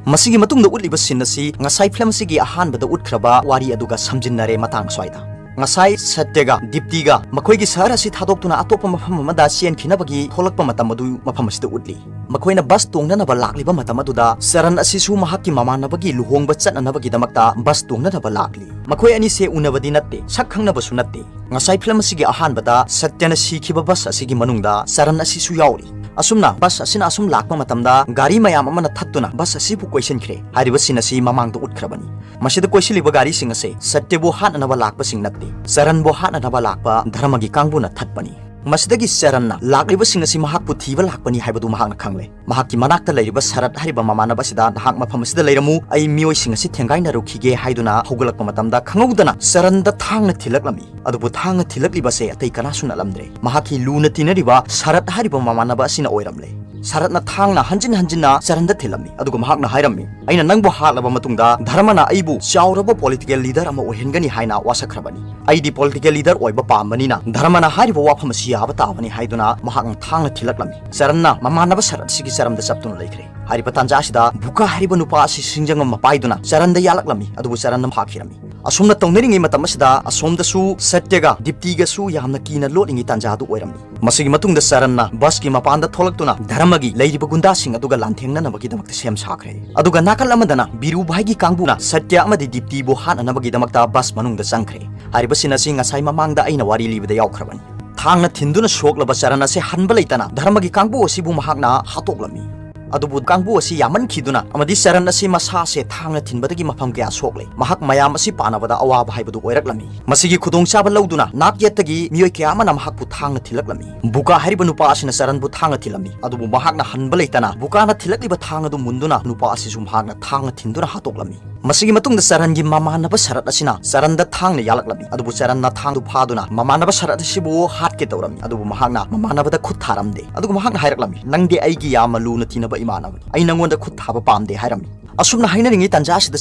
ꯃꯁꯤꯒꯤ ꯃꯇꯨꯡꯗ ꯎꯠꯂꯤꯕ ꯁꯤꯟ ꯑꯁꯤ ꯉꯁꯥꯏ ꯐꯤꯂꯝ ꯑꯁꯤꯒꯤ ꯑꯍꯥꯟꯕꯗ ꯎꯠꯈ꯭ꯔꯕ ꯋꯥꯔꯤ ꯑꯗꯨꯒ ꯁꯝꯖꯤꯟꯅꯔꯦ ꯃꯇꯥꯡ ꯑꯁ꯭ꯋꯥꯏꯗ꯫ ꯉꯁꯥꯏ ꯁꯇ꯭ꯌꯒ ꯗꯤꯞꯇꯤꯒ ꯃꯈꯣꯏꯒꯤ ꯁꯍꯔ ꯑꯁꯤ ꯊꯥꯗꯣꯛꯇꯨꯅ ꯑꯇꯣꯞꯄ ꯃꯐꯝ ꯑꯃꯗ ꯆꯦꯟꯈꯤꯅꯕꯒꯤ ꯊꯣꯛꯂꯛꯄ ꯃꯇꯝ ꯑꯗꯨ ꯃꯐꯝ ꯑꯁꯤꯗ ꯎꯠꯂꯤ꯫ ꯃꯈꯣꯏꯅ ꯕꯁ ꯇꯣꯡꯅꯅꯕ ꯂꯥꯛꯂꯤꯕ ꯃꯇꯝ ꯑꯗꯨꯗ ꯆꯔꯟ ꯑꯁꯤꯁꯨ ꯃꯍꯥꯛꯀꯤ ꯃꯃꯥꯟꯅꯕꯒꯤ ꯂꯨꯍꯣꯡꯕ ꯆꯠꯅꯅꯕꯒꯤꯗꯃꯛꯇ ꯕꯁ ꯇꯣꯡꯅꯅꯕ ꯂꯥꯛꯂꯤ꯫ ꯃꯈꯣꯏ ꯑꯅꯤꯁꯦ ꯎꯅꯕꯗꯤ ꯅꯠꯇꯦ, ꯁꯛ ꯈꯪꯅꯕꯁꯨ ꯅꯠꯇꯦ꯫ ꯉꯁꯥꯏ ꯐꯤꯂꯝ ꯑꯁꯤꯒꯤ ꯑꯍꯥꯟꯕꯗ ꯁꯇ꯭ꯌꯅ ꯁꯤꯈꯤꯕ ꯕꯁ ꯑꯁꯤꯒꯤ ꯃꯅꯨꯡꯗ ꯆꯔꯟ ꯑꯁꯤꯁꯨ ꯌꯥꯎꯔꯤ꯫ ꯑꯁꯨꯝꯅ ꯕꯁ ꯑꯁꯤꯅ ꯑꯁꯨꯝ ꯂꯥꯛꯄ ꯃꯇꯝꯗ ꯒꯥꯔꯤ ꯃꯌꯥꯝ ꯑꯃꯅ ꯊꯠꯇꯨꯅ ꯕꯁ ꯑꯁꯤꯕꯨ ꯀꯣꯏꯁꯤꯟꯈ꯭ꯔꯦ ꯍꯥꯏꯔꯤꯕ ꯁꯤꯟ ꯑꯁꯤ ꯃꯃꯥꯡꯗ ꯎꯠꯈ꯭ꯔꯕꯅꯤ꯫ ꯃꯁꯤꯗ ꯀꯣꯏꯁꯤꯜꯂꯤꯕ ꯒꯥꯔꯤꯁꯤꯡ ꯑꯁꯤ ꯁꯇ꯭ꯌꯕꯨ ꯍꯥꯠꯅꯅꯕ ꯂꯥꯛꯄꯁꯤꯡ ꯅꯠꯇꯦ, ꯆꯔꯟꯕꯨ ꯍꯥꯠꯅꯅꯕ ꯂꯥꯛꯄ ꯙꯔꯃꯒꯤ ꯀꯥꯡꯕꯨꯅ ꯊꯠꯄꯅꯤ꯫ ꯃꯁꯤꯗꯒꯤ ꯆꯔꯟꯅ ꯂꯥꯛꯂꯤꯕꯁꯤꯡ ꯑꯁꯤ ꯃꯍꯥꯛꯄꯨ ꯊꯤꯕ ꯂꯥꯛꯄꯅꯤ ꯍꯥꯏꯕꯗꯨ ꯃꯍꯥꯛꯅ ꯈꯪꯂꯦ꯫ ꯃꯍꯥꯛꯀꯤ ꯃꯅꯥꯛꯇ ꯂꯩꯔꯤꯕ ꯁꯔꯠ ꯍꯥꯏꯔꯤꯕ ꯃꯃꯥꯟꯅꯕ ꯑꯁꯤꯗ, "ꯅꯍꯥꯛ ꯃꯐꯝ ꯑꯁꯤꯗ ꯂꯩꯔꯝꯃꯨ, ꯑꯩ ꯃꯤꯑꯣꯏꯁꯤꯡ ꯑꯁꯤ ꯊꯦꯡꯒꯥꯏꯅꯔꯨꯈꯤꯒꯦ" ꯍꯥꯏꯗꯨꯅ ꯍꯧꯒꯠꯂꯛꯄ ꯃꯇꯝꯗ ꯈꯪꯍꯧꯗꯅ ꯆꯔꯟꯗ ꯊꯥꯡꯅ ꯊꯤꯜꯂꯛꯂꯝꯃꯤ꯫ ꯑꯗꯨꯕꯨ ꯊꯥꯡꯅ ꯊꯤꯜꯂꯛꯂꯤꯕ ꯑꯁꯦ ꯑꯇꯩ ꯀꯅꯥꯁꯨ ꯅꯠꯂꯝꯗ꯭ꯔꯦ, ꯃꯍꯥꯛꯀꯤ ꯂꯨꯅ ꯇꯤꯟꯅꯔꯤꯕ ꯁꯔꯠ ꯍꯥꯏꯔꯤꯕ ꯃꯃꯥꯟꯅꯕ ꯑꯁꯤꯅ ꯑꯣꯏꯔꯝꯂꯦ꯫ ꯁꯔꯠꯅ ꯊꯥꯡꯅ ꯍꯟꯖꯤꯟ ꯍꯟꯖꯤꯟꯅ ꯆꯔꯟꯗ ꯊꯤꯜꯂꯝꯃꯤ, ꯑꯗꯨꯒ ꯃꯍꯥꯛꯅ ꯍꯥꯏꯔꯝꯃꯤ, "ꯑꯩꯅ ꯅꯪꯕꯨ ꯍꯥꯠꯂꯕ ꯃꯇꯨꯡꯗ ꯙꯔꯃꯅ ꯑꯩꯕꯨ ꯆꯥꯎꯔꯕ ꯄꯣꯂꯤꯇꯤꯀꯦꯜ ꯂꯤꯗꯔ ꯑꯃ ꯑꯣꯏꯍꯟꯒꯅꯤ ꯍꯥꯏꯅ ꯋꯥꯁꯛꯈ꯭ꯔꯕꯅꯤ꯫ ꯑꯩꯗꯤ ꯄꯣꯂꯤꯇꯤꯀꯦꯜ ꯂꯤꯗꯔ ꯑꯣꯏꯕ ꯄꯥꯝꯕꯅꯤꯅ ꯙꯔꯃꯅ ꯍꯥꯏꯔꯤꯕ ꯋꯥꯐꯝ ꯑꯁꯤ ꯌꯥꯕ ꯇꯥꯕꯅꯤ" ꯍꯥꯏꯗꯨꯅ ꯃꯍꯥꯛꯅ ꯊꯥꯡꯅ ꯊꯤꯜꯂꯛꯂꯝꯃꯤ꯫ ꯆꯔꯟꯅ ꯃꯃꯥꯟꯅꯕ ꯁꯔꯠ ꯑꯁꯤꯒꯤ ꯆꯔꯝꯗ ꯆꯞꯇꯨꯅ ꯂꯩꯈ꯭ꯔꯦ꯫ ꯍꯥꯏꯔꯤꯕ ꯇꯥꯟꯖꯥ ꯑꯁꯤꯗ ꯕꯨꯀꯥ ꯍꯥꯏꯔꯤꯕ ꯅꯨꯄꯥ ꯑꯁꯤ ꯁꯤꯡꯖꯪ ꯑꯃ ꯄꯥꯏꯗꯨꯅ ꯆꯔꯟꯗ ꯌꯥꯜꯂꯛꯂꯝꯃꯤ, ꯑꯗꯨꯕꯨ ꯆꯔꯟꯅ ꯐꯥꯈꯤꯔꯝꯃꯤ꯫ ꯑꯁꯨꯝꯅ ꯇꯧꯅꯔꯤꯉꯩ ꯃꯇꯝ ꯑꯁꯤꯗ ꯑꯁꯣꯝꯗꯁꯨ ꯁꯇ꯭ꯌꯒ ꯗꯤꯞꯇꯤꯒꯁꯨ ꯌꯥꯝꯅ ꯀꯤꯅ ꯂꯣꯠꯂꯤꯉꯩ ꯇꯥꯟꯖꯥ ꯑꯗꯨ ꯑꯣꯏꯔꯝꯃꯤ꯫ ꯃꯁꯤꯒꯤ ꯃꯇꯨꯡꯗ ꯆꯔꯟꯅ ꯕꯁꯀꯤ ꯃꯄꯥꯟꯗ ꯊꯣꯛꯂꯛꯇꯨꯅ ꯙꯔꯃꯒꯤ ꯂꯩꯔꯤꯕ ꯒꯨꯟꯗꯥꯁꯤꯡ ꯑꯗꯨꯒ ꯂꯥꯟꯊꯦꯡꯅꯅꯕꯒꯤꯗꯃꯛꯇ ꯁꯦꯝ ꯁꯥꯈ꯭ꯔꯦ꯫ ꯑꯗꯨꯒ ꯅꯥꯀꯜ ꯑꯃꯗꯅ ꯕꯤꯔꯨ ꯚꯥꯏꯒꯤ ꯀꯥꯡꯕꯨꯅ ꯁꯇ꯭ꯌ ꯑꯃꯗꯤ ꯗꯤꯞꯇꯤꯕꯨ ꯍꯥꯠꯅꯅꯕꯒꯤꯗꯃꯛꯇ ꯕꯁ ꯃꯅꯨꯡꯗ ꯆꯪꯈ꯭ꯔꯦ꯫ ꯍꯥꯏꯔꯤꯕ ꯁꯤꯟ ꯑꯁꯤ ꯉꯁꯥꯏ ꯃꯃꯥꯡꯗ ꯑꯩꯅ ꯋꯥꯔꯤ ꯂꯤꯕꯗ ꯌꯥꯎꯈ꯭ꯔꯕꯅꯤ꯫ ꯊꯥꯡꯅ ꯊꯤꯟꯗꯨꯅ ꯁꯣꯛꯂꯕ ꯆꯔꯟ ꯑꯁꯤ ꯍꯟꯕ ꯂꯩꯇꯅ ꯙꯔꯃꯒꯤ ꯀꯥꯡꯕꯨ ꯑꯁꯤꯕꯨ ꯃꯍꯥꯛꯅ ꯍꯥꯠꯇꯣꯛꯂꯝꯃꯤ꯫ ꯑꯗꯨꯕꯨ ꯀꯥꯡꯕꯨ ꯑꯁꯤ ꯌꯥꯝꯃꯟꯈꯤꯗꯨꯅ ꯑꯃꯗꯤ ꯆꯔꯟ ꯑꯁꯤ ꯃꯁꯥꯁꯦ ꯊꯥꯡꯅ ꯊꯤꯟꯕꯗꯒꯤ ꯃꯐꯝ ꯀꯌꯥ ꯁꯣꯛꯂꯦ꯫ ꯃꯍꯥꯛ ꯃꯌꯥꯝ ꯑꯁꯤ ꯄꯥꯟꯅꯕꯗ ꯑꯋꯥꯕ ꯍꯥꯏꯕꯗꯨ ꯑꯣꯏꯔꯛꯂꯝꯃꯤ꯫ ꯃꯁꯤꯒꯤ ꯈꯨꯗꯣꯡꯆꯥꯕ ꯂꯧꯗꯨꯅ ꯅꯥꯛ ꯌꯦꯠꯇꯒꯤ ꯃꯤꯑꯣꯏ ꯀꯌꯥ ꯑꯃꯅ ꯃꯍꯥꯛꯄꯨ ꯊꯥꯡꯅ ꯊꯤꯜꯂꯛꯂꯝꯃꯤ꯫ ꯕꯨꯀꯥ ꯍꯥꯏꯔꯤꯕ ꯅꯨꯄꯥ ꯑꯁꯤꯅ ꯆꯔꯟꯕꯨ ꯊꯥꯡꯅ ꯊꯤꯜꯂꯝꯃꯤ, ꯑꯗꯨꯕꯨ ꯃꯍꯥꯛꯅ ꯍꯟꯕ ꯂꯩꯇꯅ ꯕꯨꯀꯥꯅ ꯊꯤꯜꯂꯛꯂꯤꯕ ꯊꯥꯡ ꯑꯗꯨ ꯃꯨꯟꯗꯨꯅ ꯅꯨꯄꯥ ꯑꯁꯤꯁꯨ ꯃꯍꯥꯛꯅ ꯊꯥꯡꯅ ꯊꯤꯟꯗꯨꯅ ꯍꯥꯠꯇꯣꯛꯂꯝꯃꯤ꯫ ꯃꯁꯤꯒꯤ ꯃꯇꯨꯡꯗ ꯆꯔꯟꯒꯤ ꯃꯃꯥꯟꯅꯕ ꯁꯔꯠ ꯑꯁꯤꯅ ꯆꯔꯟꯗ ꯊꯥꯡꯅ ꯌꯥꯜꯂꯛꯂꯝꯃꯤ, ꯑꯗꯨꯕꯨ ꯆꯔꯟꯅ ꯊꯥꯡꯗꯨ ꯐꯥꯗꯨꯅ ꯃꯃꯥꯟꯅꯕ ꯁꯔꯠ ꯑꯁꯤꯕꯨ ꯍꯥꯠꯀꯦ ꯇꯧꯔꯝꯃꯤ, ꯑꯗꯨꯕꯨ ꯃꯍꯥꯛꯅ ꯃꯃꯥꯟꯅꯕꯗ ꯈꯨꯠ ꯊꯥꯔꯝꯗꯦ꯫ ꯑꯗꯨꯒ ꯃꯍꯥꯛꯅ ꯍꯥꯏꯔꯛꯂꯝꯃꯤ, "ꯅꯪꯗꯤ ꯑꯩꯒꯤ ꯌꯥꯝꯅ ꯂꯨꯅ ꯇꯤꯟꯅꯕ ꯏꯃꯥꯟꯅꯕꯅꯤ, ꯑꯩ ꯅꯪꯉꯣꯟꯗ ꯈꯨꯠ ꯊꯥꯕ ꯄꯥꯝꯗꯦ" ꯍꯥꯏꯔꯝꯃꯤ꯫ ꯑꯁꯨꯝꯅ ꯍꯥꯏꯅꯔꯤꯉꯩ ꯇꯥꯟꯖꯥ ꯑꯁꯤꯗ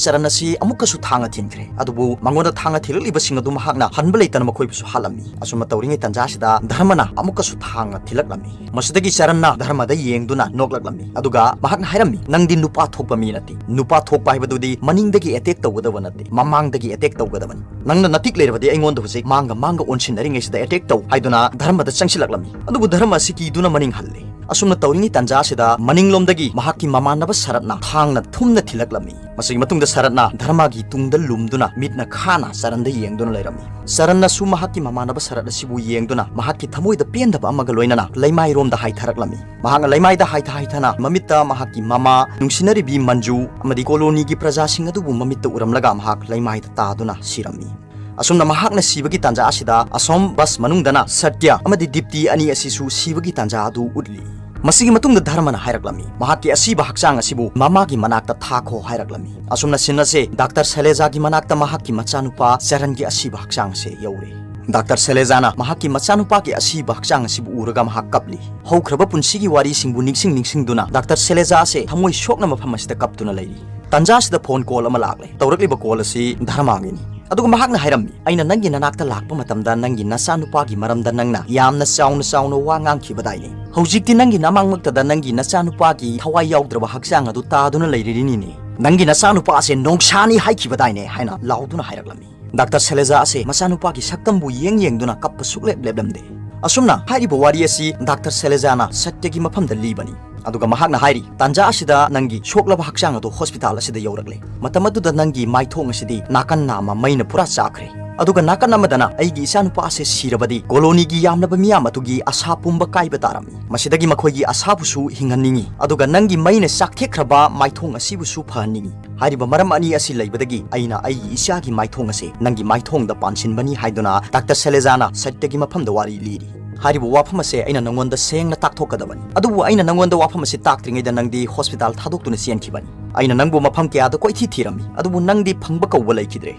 ꯆꯔꯟ ꯑꯁꯤ ꯑꯃꯨꯛꯀꯁꯨ ꯊꯥꯡꯅ ꯊꯤꯟꯈ꯭ꯔꯦ꯫ ꯑꯗꯨꯕꯨ ꯃꯉꯣꯟꯗ ꯊꯥꯡꯅ ꯊꯤꯜꯂꯛꯂꯤꯕꯁꯤꯡ ꯑꯗꯨ ꯃꯍꯥꯛꯅ ꯍꯟꯕ ꯂꯩꯇꯅ ꯃꯈꯣꯏꯕꯨꯁꯨ ꯍꯥꯠꯂꯝꯃꯤ꯫ ꯑꯁꯨꯝꯅ ꯇꯧꯔꯤꯉꯩ ꯇꯥꯟꯖꯥ ꯑꯁꯤꯗ ꯙꯔꯃꯅ ꯑꯃꯨꯛꯀꯁꯨ ꯊꯥꯡꯅ ꯊꯤꯜꯂꯛꯂꯝꯃꯤ꯫ ꯃꯁꯤꯗꯒꯤ ꯆꯔꯟꯅ ꯙꯔꯃꯗ ꯌꯦꯡꯗꯨꯅ ꯅꯣꯛꯂꯛꯂꯝꯃꯤ꯫ ꯑꯗꯨꯒ ꯃꯍꯥꯛꯅ ꯍꯥꯏꯔꯝꯃꯤ, "ꯅꯪꯗꯤ ꯅꯨꯄꯥ ꯊꯣꯛꯄ ꯃꯤ ꯅꯠꯇꯦ꯫ ꯅꯨꯄꯥ ꯊꯣꯛꯄ ꯍꯥꯏꯕꯗꯨꯗꯤ ꯃꯅꯤꯡꯗꯒꯤ ꯑꯦꯇꯦꯛ ꯇꯧꯒꯗꯕ ꯅꯠꯇꯦ, ꯃꯃꯥꯡꯗꯒꯤ ꯑꯦꯇꯦꯛ ꯇꯧꯒꯗꯕꯅꯤ꯫ ꯅꯪꯅ ꯅꯇꯤꯛ ꯂꯩꯔꯕꯗꯤ ꯑꯩꯉꯣꯟꯗ ꯍꯧꯖꯤꯛ ꯃꯥꯡꯒ ꯃꯥꯡꯒ ꯑꯣꯟꯁꯤꯟꯅꯔꯤꯉꯩꯁꯤꯗ ꯑꯦꯇꯦꯛ ꯇꯧ" ꯍꯥꯏꯗꯨꯅ ꯙꯔꯃꯗ ꯆꯪꯁꯤꯜꯂꯛꯂꯝꯃꯤ꯫ ꯑꯗꯨꯕꯨ ꯙꯔꯃ ꯑꯁꯤ ꯀꯤꯗꯨꯅ ꯃꯅꯤꯡ ꯍꯜꯂꯦ꯫ ꯑꯁꯨꯝꯅ ꯇꯧꯔꯤꯉꯩ ꯇꯥꯟꯖꯥ ꯑꯁꯤꯗ ꯃꯅꯤꯡꯂꯣꯝꯗꯒꯤ ꯃꯍꯥꯛꯀꯤ ꯃꯃꯥꯟꯅꯕ ꯁꯔꯠꯅ ꯊꯥꯡꯅ ꯊꯨꯝꯅ ꯊꯤꯜꯂꯛꯂꯝꯃꯤ꯫ ꯃꯁꯤꯒꯤ ꯃꯇꯨꯡꯗ ꯁꯔꯠꯅ ꯙꯔꯃꯒꯤ ꯇꯨꯡꯗ ꯂꯨꯝꯗꯨꯅ ꯃꯤꯠꯅ ꯈꯥꯅ ꯆꯔꯟꯗ ꯌꯦꯡꯗꯨꯅ ꯂꯩꯔꯝꯃꯤ꯫ ꯆꯔꯟꯅꯁꯨ ꯃꯍꯥꯛꯀꯤ ꯃꯃꯥꯟꯅꯕ ꯁꯔꯠ ꯑꯁꯤꯕꯨ ꯌꯦꯡꯗꯨꯅ ꯃꯍꯥꯛꯀꯤ ꯊꯃꯣꯏꯗ ꯄꯦꯟꯗꯕ ꯑꯃꯒ ꯂꯣꯏꯅꯅ ꯂꯩꯃꯥꯏꯔꯣꯝꯗ ꯍꯥꯏꯊꯔꯛꯂꯝꯃꯤ꯫ ꯃꯍꯥꯛꯅ ꯂꯩꯃꯥꯏꯗ ꯍꯥꯏꯊ ꯍꯥꯏꯊꯅ ꯃꯃꯤꯠꯇ ꯃꯍꯥꯛꯀꯤ ꯃꯃꯥ, ꯅꯨꯡꯁꯤꯅꯔꯤꯕꯤ ꯃꯟꯖꯨ ꯑꯃꯗꯤ ꯀꯣꯂꯣꯅꯤꯒꯤ ꯄ꯭ꯔꯖꯥꯁꯤꯡ ꯑꯗꯨꯕꯨ ꯃꯃꯤꯠꯇ ꯎꯔꯝꯂꯒ ꯃꯍꯥꯛ ꯂꯩꯃꯥꯏꯗ ꯇꯥꯗꯨꯅ ꯁꯤꯔꯝꯃꯤ꯫ ꯑꯁꯨꯝꯅ ꯃꯍꯥꯛꯅ ꯁꯤꯕꯒꯤ ꯇꯥꯟꯖꯥ ꯑꯁꯤꯗ ꯑꯁꯣꯝ ꯕꯁ ꯃꯅꯨꯡꯗꯅ ꯁꯇ꯭ꯌ ꯑꯃꯗꯤ ꯗꯤꯞꯇꯤ ꯑꯅꯤ ꯑꯁꯤꯁꯨ ꯁꯤꯕꯒꯤ ꯇꯥꯟꯖꯥ ꯑꯗꯨ ꯎꯠꯂꯤ꯫ ꯃꯁꯤꯒꯤ ꯃꯇꯨꯡꯗ ꯙꯔꯃꯅ ꯍꯥꯏꯔꯛꯂꯝꯃꯤ, ꯃꯍꯥꯛꯀꯤ ꯑꯁꯤꯕ ꯍꯛꯆꯥꯡ ꯑꯁꯤꯕꯨ ꯃꯃꯥꯒꯤ ꯃꯅꯥꯛꯇ ꯊꯥꯈꯣ ꯍꯥꯏꯔꯛꯂꯝꯃꯤ꯫ ꯑꯁꯨꯝꯅ ꯁꯤꯟ ꯑꯁꯦ ꯗꯥꯛꯇꯔ ꯁꯦꯂꯦꯖꯥꯒꯤ ꯃꯅꯥꯛꯇ ꯃꯍꯥꯛꯀꯤ ꯃꯆꯥꯅꯨꯄꯥ ꯆꯔꯟꯒꯤ ꯑꯁꯤꯕ ꯍꯛꯆꯥꯡ ꯑꯁꯦ ꯌꯧꯔꯦ꯫ ꯗꯥꯛꯇꯔ ꯁꯦꯂꯦꯖꯥꯅ ꯃꯍꯥꯛꯀꯤ ꯃꯆꯥꯅꯨꯄꯥꯒꯤ ꯑꯁꯤꯕ ꯍꯛꯆꯥꯡ ꯑꯁꯤꯕꯨ ꯎꯔꯒ ꯃꯍꯥꯛ ꯀꯞꯂꯤ꯫ ꯍꯧꯈ꯭ꯔꯕ ꯄꯨꯟꯁꯤꯒꯤ ꯋꯥꯔꯤꯁꯤꯡꯕꯨ ꯅꯤꯡꯁꯤꯡ ꯅꯤꯡꯁꯤꯡꯗꯨꯅ ꯗꯥꯛꯇꯔ ꯁꯦꯂꯦꯖꯥ ꯑꯁꯦ ꯊꯃꯣꯏ ꯁꯣꯛꯅ ꯃꯐꯝ ꯑꯁꯤꯗ ꯀꯞꯇꯨꯅ ꯂꯩꯔꯤ꯫ ꯇꯥꯟꯖꯥ ꯑꯁꯤꯗ ꯐꯣꯟ ꯀꯣꯜ ꯑꯃ ꯂꯥꯛꯂꯦ꯫ ꯇꯧꯔꯛꯂꯤꯕ ꯀꯣꯜ ꯑꯁꯤ ꯙꯔꯃꯒꯤꯅꯤ꯫ ꯑꯗꯨꯒ ꯃꯍꯥꯛꯅ ꯍꯥꯏꯔꯝꯃꯤ, "ꯑꯩꯅ ꯅꯪꯒꯤ ꯅꯅꯥꯛꯇ ꯂꯥꯛꯄ ꯃꯇꯝꯗ ꯅꯪꯒꯤ ꯅꯆꯥꯅꯨꯄꯥꯒꯤ ꯃꯔꯝꯗ ꯅꯪꯅ ꯌꯥꯝꯅ ꯆꯥꯎꯅ ꯆꯥꯎꯅ ꯋꯥ ꯉꯥꯡꯈꯤꯕꯗꯥꯏꯅꯦ꯫ ꯍꯧꯖꯤꯛꯇꯤ ꯅꯪꯒꯤ ꯅꯃꯥꯡꯃꯛꯇꯗ ꯅꯪꯒꯤ ꯅꯆꯥꯅꯨꯄꯥꯒꯤ ꯊꯋꯥꯏ ꯌꯥꯎꯗ꯭ꯔꯕ ꯍꯛꯆꯥꯡ ꯑꯗꯨ ꯇꯥꯗꯨꯅ ꯂꯩꯔꯤꯔꯤꯅꯤꯅꯦ꯫ ꯅꯪꯒꯤ ꯅꯆꯥꯅꯨꯄꯥ ꯑꯁꯦ ꯅꯣꯡꯁꯥꯅꯤ ꯍꯥꯏꯈꯤꯕꯗꯥꯏꯅꯦ" ꯍꯥꯏꯅ ꯂꯥꯎꯗꯨꯅ ꯍꯥꯏꯔꯛꯂꯝꯃꯤ꯫ ꯗꯥꯛꯇꯔ ꯁꯦꯂꯦꯖꯥ ꯑꯁꯦ ꯃꯆꯥꯅꯨꯄꯥꯒꯤ ꯁꯛꯇꯝꯕꯨ ꯌꯦꯡ ꯌꯦꯡꯗꯨꯅ ꯀꯞꯄ ꯁꯨꯛꯂꯦꯞ ꯂꯦꯞꯂꯝꯗꯦ꯫ ꯑꯁꯨꯝꯅ ꯍꯥꯏꯔꯤꯕ ꯋꯥꯔꯤ ꯑꯁꯤ ꯗꯥꯛꯇꯔ ꯁꯦꯂꯦꯖꯥꯅ ꯁꯇ꯭ꯌꯒꯤ ꯃꯐꯝꯗ ꯂꯤꯕꯅꯤ꯫ ꯑꯗꯨꯒ ꯃꯍꯥꯛꯅ ꯍꯥꯏꯔꯤ, "ꯇꯥꯟꯖꯥ ꯑꯁꯤꯗ ꯅꯪꯒꯤ ꯁꯣꯛꯂꯕ ꯍꯛꯆꯥꯡ ꯑꯗꯨ ꯍꯣꯁꯄꯤꯇꯥꯜ ꯑꯁꯤꯗ ꯌꯧꯔꯛꯂꯦ꯫ ꯃꯇꯝ ꯑꯗꯨꯗ ꯅꯪꯒꯤ ꯃꯥꯏꯊꯣꯡ ꯑꯁꯤꯗꯤ ꯅꯥꯀꯟ ꯅꯥꯝꯃ ꯃꯩꯅ ꯄꯨꯔꯥ ꯆꯥꯛꯈ꯭ꯔꯦ꯫ ꯑꯗꯨꯒ ꯅꯥꯀꯟ ꯑꯃꯗꯅ ꯑꯩꯒꯤ ꯏꯆꯥꯅꯨꯄꯥ ꯑꯁꯦ ꯁꯤꯔꯕꯗꯤ ꯀꯣꯂꯣꯅꯤꯒꯤ ꯌꯥꯝꯂꯕ ꯃꯤꯌꯥꯝ ꯑꯗꯨꯒꯤ ꯑꯁꯥ ꯄꯨꯝꯕ ꯀꯥꯏꯕ ꯇꯥꯔꯝꯃꯤ꯫ ꯃꯁꯤꯗꯒꯤ ꯃꯈꯣꯏꯒꯤ ꯑꯁꯥꯕꯨꯁꯨ ꯍꯤꯡꯍꯟꯅꯤꯡꯏ꯫ ꯑꯗꯨꯒ ꯅꯪꯒꯤ ꯃꯩꯅ ꯆꯥꯛꯊꯦꯛꯈ꯭ꯔꯕ ꯃꯥꯏꯊꯣꯡ ꯑꯁꯤꯕꯨꯁꯨ ꯐꯍꯟꯅꯤꯡꯏ꯫ ꯍꯥꯏꯔꯤꯕ ꯃꯔꯝ ꯑꯅꯤ ꯑꯁꯤ ꯂꯩꯕꯗꯒꯤ ꯑꯩꯅ ꯑꯩꯒꯤ ꯏꯆꯥꯒꯤ ꯃꯥꯏꯊꯣꯡ ꯑꯁꯦ ꯅꯪꯒꯤ ꯃꯥꯏꯊꯣꯡꯗ ꯄꯥꯟꯁꯤꯟꯕꯅꯤ" ꯍꯥꯏꯗꯨꯅ ꯗꯥꯛꯇꯔ ꯁꯦꯂꯦꯖꯥꯅ ꯁꯇ꯭ꯌꯒꯤ ꯃꯐꯝꯗ ꯋꯥꯔꯤ ꯂꯤꯔꯤ꯫ ꯍꯥꯏꯔꯤꯕ ꯋꯥꯐꯝ ꯑꯁꯦ ꯑꯩꯅ ꯅꯪꯉꯣꯟꯗ ꯁꯦꯡꯅ ꯇꯥꯛꯊꯣꯛꯀꯗꯕꯅꯤ꯫ ꯑꯗꯨꯕꯨ ꯑꯩꯅ ꯅꯪꯉꯣꯟꯗ ꯋꯥꯐꯝ ꯑꯁꯤ ꯇꯥꯛꯇ꯭ꯔꯤꯉꯩꯗ ꯅꯪꯗꯤ ꯍꯣꯁꯄꯤꯇꯥꯜ ꯊꯥꯗꯣꯛꯇꯨꯅ ꯆꯦꯟꯈꯤꯕꯅꯤ꯫ ꯑꯩꯅ ꯅꯪꯕꯨ ꯃꯐꯝ ꯀꯌꯥꯗ ꯀꯣꯏꯊꯤ ꯊꯤꯔꯝꯃꯤ, ꯑꯗꯨꯕꯨ ꯅꯪꯗꯤ ꯐꯪꯕ ꯀꯧꯕ ꯂꯩꯈꯤꯗ꯭ꯔꯦ꯫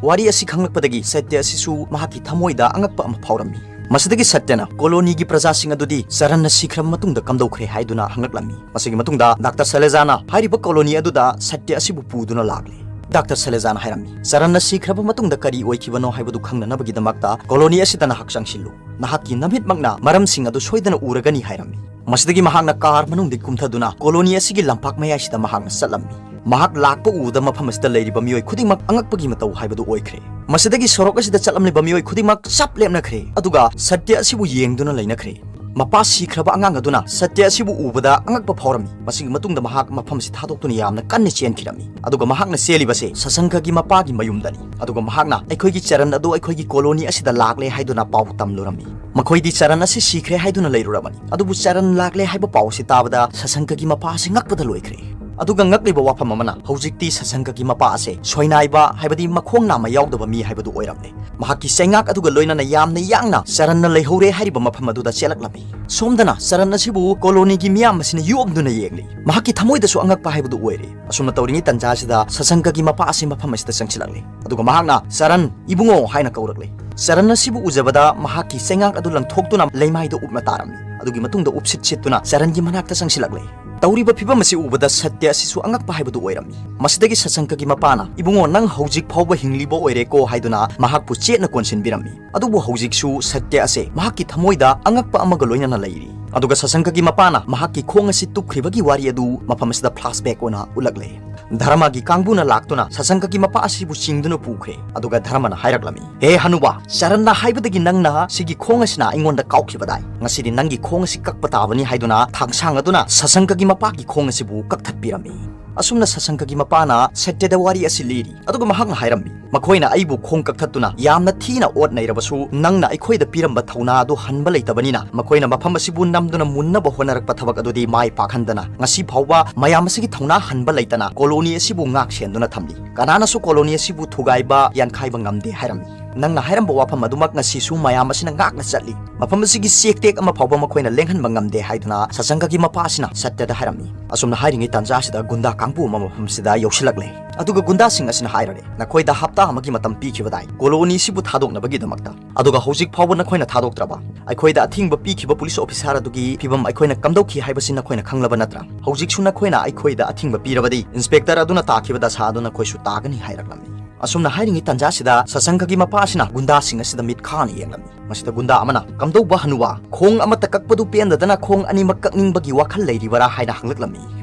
ꯋꯥꯔꯤ ꯑꯁꯤ ꯈꯪꯂꯛꯄꯗꯒꯤ ꯁꯇ꯭ꯌ ꯑꯁꯤꯁꯨ ꯃꯍꯥꯛꯀꯤ ꯊꯃꯣꯏꯗ ꯑꯉꯛꯄ ꯑꯃ ꯐꯥꯎꯔꯝꯃꯤ꯫ ꯃꯁꯤꯗꯒꯤ ꯁꯇ꯭ꯌꯅ ꯀꯣꯂꯣꯅꯤꯒꯤ ꯄ꯭ꯔꯖꯥꯁꯤꯡ ꯑꯗꯨꯗꯤ ꯆꯔꯟꯅ ꯁꯤꯈ꯭ꯔꯕ ꯃꯇꯨꯡꯗ ꯀꯝꯗꯧꯈ꯭ꯔꯦ ꯍꯥꯏꯗꯨꯅ ꯍꯪꯂꯛꯂꯝꯃꯤ꯫ ꯃꯁꯤꯒꯤ ꯃꯇꯨꯡꯗ ꯗꯥꯛꯇꯔ ꯁꯂꯦꯖꯥꯅ ꯍꯥꯏꯔꯤꯕ ꯀꯣꯂꯣꯅꯤ ꯑꯗꯨꯗ ꯁꯇ꯭ꯌ ꯑꯁꯤꯕꯨ ꯄꯨꯗꯨꯅ ꯂꯥꯛꯂꯦ꯫ ꯗꯥꯛꯇꯔ ꯁꯂꯦꯖꯥꯅ ꯍꯥꯏꯔꯝꯃꯤ, "ꯆꯔꯟꯅ ꯁꯤꯈ꯭ꯔꯕ ꯃꯇꯨꯡꯗ ꯀꯔꯤ ꯑꯣꯏꯈꯤꯕꯅꯣ ꯍꯥꯏꯕꯗꯨ ꯈꯪꯅꯅꯕꯒꯤꯗꯃꯛꯇ ꯀꯣꯂꯣꯅꯤ ꯑꯁꯤꯗ ꯅꯍꯥꯛ ꯆꯪꯁꯤꯜꯂꯨ꯫ ꯅꯍꯥꯛꯀꯤ ꯅꯃꯤꯠꯃꯛꯅ ꯃꯔꯝꯁꯤꯡ ꯑꯗꯨ ꯁꯣꯏꯗꯅ ꯎꯔꯒꯅꯤ" ꯍꯥꯏꯔꯝꯃꯤ꯫ ꯃꯁꯤꯗꯒꯤ ꯃꯍꯥꯛꯅ ꯀꯥꯔ ꯃꯅꯨꯡꯗꯒꯤ ꯀꯨꯝꯊꯗꯨꯅ ꯀꯣꯂꯣꯅꯤ ꯑꯁꯤꯒꯤ ꯂꯝꯄꯥꯛ ꯃꯌꯥꯏꯁꯤꯗ ꯃꯍꯥꯛꯅ ꯆꯠꯂꯝꯃꯤ꯫ ꯃꯍꯥꯛ ꯂꯥꯛꯄ ꯎꯕꯗ ꯃꯐꯝ ꯑꯁꯤꯗ ꯂꯩꯔꯤꯕ ꯃꯤꯑꯣꯏ ꯈꯨꯗꯤꯡꯃꯛ ꯑꯉꯛꯄꯒꯤ ꯃꯇꯧ ꯍꯥꯏꯕꯗꯨ ꯑꯣꯏꯈ꯭ꯔꯦ꯫ ꯃꯁꯤꯗꯒꯤ ꯁꯣꯔꯣꯛ ꯑꯁꯤꯗ ꯆꯠꯂꯝꯂꯤꯕ ꯃꯤꯑꯣꯏ ꯈꯨꯗꯤꯡꯃꯛ ꯆꯞ ꯂꯦꯞꯅꯈ꯭ꯔꯦ, ꯑꯗꯨꯒ ꯁꯇ꯭ꯌ ꯑꯁꯤꯕꯨ ꯌꯦꯡꯗꯨꯅ ꯂꯩꯅꯈ꯭ꯔꯦ꯫ ꯃꯄꯥ ꯁꯤꯈ꯭ꯔꯕ ꯑꯉꯥꯡ ꯑꯗꯨꯅ ꯁꯇ꯭ꯌ ꯑꯁꯤꯕꯨ ꯎꯕꯗ ꯑꯉꯛꯄ ꯐꯥꯎꯔꯝꯃꯤ꯫ ꯃꯁꯤꯒꯤ ꯃꯇꯨꯡꯗ ꯃꯍꯥꯛ ꯃꯐꯝ ꯑꯁꯤ ꯊꯥꯗꯣꯛꯇꯨꯅ ꯌꯥꯝꯅ ꯀꯟꯅ ꯆꯦꯟꯈꯤꯔꯝꯃꯤ꯫ ꯑꯗꯨꯒ ꯃꯍꯥꯛꯅ ꯆꯦꯜꯂꯤꯕꯁꯦ ꯁꯁꯪꯀꯒꯤ ꯃꯄꯥꯒꯤ ꯃꯌꯨꯝꯗꯅꯤ꯫ ꯑꯗꯨꯒ ꯃꯍꯥꯛꯅ ꯑꯩꯈꯣꯏꯒꯤ ꯆꯔꯟ ꯑꯗꯨ ꯑꯩꯈꯣꯏꯒꯤ ꯀꯣꯂꯣꯅꯤ ꯑꯁꯤꯗ ꯂꯥꯛꯂꯦ ꯍꯥꯏꯗꯨꯅ ꯄꯥꯎ ꯇꯝꯂꯨꯔꯝꯃꯤ꯫ ꯃꯈꯣꯏꯗꯤ ꯆꯔꯟ ꯑꯁꯤ ꯁꯤꯈ꯭ꯔꯦ ꯍꯥꯏꯗꯨꯅ ꯂꯩꯔꯨꯔꯕꯅꯤ꯫ ꯑꯗꯨꯕꯨ ꯆꯔꯟ ꯂꯥꯛꯂꯦ ꯍꯥꯏꯕ ꯄꯥꯎ ꯑꯁꯤ ꯇꯥꯕꯗ ꯁꯁꯪꯀꯒꯤ ꯃꯄꯥ ꯑꯁꯤ ꯉꯛꯄꯗ ꯂꯣꯏꯈ꯭ꯔꯦ꯫ ꯑꯗꯨꯒ ꯉꯛꯂꯤꯕ ꯋꯥꯐꯝ ꯑꯃꯅ, ꯍꯧꯖꯤꯛꯇꯤ ꯁꯁꯪꯀꯒꯤ ꯃꯄꯥ ꯑꯁꯦ ꯁꯣꯏꯅꯥꯏꯕ, ꯍꯥꯏꯕꯗꯤ ꯃꯈꯣꯡ ꯅꯥꯝꯃ ꯌꯥꯎꯗꯕ ꯃꯤ ꯍꯥꯏꯕꯗꯨ ꯑꯣꯏꯔꯝꯂꯦ꯫ ꯃꯍꯥꯛꯀꯤ ꯆꯩꯉꯥꯛ ꯑꯗꯨꯒ ꯂꯣꯏꯅꯅ ꯌꯥꯝꯅ ꯌꯥꯡꯅ ꯆꯔꯟꯅ ꯂꯩꯍꯧꯔꯦ ꯍꯥꯏꯔꯤꯕ ꯃꯐꯝ ꯑꯗꯨꯗ ꯆꯦꯜꯂꯛꯂꯝꯃꯤ꯫ ꯁꯣꯝꯗꯅ ꯆꯔꯟ ꯑꯁꯤꯕꯨ ꯀꯣꯂꯣꯅꯤꯒꯤ ꯃꯤꯌꯥꯝ ꯑꯁꯤꯅ ꯌꯣꯝꯗꯨꯅ ꯌꯦꯡꯂꯤ꯫ ꯃꯍꯥꯛꯀꯤ ꯊꯃꯣꯏꯗꯁꯨ ꯑꯉꯛꯄ ꯍꯥꯏꯕꯗꯨ ꯑꯣꯏꯔꯦ꯫ ꯑꯁꯨꯝꯅ ꯇꯧꯔꯤꯉꯩ ꯇꯟꯖꯥ ꯑꯁꯤꯗ ꯁꯁꯪꯀꯒꯤ ꯃꯄꯥ ꯑꯁꯤ ꯃꯐꯝ ꯑꯁꯤꯗ ꯆꯪꯁꯤꯜꯂꯛꯂꯦ꯫ ꯑꯗꯨꯒ ꯃꯍꯥꯛꯅ, "ꯆꯔꯟ, ꯏꯕꯨꯡꯉꯣ" ꯍꯥꯏꯅ ꯀꯧꯔꯛꯂꯦ꯫ ꯆꯔꯟ ꯑꯁꯤꯕꯨ ꯎꯖꯕꯗ ꯃꯍꯥꯛꯀꯤ ꯆꯩꯉꯥꯛ ꯑꯗꯨ ꯂꯪꯊꯣꯛꯇꯨꯅ ꯂꯩꯃꯥꯏꯗ ꯎꯞꯅ ꯇꯥꯔꯝꯃꯤ꯫ ꯑꯗꯨꯒꯤ ꯃꯇꯨꯡꯗ ꯎꯞꯁꯤꯠ ꯁꯤꯠꯇꯨꯅ ꯆꯔꯟꯒꯤ ꯃꯅꯥꯛꯇ ꯆꯪꯁꯤꯜꯂꯛꯂꯦ꯫ ꯇꯧꯔꯤꯕ ꯐꯤꯚꯝ ꯑꯁꯤ ꯎꯕꯗ ꯁꯇ꯭ꯌ ꯑꯁꯤꯁꯨ ꯑꯉꯛꯄ ꯍꯥꯏꯕꯗꯨ ꯑꯣꯏꯔꯝꯃꯤ꯫ ꯃꯁꯤꯗꯒꯤ ꯁꯁꯪꯀꯒꯤ ꯃꯄꯥꯅ, "ꯏꯕꯨꯡꯉꯣ, ꯅꯪ ꯍꯧꯖꯤꯛ ꯐꯥꯎꯕ ꯍꯤꯡꯂꯤꯕ ꯑꯣꯏꯔꯦꯀꯣ" ꯍꯥꯏꯗꯨꯅ ꯃꯍꯥꯛꯄꯨ ꯆꯦꯠꯅ ꯀꯣꯟꯁꯤꯟꯕꯤꯔꯝꯃꯤ꯫ ꯑꯗꯨꯕꯨ ꯍꯧꯖꯤꯛꯁꯨ ꯁꯇ꯭ꯌ ꯑꯁꯦ ꯃꯍꯥꯛꯀꯤ ꯊꯃꯣꯏꯗ ꯑꯉꯛꯄ ꯑꯃꯒ ꯂꯣꯏꯅꯅ ꯂꯩꯔꯤ꯫ ꯑꯗꯨꯒ ꯁꯁꯪꯀꯒꯤ ꯃꯄꯥꯅ ꯃꯍꯥꯛꯀꯤ ꯈꯣꯡ ꯑꯁꯤ ꯇꯨꯞꯈ꯭ꯔꯤꯕꯒꯤ ꯋꯥꯔꯤ ꯑꯗꯨ ꯃꯐꯝ ꯑꯁꯤꯗ flashback ꯑꯣꯏꯅ ꯎꯠꯂꯛꯂꯦ꯫ ꯙꯔꯃꯒꯤ ꯀꯥꯡꯕꯨꯅ ꯂꯥꯛꯇꯨꯅ ꯁꯁꯪꯀꯒꯤ ꯃꯄꯥ ꯑꯁꯤꯕꯨ ꯆꯤꯡꯗꯨꯅ ꯄꯨꯈ꯭ꯔꯦ꯫ ꯑꯗꯨꯒ ꯙꯔꯃꯅ ꯍꯥꯏꯔꯛꯂꯝꯃꯤ, "ꯍꯦ ꯍꯅꯨꯕꯥ, ꯆꯔꯟꯅ ꯍꯥꯏꯕꯗꯒꯤ ꯅꯪꯅ ꯁꯤꯒꯤ ꯈꯣꯡ ꯑꯁꯤꯅ ꯑꯩꯉꯣꯟꯗ ꯀꯥꯎꯈꯤꯕꯗꯥꯏ? ꯉꯁꯤꯗꯤ ꯅꯪꯒꯤ ꯈꯣꯡ ꯑꯁꯤ ꯀꯛꯄ ꯇꯥꯕꯅꯤ" ꯍꯥꯏꯗꯨꯅ ꯊꯥꯡꯁꯥꯡ ꯑꯗꯨꯅ ꯁꯁꯪꯀꯒꯤ ꯃꯄꯥꯒꯤ ꯈꯣꯡ ꯑꯁꯤꯕꯨ ꯀꯛꯊꯠꯄꯤꯔꯝꯃꯤ꯫ ꯑꯁꯨꯝꯅ ꯁꯁꯪꯀꯒꯤ ꯃꯄꯥꯅ ꯁꯇ꯭ꯌꯗ ꯋꯥꯔꯤ ꯑꯁꯤ ꯂꯤꯔꯤ꯫ ꯑꯗꯨꯒ ꯃꯍꯥꯛꯅ ꯍꯥꯏꯔꯝꯃꯤ, "ꯃꯈꯣꯏꯅ ꯑꯩꯕꯨ ꯈꯣꯡ ꯀꯛꯊꯠꯇꯨꯅ ꯌꯥꯝꯅ ꯊꯤꯅ ꯑꯣꯠ ꯅꯩꯔꯕꯁꯨ, ꯅꯪꯅ ꯑꯩꯈꯣꯏꯗ ꯄꯤꯔꯝꯕ ꯊꯧꯅꯥ ꯑꯗꯨ ꯍꯟꯕ ꯂꯩꯇꯕꯅꯤꯅ, ꯃꯈꯣꯏꯅ ꯃꯐꯝ ꯑꯁꯤꯕꯨ ꯅꯝꯗꯨꯅ ꯃꯨꯟꯅꯕ ꯍꯣꯠꯅꯔꯛꯄ ꯊꯕꯛ ꯑꯗꯨꯗꯤ ꯃꯥꯏ ꯄꯥꯛꯍꯟꯗꯅ, ꯉꯁꯤ ꯐꯥꯎꯕ ꯃꯌꯥꯝ ꯑꯁꯤꯒꯤ ꯊꯧꯅꯥ ꯍꯟꯕ ꯂꯩꯇꯅ ꯀꯣꯂꯣꯅꯤ ꯑꯁꯤꯕꯨ ꯉꯥꯛ ꯁꯦꯟꯗꯨꯅ ꯊꯝꯂꯤ꯫ ꯀꯅꯥꯅꯁꯨ ꯀꯣꯂꯣꯅꯤ ꯑꯁꯤꯕꯨ ꯊꯨꯒꯥꯏꯕ, ꯌꯥꯟꯈꯥꯏꯕ ꯉꯝꯗꯦ" ꯍꯥꯏꯔꯝꯃꯤ꯫ ꯅꯪꯅ ꯍꯥꯏꯔꯝꯕ ꯋꯥꯐꯝ ꯑꯗꯨꯃꯛ ꯉꯁꯤꯁꯨ ꯃꯌꯥꯝ ꯑꯁꯤꯅ ꯉꯥꯛꯅ ꯆꯠꯂꯤ꯫ ꯃꯐꯝ ꯑꯁꯤꯒꯤ ꯆꯦꯛ ꯇꯦꯛ ꯑꯃ ꯐꯥꯎꯕ ꯃꯈꯣꯏꯅ ꯂꯦꯡꯍꯟꯕ ꯉꯝꯗꯦ" ꯍꯥꯏꯗꯨꯅ ꯁꯆꯪꯒꯒꯤ ꯃꯄꯥ ꯑꯁꯤꯅ ꯁꯠꯌꯗ ꯍꯥꯏꯔꯝꯃꯤ꯫ ꯑꯁꯨꯝꯅ ꯍꯥꯏꯔꯤꯉꯩ ꯇꯥꯟꯖꯥ ꯑꯁꯤꯗ ꯒꯨꯟꯗꯥ ꯀꯥꯡꯕꯨ ꯑꯃ ꯃꯐꯝꯁꯤꯗ ꯌꯧꯁꯤꯜꯂꯛꯂꯦ꯫ ꯑꯗꯨꯒ ꯒꯨꯟꯗꯥꯁꯤꯡ ꯑꯁꯤꯅ ꯍꯥꯏꯔꯔꯦ, "ꯅꯈꯣꯏꯗ ꯍꯞꯇꯥ ꯑꯃꯒꯤ ꯃꯇꯝ ꯄꯤꯈꯤꯕꯗꯥꯏ ꯀꯣꯂꯣꯅꯤ ꯑꯁꯤꯕꯨ ꯊꯥꯗꯣꯛꯅꯕꯒꯤꯗꯃꯛꯇ, ꯑꯗꯨꯒ ꯍꯧꯖꯤꯛ ꯐꯥꯎꯕ ꯅꯈꯣꯏꯅ ꯊꯥꯗꯣꯛꯇ꯭ꯔꯕ? ꯑꯩꯈꯣꯏꯗ ꯑꯊꯤꯡꯕ ꯄꯤꯈꯤꯕ ꯄꯨꯂꯤꯁ ꯑꯣꯐꯤꯁꯥꯔ ꯑꯗꯨꯒꯤ ꯐꯤꯕꯝ ꯑꯩꯈꯣꯏꯅ ꯀꯝꯗꯧꯈꯤ ꯍꯥꯏꯕꯁꯤ ꯅꯈꯣꯏꯅ ꯈꯪꯂꯕ ꯅꯠꯇ꯭ꯔꯥ? ꯍꯧꯖꯤꯛꯁꯨ ꯅꯈꯣꯏꯅ ꯑꯩꯈꯣꯏꯗ ꯑꯊꯤꯡꯕ ꯄꯤꯔꯕꯗꯤ ꯏꯟꯁꯄꯦꯛꯇꯔ ꯑꯗꯨꯅ ꯇꯥꯈꯤꯕ ꯗꯁꯥ ꯑꯗꯨ ꯅꯈꯣꯏꯁꯨ ꯇꯥꯒꯅꯤ" ꯍꯥꯏꯔꯛꯂꯝꯃꯤ꯫ ꯑꯁꯨꯝꯅ ꯍꯥꯏꯔꯤꯉꯩ ꯇꯥꯟꯖꯥꯁꯤꯗ ꯁꯆꯪꯒꯒꯤ ꯃꯄꯥ ꯑꯁꯤꯅ ꯒꯨꯟꯗꯥꯁꯤꯡ ꯑꯁꯤꯗ ꯃꯤꯠ ꯈꯥꯅ ꯌꯦꯡꯂꯝꯃꯤ꯫ ꯃꯁꯤꯗ ꯒꯨꯟꯗꯥ ꯑꯃꯅ, "ꯀꯝꯗꯧꯕ ꯍꯅꯨꯕ, ꯈꯣꯡ ꯑꯃꯠꯇ ꯀꯛꯄꯗꯨ ꯄꯦꯟꯗꯗꯅ ꯈꯣꯡ ꯑꯅꯤꯃꯛ ꯀꯛꯅꯤꯡꯕꯒꯤ ꯋꯥꯈꯜ ꯂꯩꯔꯤꯕꯔꯥ?" ꯍꯥꯏꯅ ꯍꯪꯂꯛꯂꯝꯃꯤ꯫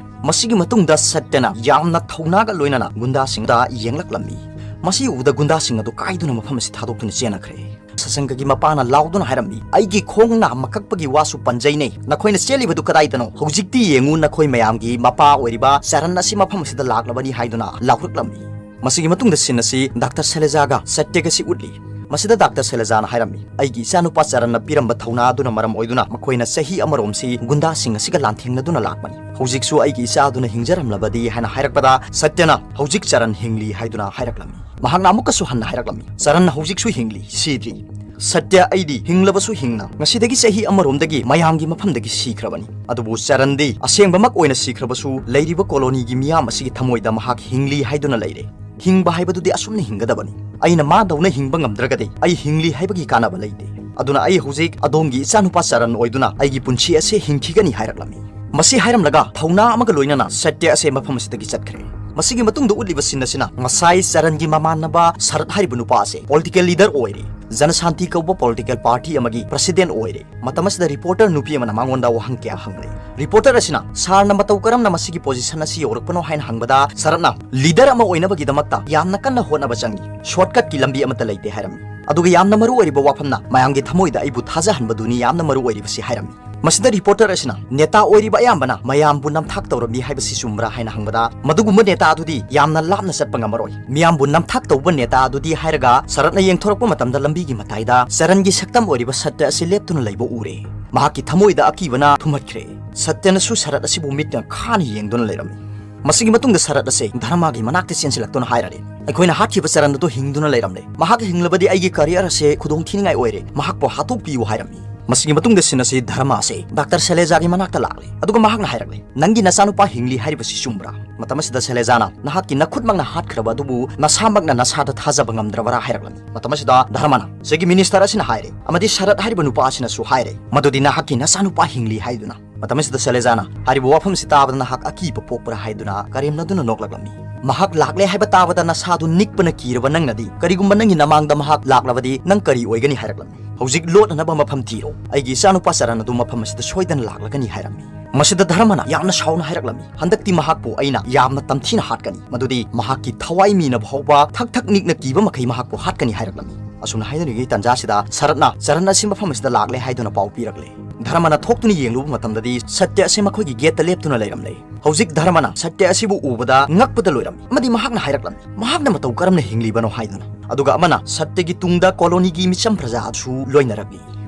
ꯃꯁꯤꯒꯤ ꯃꯇꯨꯡꯗ ꯁꯠꯌꯅ ꯌꯥꯝꯅ ꯊꯧꯅꯥꯒ ꯂꯣꯏꯅꯅ ꯒꯨꯟꯗꯥꯁꯤꯡꯗ ꯌꯦꯡꯂꯛꯂꯝꯃꯤ꯫ ꯃꯁꯤ ꯎꯕꯗ ꯒꯨꯟꯗꯥꯁꯤꯡ ꯑꯗꯨ ꯀꯥꯏꯗꯨꯅ ꯃꯐꯝ ꯑꯁꯤ ꯊꯥꯗꯣꯛꯇꯨꯅ ꯆꯦꯟꯅꯈ꯭ꯔꯦ꯫ ꯁꯆꯪꯒꯒꯤ ꯃꯄꯥꯅ ꯂꯥꯎꯗꯨꯅ ꯍꯥꯏꯔꯝꯃꯤ, "ꯑꯩꯒꯤ ꯈꯣꯡ ꯅꯥꯝꯃ ꯀꯛꯄꯒꯤ ꯋꯥꯁꯨ ꯄꯟꯖꯩꯅꯦ꯫ ꯅꯈꯣꯏꯅ ꯆꯦꯜꯂꯤꯕꯗꯨ ꯀꯗꯥꯏꯗꯅꯣ? ꯍꯧꯖꯤꯛꯇꯤ ꯌꯦꯡꯉꯨ, ꯅꯈꯣꯏ ꯃꯌꯥꯝꯒꯤ ꯃꯄꯥ ꯑꯣꯏꯔꯤꯕ ꯆꯔꯟ ꯑꯁꯤ ꯃꯐꯝ ꯑꯁꯤꯗ ꯂꯥꯛꯂꯕꯅꯤ" ꯍꯥꯏꯗꯨꯅ ꯂꯥꯎꯔꯛꯂꯝꯃꯤ꯫ ꯃꯁꯤꯒꯤ ꯃꯇꯨꯡꯗ ꯁꯤꯟ ꯑꯁꯤ ꯗꯥꯛꯇꯔ ꯁꯩꯂꯖꯥꯒ ꯁꯠꯌꯒꯁꯤ ꯎꯠꯂꯤ꯫ ꯃꯁꯤꯗ ꯗꯥꯛꯇꯔ ꯁꯩꯂꯖꯥꯅ ꯍꯥꯏꯔꯝꯃꯤ, "ꯑꯩꯒꯤ ꯏꯆꯥꯅꯨꯄꯥ ꯆꯔꯟꯅ ꯄꯤꯔꯝꯕ ꯊꯧꯅꯥ ꯑꯗꯨꯅ ꯃꯔꯝ ꯑꯣꯏꯗꯨꯅ ꯃꯈꯣꯏꯅ ꯆꯍꯤ ꯑꯃꯔꯣꯝꯁꯤ ꯒꯨꯟꯗꯥꯁꯤꯡ ꯑꯁꯤꯒ ꯂꯥꯟꯊꯦꯡꯅꯗꯨꯅ ꯂꯥꯛꯄꯅꯤ꯫ ꯍꯧꯖꯤꯛꯁꯨ ꯑꯩꯒꯤ ꯏꯆꯥ ꯑꯗꯨꯅ ꯍꯤꯡꯖꯔꯝꯂꯕꯗꯤ" ꯍꯥꯏꯅ ꯍꯥꯏꯔꯛꯄꯗ, ꯁꯠꯌꯅ, "ꯍꯧꯖꯤꯛ ꯆꯔꯟ ꯍꯤꯡꯂꯤ" ꯍꯥꯏꯗꯨꯅ ꯍꯥꯏꯔꯛꯂꯝꯃꯤ꯫ ꯃꯍꯥꯛꯅ ꯑꯃꯨꯛꯀꯁꯨ ꯍꯟꯅ ꯍꯥꯏꯔꯛꯂꯝꯃꯤ, "ꯆꯔꯟꯅ ꯍꯧꯖꯤꯛꯁꯨ ꯍꯤꯡꯂꯤ, ꯁꯤꯗ꯭ꯔꯤ꯫ ꯁꯠꯌ, ꯑꯩꯗꯤ ꯍꯤꯡꯂꯕꯁꯨ ꯍꯤꯡꯅ ꯉꯁꯤꯗꯒꯤ ꯆꯍꯤ ꯑꯃꯔꯣꯝꯗꯒꯤ ꯃꯌꯥꯝꯒꯤ ꯃꯐꯝꯗꯒꯤ ꯁꯤꯈ꯭ꯔꯕꯅꯤ꯫ ꯑꯗꯨꯕꯨ ꯆꯔꯟꯗꯤ ꯑꯁꯦꯡꯕꯃꯛ ꯑꯣꯏꯅ ꯁꯤꯈ꯭ꯔꯕꯁꯨ ꯂꯩꯔꯤꯕ ꯀꯣꯂꯣꯅꯤꯒꯤ ꯃꯤꯌꯥꯝ ꯑꯁꯤꯒꯤ ꯊꯃꯣꯏꯗ ꯃꯍꯥꯛ ꯍꯤꯡꯂꯤ ꯍꯥꯏꯗꯨꯅ ꯂꯩꯔꯦ꯫ ꯍꯤꯡꯕ ꯍꯥꯏꯕꯗꯨꯗꯤ ꯑꯁꯨꯝꯅ ꯍꯤꯡꯒꯗꯕꯅꯤ꯫ ꯑꯩꯅ ꯃꯥꯗꯧꯅ ꯍꯤꯡꯕ ꯉꯝꯗ꯭ꯔꯒꯗꯤ ꯑꯩ ꯍꯤꯡꯂꯤ ꯍꯥꯏꯕꯒꯤ ꯀꯥꯟꯅꯕ ꯂꯩꯇꯦ꯫ ꯑꯗꯨꯅ ꯑꯩ ꯍꯧꯖꯤꯛ ꯑꯗꯣꯝꯒꯤ ꯏꯆꯥꯅꯨꯄꯥ ꯆꯔꯟ ꯑꯣꯏꯗꯨꯅ ꯑꯩꯒꯤ ꯄꯨꯟꯁꯤ ꯑꯁꯦ ꯍꯤꯡꯈꯤꯒꯅꯤ" ꯍꯥꯏꯔꯛꯂꯝꯃꯤ꯫ ꯃꯁꯤ ꯍꯥꯏꯔꯝꯂꯒ ꯊꯧꯅꯥ ꯑꯃꯒ ꯂꯣꯏꯅꯅ ꯁꯠꯌ ꯑꯁꯦ ꯃꯐꯝ ꯑꯁꯤꯗꯒꯤ ꯆꯠꯈ꯭ꯔꯦ꯫ ꯃꯁꯤꯒꯤ ꯃꯇꯨꯡꯗ ꯎꯠꯂꯤꯕ ꯁꯤꯟ ꯑꯁꯤꯅ ꯉꯁꯥꯏ ꯆꯔꯟꯒꯤ ꯃꯃꯥꯟꯅꯕ ꯁꯔꯠ ꯍꯥꯏꯔꯤꯕ ꯅꯨꯄꯥ ꯑꯁꯦ ꯄꯣꯂꯤꯇꯤꯀꯦꯜ ꯂꯤꯗꯔ ꯑꯣꯏꯔꯦ, ꯖꯅꯁꯥꯟꯇꯤ ꯀꯧꯕ ꯄꯣꯂꯤꯇꯤꯀꯦꯜ ꯄꯥꯔꯇꯤ ꯑꯃꯒꯤ ꯄ꯭ꯔꯁꯤꯗꯦꯟ ꯑꯣꯏꯔꯦ꯫ ꯃꯇꯝ ꯑꯁꯤꯗ ꯔꯤꯄꯣꯔꯇꯔ ꯅꯨꯄꯤ ꯑꯃꯅ ꯃꯉꯣꯟꯗ ꯋꯥꯍꯪ ꯀꯌꯥ ꯍꯪꯂꯦ꯫ ꯔꯤꯄꯣꯔꯇꯔ ꯑꯁꯤꯅ, "ꯁꯥꯔꯅ ꯃꯇꯧ ꯀꯔꯝꯅ ꯃꯁꯤꯒꯤ ꯄꯣꯖꯤꯁꯟ ꯑꯁꯤ ꯌꯧꯔꯛꯄꯅꯣ?" ꯍꯥꯏꯅ ꯍꯪꯕꯗ, ꯁꯔꯠꯅ, "ꯂꯤꯗꯔ ꯑꯃ ꯑꯣꯏꯅꯕꯒꯤꯗꯃꯛꯇ ꯌꯥꯝꯅ ꯀꯟꯅ ꯍꯣꯠꯅꯕ ꯆꯪꯏ, ꯁꯣꯔꯠꯀꯠꯀꯤ ꯂꯝꯕꯤ ꯑꯃꯠꯇ ꯂꯩꯇꯦ" ꯍꯥꯏꯔꯝꯃꯤ꯫ ꯑꯗꯨꯒ ꯌꯥꯝꯅ ꯃꯔꯨ ꯑꯣꯏꯔꯤꯕ ꯋꯥꯐꯝꯅ ꯃꯌꯥꯝꯒꯤ ꯊꯃꯣꯏꯗ ꯑꯩꯕꯨ ꯊꯥꯖꯍꯟꯕꯗꯨꯅꯤ ꯌꯥꯝꯅ ꯃꯔꯨ ꯑꯣꯏꯔꯤꯕꯁꯤ ꯍꯥꯏꯔꯝꯃꯤ꯫ ꯃꯁꯤꯗ ꯔꯤꯄꯣꯔꯇꯔ ꯑꯁꯤꯅ, "ꯅꯦꯇꯥ ꯑꯣꯏꯔꯤꯕ ꯑꯌꯥꯝꯕꯅ ꯃꯌꯥꯝꯕꯨ ꯅꯝꯊꯥꯛ ꯇꯧꯔꯝꯃꯤ ꯍꯥꯏꯕꯁꯤ ꯆꯨꯝꯕ꯭ꯔꯥ?" ꯍꯥꯏꯅ ꯍꯪꯕꯗ, "ꯃꯗꯨꯒꯨꯝꯕ ꯅꯦꯇꯥ ꯑꯗꯨꯗꯤ ꯌꯥꯝꯅ ꯂꯥꯞꯅ ꯆꯠꯄ ꯉꯝꯃꯔꯣꯏ꯫ ꯃꯤꯌꯥꯝꯕꯨ ꯅꯝꯊꯥꯛ ꯇꯧꯕ ꯅꯦꯇꯥ ꯑꯗꯨꯗꯤ" ꯍꯥꯏꯔꯒ ꯁꯔꯠꯅ ꯌꯦꯡꯊꯣꯔꯛꯄ ꯃꯇꯝꯗ ꯂꯝꯕꯤꯒꯤ ꯃꯇꯥꯏꯗ ꯆꯔꯟꯒꯤ ꯁꯛꯇꯝ ꯑꯣꯏꯔꯤꯕ ꯁꯠꯌ ꯑꯁꯤ ꯂꯦꯞꯇꯨꯅ ꯂꯩꯕ ꯎꯔꯦ꯫ ꯃꯍꯥꯛꯀꯤ ꯊꯃꯣꯏꯗ ꯑꯀꯤꯕꯅ ꯊꯨꯝꯍꯠꯈ꯭ꯔꯦ꯫ ꯁꯠꯌꯅꯁꯨ ꯁꯔꯠ ꯑꯁꯤꯕꯨ ꯃꯤꯠꯅ ꯈꯥꯅ ꯌꯦꯡꯗꯨꯅ ꯂꯩꯔꯝꯃꯤ꯫ ꯃꯁꯤꯒꯤ ꯃꯇꯨꯡꯗ ꯁꯔꯠ ꯑꯁꯤ ꯙꯔꯃꯒꯤ ꯃꯅꯥꯛꯇ ꯆꯦꯟꯁꯤꯜꯂꯛꯇꯨꯅ ꯍꯥꯏꯔꯔꯦ, ꯑꯩꯈꯣꯏꯅ ꯍꯥꯠꯈꯤꯕ ꯆꯔꯟ ꯑꯗꯨ ꯍꯤꯡꯗꯨꯅ ꯂꯩꯔꯝꯂꯦ꯫ ꯃꯍꯥꯛ ꯍꯤꯡꯂꯕꯗꯤ ꯑꯩꯒꯤ career ꯑꯁꯦ ꯈꯨꯗꯣꯡ ꯊꯤꯅꯤꯡꯉꯥꯏ ꯑꯣꯏꯔꯦ꯫ ꯃꯍꯥꯛꯄꯨ ꯍꯥꯠꯇꯣꯛꯄꯤꯌꯨ ꯍꯥꯏꯔꯝꯃꯤ꯫ ꯃꯁꯤꯒꯤ ꯃꯇꯨꯡꯗ scene ꯑꯁꯤ ꯙꯔꯃ ꯑꯁꯦ ꯗꯥꯛꯇꯔ ꯁꯦꯂꯦꯖꯥꯒꯤ ꯃꯅꯥꯛꯇ ꯂꯥꯛꯂꯦ꯫ ꯑꯗꯨꯒ ꯃꯍꯥꯛꯅ ꯍꯥꯏꯔꯛꯂꯦ, "ꯅꯪꯒꯤ ꯅꯆꯥꯅꯨꯄꯥ ꯍꯤꯡꯂꯤ ꯍꯥꯏꯔꯤꯕꯁꯤ ꯆꯨꯝꯕ꯭ꯔꯥ?" ꯃꯇꯝ ꯑꯁꯤꯗ ꯁꯦꯂꯦꯖꯥꯅ, "ꯅꯍꯥꯛꯀꯤ ꯅꯈꯨꯠꯃꯛꯅ ꯍꯥꯠꯈ꯭ꯔꯕ ꯑꯗꯨꯕꯨ ꯅꯁꯥꯃꯛꯅ ꯅꯁꯥꯗ ꯊꯥꯖꯕ ꯉꯝꯗ꯭ꯔꯕꯔꯥ?" ꯍꯥꯏꯔꯛꯂꯝꯃꯤ꯫ ꯃꯇꯝ ꯑꯁꯤꯗ ꯙꯔꯃꯅ, "ꯁꯤꯒꯤ minister ꯑꯁꯤꯅ ꯍꯥꯏꯔꯦ ꯑꯃꯗꯤ ꯁꯔꯠ ꯍꯥꯏꯔꯤꯕ ꯅꯨꯄꯥ ꯑꯁꯤꯅꯁꯨ ꯍꯥꯏꯔꯦ ꯃꯗꯨꯗꯤ ꯅꯍꯥꯛꯀꯤ ꯅꯆꯥꯅꯨꯄꯥ ꯍꯤꯡꯂꯤ ꯍꯥꯏꯗꯨꯅ"꯫ ꯃꯇꯝ ꯑꯁꯤꯗ ꯁꯦꯂꯦꯖꯥꯅ, "ꯍꯥꯏꯔꯤꯕ ꯋꯥꯐꯝ ꯑꯁꯤ ꯇꯥꯕꯗ ꯅꯍꯥꯛ ꯑꯀꯤꯕ ꯄꯣꯛꯄ꯭ꯔꯥ?" ꯍꯥꯏꯗꯨꯅ ꯀꯔꯦꯝꯅꯗꯨꯅ ꯅꯣꯛꯂꯛꯂꯝꯃꯤ꯫ "ꯃꯍꯥꯛ ꯂꯥꯛꯂꯦ ꯍꯥꯏꯕ ꯇꯥꯕꯗ ꯅꯁꯥꯗꯨ ꯅꯤꯛꯄꯅ ꯀꯤꯔꯕ ꯅꯪꯅꯗꯤ, ꯀꯔꯤꯒꯨꯝꯕ ꯅꯪꯒꯤ ꯅꯃꯥꯡꯗ ꯃꯍꯥꯛ ꯂꯥꯛꯂꯕꯗꯤ ꯅꯪ ꯀꯔꯤ ꯑꯣꯏꯒꯅꯤ?" ꯍꯥꯏꯔꯛꯂꯝꯃꯤ꯫ "ꯍꯧꯖꯤꯛ ꯂꯣꯠꯅꯅꯕ ꯃꯐꯝ ꯊꯤꯔꯣ꯫ ꯑꯩꯒꯤ ꯏꯆꯥꯅꯨꯄꯥ ꯆꯔꯟ ꯑꯗꯨ ꯃꯐꯝ ꯑꯁꯤꯗ ꯁꯣꯏꯗꯅ ꯂꯥꯛꯂꯒꯅꯤ" ꯍꯥꯏꯔꯝꯃꯤ꯫ ꯃꯁꯤꯗ ꯙꯔꯃꯅ ꯌꯥꯝꯅ ꯁꯥꯎꯅ ꯍꯥꯏꯔꯛꯂꯝꯃꯤ, "ꯍꯟꯗꯛꯇꯤ ꯃꯍꯥꯛꯄꯨ ꯑꯩꯅ ꯌꯥꯝꯅ ꯇꯝꯊꯤꯅ ꯍꯥꯠꯀꯅꯤ, ꯃꯗꯨꯗꯤ ꯃꯍꯥꯛꯀꯤ ꯊꯋꯥꯏ ꯃꯤꯅ ꯐꯥꯎꯕ ꯊꯛ ꯊꯛ ꯅꯤꯛꯅ ꯀꯤꯕ ꯃꯈꯩ ꯃꯍꯥꯛꯄꯨ ꯍꯥꯠꯀꯅꯤ" ꯍꯥꯏꯔꯛꯂꯝꯃꯤ꯫ ꯑꯁꯨꯝꯅ ꯍꯥꯏꯅꯔꯤꯉꯩ ꯇꯥꯟꯖꯥꯁꯤꯗ ꯁꯔꯠꯅ ꯆꯔꯟ ꯑꯁꯤ ꯃꯐꯝ ꯑꯁꯤꯗ ꯂꯥꯛꯂꯦ ꯍꯥꯏꯗꯨꯅ ꯄꯥꯎ ꯄꯤꯔꯛꯂꯦ꯫ ꯙꯔꯃꯅ ꯊꯣꯛꯇꯨꯅ ꯌꯦꯡꯂꯨꯕ ꯃꯇꯝꯗꯗꯤ ꯁꯠꯌ ꯑꯁꯤ ꯃꯈꯣꯏꯒꯤ gateꯇ ꯂꯦꯞꯇꯨꯅ ꯂꯩꯔꯝꯂꯦ꯫ ꯍꯧꯖꯤꯛ ꯙꯔꯃꯅ ꯁꯠꯌ ꯑꯁꯤꯕꯨ ꯎꯕꯗ ꯉꯛꯄꯗ ꯂꯣꯏꯔꯝꯃꯤ ꯑꯃꯗꯤ ꯃꯍꯥꯛꯅ ꯍꯥꯏꯔꯛꯂꯝꯃꯤ, "ꯃꯍꯥꯛꯅ ꯃꯇꯧ ꯀꯔꯝꯅ ꯍꯤꯡꯂꯤꯕꯅꯣ?" ꯍꯥꯏꯗꯨꯅ꯫ ꯑꯗꯨꯒ ꯑꯃꯅ ꯁꯠꯌꯒꯤ ꯇꯨꯡꯗ colonyꯒꯤ ꯃꯤꯆꯝ ꯄ꯭ꯔꯖꯥꯁꯨ ꯂꯣꯏꯅꯔꯛꯂꯤ꯫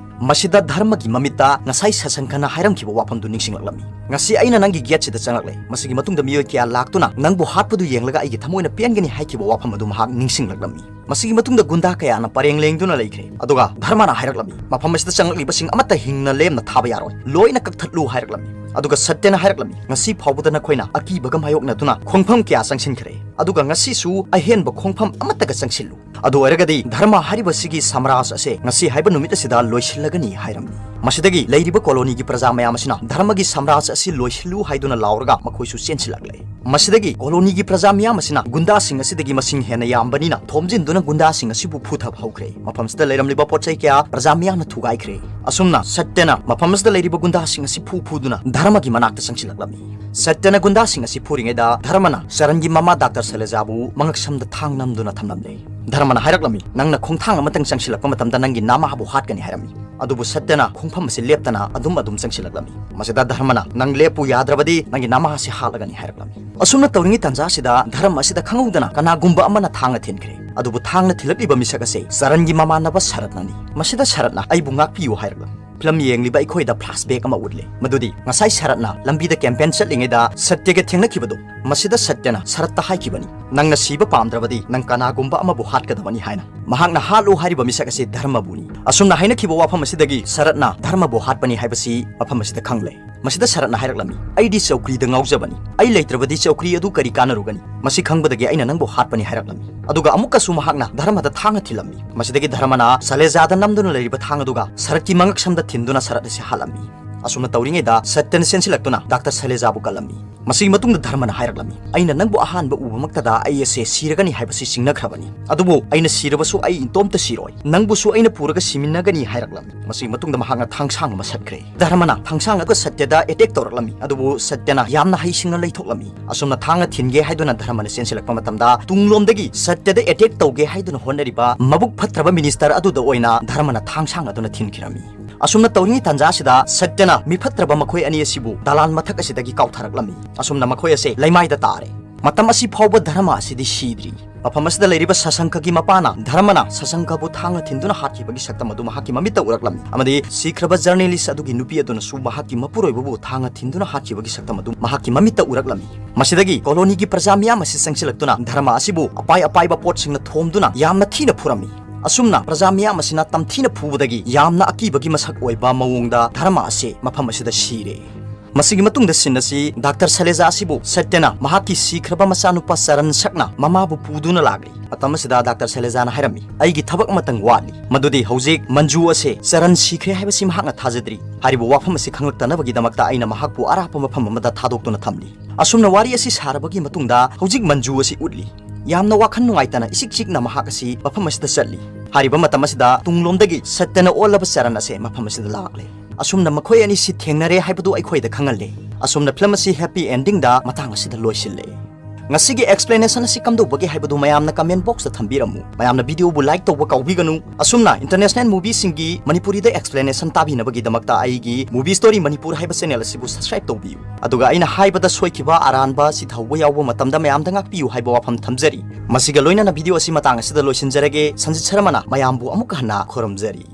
ꯃꯁꯤꯗ ꯙꯔꯃꯒꯤ ꯃꯃꯤꯠꯇ ꯉꯁꯥꯏ ꯁꯁꯪꯈꯅ ꯍꯥꯏꯔꯝꯈꯤꯕ ꯋꯥꯐꯝꯗꯨ ꯅꯤꯡꯁꯤꯡꯂꯛꯂꯝꯃꯤ, "ꯉꯁꯤ ꯑꯩꯅ ꯅꯪꯒꯤ gateꯁꯤꯗ ꯆꯪꯂꯛꯂꯦ꯫ ꯃꯁꯤꯒꯤ ꯃꯇꯨꯡꯗ ꯃꯤꯑꯣꯏ ꯀꯌꯥ ꯂꯥꯛꯇꯨꯅ ꯅꯪꯕꯨ ꯍꯥꯠꯄꯗꯨ ꯌꯦꯡꯂꯒ ꯑꯩꯒꯤ ꯊꯃꯣꯏꯅ ꯄꯦꯟꯒꯅꯤ" ꯍꯥꯏꯈꯤꯕ ꯋꯥꯐꯝ ꯑꯗꯨ ꯃꯍꯥꯛ ꯅꯤꯡꯁꯤꯡꯂꯛꯂꯝꯃꯤ꯫ ꯃꯁꯤꯒꯤ ꯃꯇꯨꯡꯗ ꯒꯨꯟꯗꯥ ꯀꯌꯥꯅ ꯄꯔꯦꯡ ꯂꯦꯡꯗꯨꯅ ꯂꯩꯈ꯭ꯔꯦ꯫ ꯑꯗꯨꯒ ꯙꯔꯃꯅ ꯍꯥꯏꯔꯛꯂꯝꯃꯤ, "ꯃꯐꯝ ꯑꯁꯤꯗ ꯆꯪꯂꯛꯂꯤꯕꯁꯤꯡ ꯑꯃꯠꯇ ꯍꯤꯡꯅ ꯂꯦꯝꯅ ꯊꯥꯕ ꯌꯥꯔꯣꯏ꯫ ꯂꯣꯏꯅ ꯀꯛꯊꯠꯂꯨ" ꯍꯥꯏꯔꯛꯂꯝꯃꯤ꯫ ꯑꯗꯨꯒ ꯁꯠꯌꯅ ꯍꯥꯏꯔꯛꯂꯝꯃꯤ, "ꯉꯁꯤ ꯐꯥꯎꯕꯗ ꯅꯈꯣꯏꯅ ꯑꯀꯤꯕꯒ ꯃꯥꯌꯣꯛꯅꯗꯨꯅ ꯈꯣꯡꯐꯝ ꯀꯌꯥ ꯆꯪꯁꯤꯟꯈ꯭ꯔꯦ꯫ ꯑꯗꯨꯒ ꯉꯁꯤꯁꯨ ꯑꯍꯦꯟꯕ ꯈꯣꯡꯐꯝ ꯑꯃꯠꯇꯒ ꯆꯪꯁꯤꯜꯂꯨ꯫ ꯑꯗꯨ ꯑꯣꯏꯔꯒꯗꯤ ꯙꯔꯃ ꯍꯥꯏꯔꯤꯕꯁꯤꯒꯤ ꯁꯝꯔꯥꯖ ꯑꯁꯦ ꯉꯁꯤ ꯍꯥꯏꯕ ꯅꯨꯃꯤꯠ ꯑꯁꯤꯗ ꯂꯣꯏꯁꯤꯜꯂꯒꯅꯤ" ꯍꯥꯏꯔꯝꯃꯤ꯫ ꯃꯁꯤꯗꯒꯤ ꯂꯩꯔꯤꯕ colonyꯒꯤ ꯄ꯭ꯔꯖꯥ ꯃꯌꯥꯝ ꯑꯁꯤꯅ ꯙꯔꯃꯒꯤ ꯁꯝꯔꯥꯖ ꯑꯁꯤ ꯂꯣꯏꯁꯤꯜꯂꯨ ꯍꯥꯏꯗꯨꯅ ꯂꯥꯎꯔꯒ ꯃꯈꯣꯏꯁꯨ ꯆꯦꯟꯁꯤꯜꯂꯛꯂꯦ꯫ ꯃꯁꯤꯗꯒꯤ colonyꯒꯤ ꯄ꯭ꯔꯖꯥ ꯃꯤꯌꯥꯝ ꯑꯁꯤꯅ ꯒꯨꯟꯗꯥꯁꯤꯡ ꯑꯁꯤꯗꯒꯤ ꯃꯁꯤꯡ ꯍꯦꯟꯅ ꯌꯥꯝꯕꯅꯤꯅ ꯊꯣꯝꯖꯤꯟꯗꯨꯅ ꯒꯨꯟꯗꯥꯁꯤꯡ ꯑꯁꯤꯕꯨ ꯐꯨꯊꯕ ꯍꯧꯈ꯭ꯔꯦ꯫ ꯃꯐꯝꯁꯤꯗ ꯂꯩꯔꯝꯂꯤꯕ ꯄꯣꯠ ꯆꯩ ꯀꯌꯥ ꯄ꯭ꯔꯖꯥ ꯃꯤꯌꯥꯝꯅ ꯊꯨꯒꯥꯏꯈ꯭ꯔꯦ꯫ ꯑꯁꯨꯝꯅ ꯁꯠꯌꯅ ꯃꯐꯝ ꯑꯁꯤꯗ ꯂꯩꯔꯤꯕ ꯒꯨꯟꯗꯥꯁꯤꯡ ꯑꯁꯤ ꯐꯨ ꯐꯨꯗꯨꯅ ꯙꯔꯃꯒꯤ ꯃꯅꯥꯛꯇ ꯆꯪꯁꯤꯜꯂꯛꯂꯝꯃꯤ꯫ ꯁꯠꯌꯅ ꯒꯨꯟꯗꯥꯁꯤꯡ ꯑꯁꯤ ꯐꯨꯔꯤꯉꯩꯗ ꯙꯔꯃꯅ ꯆꯔꯟꯒꯤ ꯃꯃꯥ ꯗꯥꯛꯇꯔ ꯁꯩꯂꯖꯥꯕꯨ ꯃꯉꯛꯁꯝꯗ ꯊꯥꯡ ꯅꯝꯗꯨꯅ ꯊꯝꯂꯝꯂꯦ꯫ ꯙꯔꯃꯅ ꯍꯥꯏꯔꯛꯂꯝꯃꯤ, "ꯅꯪꯅ ꯈꯣꯡꯊꯥꯡ ꯑꯃꯇꯪ ꯆꯪꯁꯤꯜꯂꯛꯄ ꯃꯇꯝꯗ ꯅꯪꯒꯤ ꯅꯃꯥꯕꯨ ꯍꯥꯠꯀꯅꯤ" ꯍꯥꯏꯔꯝꯃꯤ꯫ ꯑꯗꯨꯕꯨ ꯁꯠꯌꯅ ꯈꯣꯡꯐꯝ ꯑꯁꯤ ꯂꯦꯞꯇꯅ ꯑꯗꯨꯝ ꯑꯗꯨꯝ ꯆꯪꯁꯤꯜꯂꯛꯂꯝꯃꯤ꯫ ꯃꯁꯤꯗ ꯙꯔꯃꯅ, "ꯅꯪ ꯂꯦꯞꯄꯨ ꯌꯥꯗ꯭ꯔꯕꯗꯤ ꯅꯪꯒꯤ ꯅꯃꯥ ꯑꯁꯤ ꯍꯥꯠꯂꯒꯅꯤ" ꯍꯥꯏꯔꯛꯂꯝꯃꯤ꯫ ꯑꯁꯨꯝꯅ ꯇꯧꯔꯤꯉꯩ ꯇꯥꯟꯖꯥ ꯑꯁꯤꯗ ꯙꯔꯃ ꯑꯁꯤꯗ ꯈꯪꯍꯧꯗꯅ ꯀꯅꯥꯒꯨꯝꯕ ꯑꯃꯅ ꯊꯥꯡꯅ ꯊꯤꯟꯈ꯭ꯔꯦ꯫ ꯑꯗꯨꯕꯨ ꯊꯥꯡꯅ ꯊꯤꯜꯂꯛꯂꯤꯕ ꯃꯤꯁꯛ ꯑꯁꯤ ꯆꯔꯟꯒꯤ ꯃꯃꯥꯟꯅꯕ ꯁꯔꯠꯅꯅꯤ꯫ ꯃꯁꯤꯗ ꯁꯔꯠꯅ, "ꯑꯩꯕꯨ ꯉꯥꯛꯄꯤꯌꯨ" ꯍꯥꯏꯔꯛꯂꯝꯃꯤ꯫ ꯐꯤꯂꯝ ꯌꯦꯡꯂꯤꯕ ꯑꯩꯈꯣꯏꯗ flashback ꯑꯃ ꯎꯠꯂꯦ꯫ ꯃꯗꯨꯗꯤ ꯉꯁꯥꯏ ꯁꯔꯠꯅ ꯂꯝꯕꯤꯗ campaign ꯆꯠꯂꯤꯉꯩꯗ ꯁꯠꯌꯒ ꯊꯦꯡꯅꯈꯤꯕꯗꯣ, ꯃꯁꯤꯗ ꯁꯠꯌꯅ ꯁꯔꯠꯇ ꯍꯥꯏꯈꯤꯕꯅꯤ, "ꯅꯪꯅ ꯁꯤꯕ ꯄꯥꯝꯗ꯭ꯔꯕꯗꯤ ꯅꯪ ꯀꯅꯥꯒꯨꯝꯕ ꯑꯃꯕꯨ ꯍꯥꯠꯀꯗꯕꯅꯤ" ꯍꯥꯏꯅ꯫ ꯃꯍꯥꯛꯅ ꯍꯥꯠꯂꯨ ꯍꯥꯏꯔꯤꯕ ꯃꯤꯁꯛ ꯑꯁꯤ ꯙꯔꯃꯕꯨꯅꯤ꯫ ꯑꯁꯨꯝꯅ ꯍꯥꯏꯅꯈꯤꯕ ꯋꯥꯐꯝ ꯑꯁꯤꯗꯒꯤ ꯁꯔꯠꯅ ꯙꯔꯃꯕꯨ ꯍꯥꯠꯄꯅꯤ ꯍꯥꯏꯕꯁꯤ ꯃꯐꯝ ꯑꯁꯤꯗ ꯈꯪꯂꯦ꯫ ꯃꯁꯤꯗ ꯁꯔꯠꯅ ꯍꯥꯏꯔꯛꯂꯝꯃꯤ, "ꯑꯩꯗꯤ ꯆꯧꯀ꯭ꯔꯤꯗ ꯉꯥꯎꯖꯕꯅꯤ꯫ ꯑꯩ ꯂꯩꯇ꯭ꯔꯕꯗꯤ ꯆꯧꯀ꯭ꯔꯤ ꯑꯗꯨ ꯀꯔꯤ ꯀꯥꯟꯅꯔꯨꯒꯅꯤ? ꯃꯁꯤ ꯈꯪꯕꯗꯒꯤ ꯑꯩꯅ ꯅꯪꯕꯨ ꯍꯥꯠꯄꯅꯤ" ꯍꯥꯏꯔꯛꯂꯝꯃꯤ꯫ ꯑꯗꯨꯒ ꯑꯃꯨꯛꯀꯁꯨ ꯃꯍꯥꯛꯅ ꯙꯔꯃꯗ ꯊꯥꯡꯅ ꯊꯤꯜꯂꯝꯃꯤ꯫ ꯃꯁꯤꯗꯒꯤ ꯙꯔꯃꯅ ꯁꯂꯦꯖꯥꯗ ꯅꯝꯗꯨꯅ ꯂꯩꯔꯤꯕ ꯊꯥꯡ ꯑꯗꯨꯒ ꯁꯔꯠꯀꯤ ꯃꯉꯛꯁꯝꯗ ꯊꯤꯟꯗꯨꯅ ꯁꯔꯠ ꯑꯁꯤ ꯍꯥꯠꯂꯝꯃꯤ꯫ ꯑꯁꯨꯝꯅ ꯇꯧꯔꯤꯉꯩꯗ ꯁꯠꯌꯅ ꯆꯦꯟꯁꯤꯜꯂꯛꯇꯨꯅ ꯗꯥꯛꯇꯔ ꯁꯂꯦꯖꯥꯕꯨ ꯀꯜꯂꯝꯃꯤ꯫ ꯃꯁꯤꯒꯤ ꯃꯇꯨꯡꯗ ꯙꯔꯃꯅ ꯍꯥꯏꯔꯛꯂꯝꯃꯤ, "ꯑꯩꯅ ꯅꯪꯕꯨ ꯑꯍꯥꯟꯕ ꯎꯕꯃꯛꯇꯗ ꯑꯩ ꯑꯁꯦ ꯁꯤꯔꯒꯅꯤ ꯍꯥꯏꯕꯁꯤ ꯆꯤꯡꯅꯈ꯭ꯔꯕꯅꯤ꯫ ꯑꯗꯨꯕꯨ ꯑꯩꯅ ꯁꯤꯔꯕꯁꯨ ꯑꯩ ꯏꯇꯣꯝꯇ ꯁꯤꯔꯣꯏ꯫ ꯅꯪꯕꯨꯁꯨ ꯑꯩꯅ ꯄꯨꯔꯒ ꯁꯤꯃꯤꯟꯅꯒꯅꯤ" ꯍꯥꯏꯔꯛꯂꯝꯃꯤ꯫ ꯃꯁꯤꯒꯤ ꯃꯇꯨꯡꯗ ꯃꯍꯥꯛꯅ ꯊꯥꯡꯁꯥꯡ ꯑꯃ ꯁꯠꯈ꯭ꯔꯦ꯫ ꯙꯔꯃꯅ ꯊꯥꯡꯁꯥꯡ ꯑꯗꯨꯒ ꯁꯠꯌꯗ attack ꯇꯧꯔꯛꯂꯝꯃꯤ, ꯑꯗꯨꯕꯨ ꯁꯠꯌꯅ ꯌꯥꯝꯅ ꯍꯩꯁꯤꯡꯅ ꯂꯩꯊꯣꯛꯂꯝꯃꯤ꯫ ꯑꯁꯨꯝꯅ ꯊꯥꯡꯅ ꯊꯤꯟꯒꯦ ꯍꯥꯏꯗꯨꯅ ꯙꯔꯃꯅ ꯆꯦꯟꯁꯤꯜꯂꯛꯄ ꯃꯇꯝꯗ, ꯇꯨꯡꯂꯣꯝꯗꯒꯤ ꯁꯠꯌꯗ attack ꯇꯧꯒꯦ ꯍꯥꯏꯗꯨꯅ ꯍꯣꯠꯅꯔꯤꯕ ꯃꯕꯨꯛ ꯐꯠꯇ꯭ꯔꯕ minister ꯑꯗꯨꯗ ꯑꯣꯏꯅ ꯙꯔꯃꯅ ꯊꯥꯡꯁꯥꯡ ꯑꯗꯨꯅ ꯊꯤꯟꯈꯤꯔꯝꯃꯤ꯫ ꯑꯁꯨꯝꯅ ꯇꯧꯔꯤꯉꯩ ꯇꯥꯟꯖꯥ ꯑꯁꯤꯗ ꯁꯠꯌꯅ ꯃꯤꯐꯠꯇ꯭ꯔꯕ ꯃꯈꯣꯏ ꯑꯅꯤ ꯑꯁꯤꯕꯨ ꯗꯂꯥꯟ ꯃꯊꯛ ꯑꯁꯤꯗꯒꯤ ꯀꯥꯎꯊꯔꯛꯂꯝꯃꯤ꯫ ꯑꯁꯨꯝꯅ ꯃꯈꯣꯏ ꯑꯁꯦ ꯂꯩꯃꯥꯏꯗ ꯇꯥꯔꯦ꯫ ꯃꯇꯝ ꯑꯁꯤ ꯐꯥꯎꯕ ꯙꯔꯃ ꯑꯁꯤꯗꯤ ꯁꯤꯗ꯭ꯔꯤ꯫ ꯃꯐꯝ ꯑꯁꯤꯗ ꯂꯩꯔꯤꯕ ꯁꯁꯪꯀꯒꯤ ꯃꯄꯥꯅ ꯙꯔꯃꯅ ꯁꯁꯪꯀꯕꯨ ꯊꯥꯡꯅ ꯊꯤꯟꯗꯨꯅ ꯍꯥꯠꯈꯤꯕꯒꯤ ꯁꯛꯇꯝ ꯑꯗꯨ ꯃꯍꯥꯛꯀꯤ ꯃꯃꯤꯠꯇ ꯎꯔꯛꯂꯝꯃꯤ, ꯑꯃꯗꯤ ꯁꯤꯈ꯭ꯔꯕ journalist ꯑꯗꯨꯒꯤ ꯅꯨꯄꯤ ꯑꯗꯨꯅꯁꯨ ꯃꯍꯥꯛꯀꯤ ꯃꯄꯨꯔꯣꯏꯕꯕꯨ ꯊꯥꯡꯅ ꯊꯤꯟꯗꯨꯅ ꯍꯥꯠꯈꯤꯕꯒꯤ ꯁꯛꯇꯝ ꯑꯗꯨ ꯃꯍꯥꯛꯀꯤ ꯃꯃꯤꯠꯇ ꯎꯔꯛꯂꯝꯃꯤ꯫ ꯃꯁꯤꯗꯒꯤ colonyꯒꯤ ꯄ꯭ꯔꯖꯥ ꯃꯤꯌꯥꯝ ꯑꯁꯤ ꯆꯪꯁꯤꯜꯂꯛꯇꯨꯅ ꯙꯔꯃ ꯑꯁꯤꯕꯨ ꯑꯄꯥꯏ ꯑꯄꯥꯏꯕ ꯄꯣꯠꯁꯤꯡꯅ ꯊꯣꯝꯗꯨꯅ ꯌꯥꯝꯅ ꯊꯤꯅ ꯐꯨꯔꯝꯃꯤ꯫ ꯑꯁꯨꯝꯅ ꯄ꯭ꯔꯖꯥ ꯃꯤꯌꯥꯝ ꯑꯁꯤꯅ ꯇꯝꯊꯤꯅ ꯐꯨꯕꯗꯒꯤ ꯌꯥꯝꯅ ꯑꯀꯤꯕꯒꯤ ꯃꯁꯛ ꯑꯣꯏꯕ ꯃꯑꯣꯡꯗ ꯙꯔꯃ ꯑꯁꯤ ꯃꯐꯝ ꯑꯁꯤꯗ ꯁꯤꯔꯦ꯫ ꯃꯁꯤꯒꯤ ꯃꯇꯨꯡꯗ scene ꯑꯁꯤ ꯗꯥꯛꯇꯔ ꯁꯂꯦꯖꯥ ꯑꯁꯤꯕꯨ ꯁꯠꯌꯅ ꯃꯍꯥꯛꯀꯤ ꯁꯤꯈ꯭ꯔꯕ ꯃꯆꯥꯅꯨꯄꯥ ꯆꯔꯟ ꯁꯛꯅ ꯃꯃꯥꯕꯨ ꯄꯨꯗꯨꯅ ꯂꯥꯛꯂꯤ꯫ ꯃꯇꯝ ꯑꯁꯤꯗ ꯗꯥꯛꯇꯔ ꯁꯂꯦꯖꯥꯅ ꯍꯥꯏꯔꯝꯃꯤ, "ꯑꯩꯒꯤ ꯊꯕꯛ ꯑꯃꯇꯪ ꯋꯥꯠꯂꯤ, ꯃꯗꯨꯗꯤ ꯍꯧꯖꯤꯛ ꯃꯟꯖꯨ ꯑꯁꯦ ꯆꯔꯟ ꯁꯤꯈ꯭ꯔꯦ ꯍꯥꯏꯕꯁꯤ ꯃꯍꯥꯛꯅ ꯊꯥꯖꯗ꯭ꯔꯤ꯫ ꯍꯥꯏꯔꯤꯕ ꯋꯥꯐꯝ ꯑꯁꯤ ꯈꯪꯂꯛꯇꯅꯕꯒꯤꯗꯃꯛꯇ ꯑꯩꯅ ꯃꯍꯥꯛꯄꯨ ꯑꯔꯥꯞꯄ ꯃꯐꯝ ꯑꯃꯗ ꯊꯥꯗꯣꯛꯇꯨꯅ ꯊꯝꯂꯤ꯫ ꯑꯁꯨꯝꯅ ꯋꯥꯔꯤ ꯑꯁꯤ ꯁꯥꯔꯕꯒꯤ ꯃꯇꯨꯡꯗ ꯍꯧꯖꯤꯛ ꯃꯟꯖꯨ ꯑꯁꯤ ꯎꯠꯂꯤ꯫ ꯌꯥꯝꯅ ꯋꯥꯈꯜ ꯅꯨꯡꯉꯥꯏꯇꯅ ꯏꯆꯤꯛ ꯆꯤꯛꯅ ꯃꯍꯥꯛ ꯑꯁꯤ ꯃꯐꯝ ꯑꯁꯤꯗ ꯆꯠꯂꯤ꯫ ꯍꯥꯏꯔꯤꯕ ꯃꯇꯝ ꯑꯁꯤꯗ ꯇꯨꯡꯂꯣꯝꯗꯒꯤ ꯁꯠꯌꯅ ꯑꯣꯜꯂꯕ ꯆꯔꯟ ꯑꯁꯦ ꯃꯐꯝ ꯑꯁꯤꯗ ꯂꯥꯛꯂꯦ꯫ ꯑꯁꯨꯝꯅ ꯃꯈꯣꯏ ꯑꯅꯤꯁꯤ ꯊꯦꯡꯅꯔꯦ ꯍꯥꯏꯕꯗꯨ ꯑꯩꯈꯣꯏꯗ ꯈꯪꯍꯜꯂꯦ꯫ ꯑꯁꯨꯝꯅ ꯐꯤꯂꯝ ꯑꯁꯤ happy endingꯗ ꯃꯇꯥꯡ ꯑꯁꯤꯗ ꯂꯣꯏꯁꯤꯜꯂꯦ꯫ ꯉꯁꯤꯒꯤ explanation ꯑꯁꯤ ꯀꯝꯗꯧꯕꯒꯦ ꯍꯥꯏꯕꯗꯨ ꯃꯌꯥꯝꯅ comment boxꯇ ꯊꯝꯕꯤꯔꯝꯃꯨ꯫ ꯃꯌꯥꯝꯅ videoꯕꯨ like ꯇꯧꯕ ꯀꯥꯎꯕꯤꯒꯅꯨ꯫ ꯑꯁꯨꯝꯅ international movieꯁꯤꯡꯒꯤ ꯃꯅꯤꯄꯨꯔꯤꯗ explanation ꯇꯥꯕꯤꯅꯕꯒꯤꯗꯃꯛꯇ ꯑꯩꯒꯤ Movie Story ꯃꯅꯤꯄꯨꯔ ꯍꯥꯏꯕ channel ꯑꯁꯤꯕꯨ subscribe ꯇꯧꯕꯤꯌꯨ꯫ ꯑꯗꯨꯒ ꯑꯩꯅ ꯍꯥꯏꯕꯗ ꯁꯣꯏꯈꯤꯕ, ꯑꯔꯥꯟꯕ, ꯆꯤꯊꯍꯧꯕ ꯌꯥꯎꯕ ꯃꯇꯝꯗ ꯃꯌꯥꯝꯗ ꯉꯥꯛꯄꯤꯌꯨ ꯍꯥꯏꯕ ꯋꯥꯐꯝ ꯊꯝꯖꯔꯤ꯫ ꯃꯁꯤꯒ ꯂꯣꯏꯅꯅ video ꯑꯁꯤ ꯃꯇꯥꯡ ꯑꯁꯤꯗ ꯂꯣꯏꯁꯤꯟꯖꯔꯒꯦ꯫ ꯁꯟꯖꯤꯠ ꯁꯔꯃꯅ ꯃꯌꯥꯝꯕꯨ ꯑꯃꯨꯛ ꯍꯟꯅ ꯈꯨꯔꯨꯝꯖꯔꯤ꯫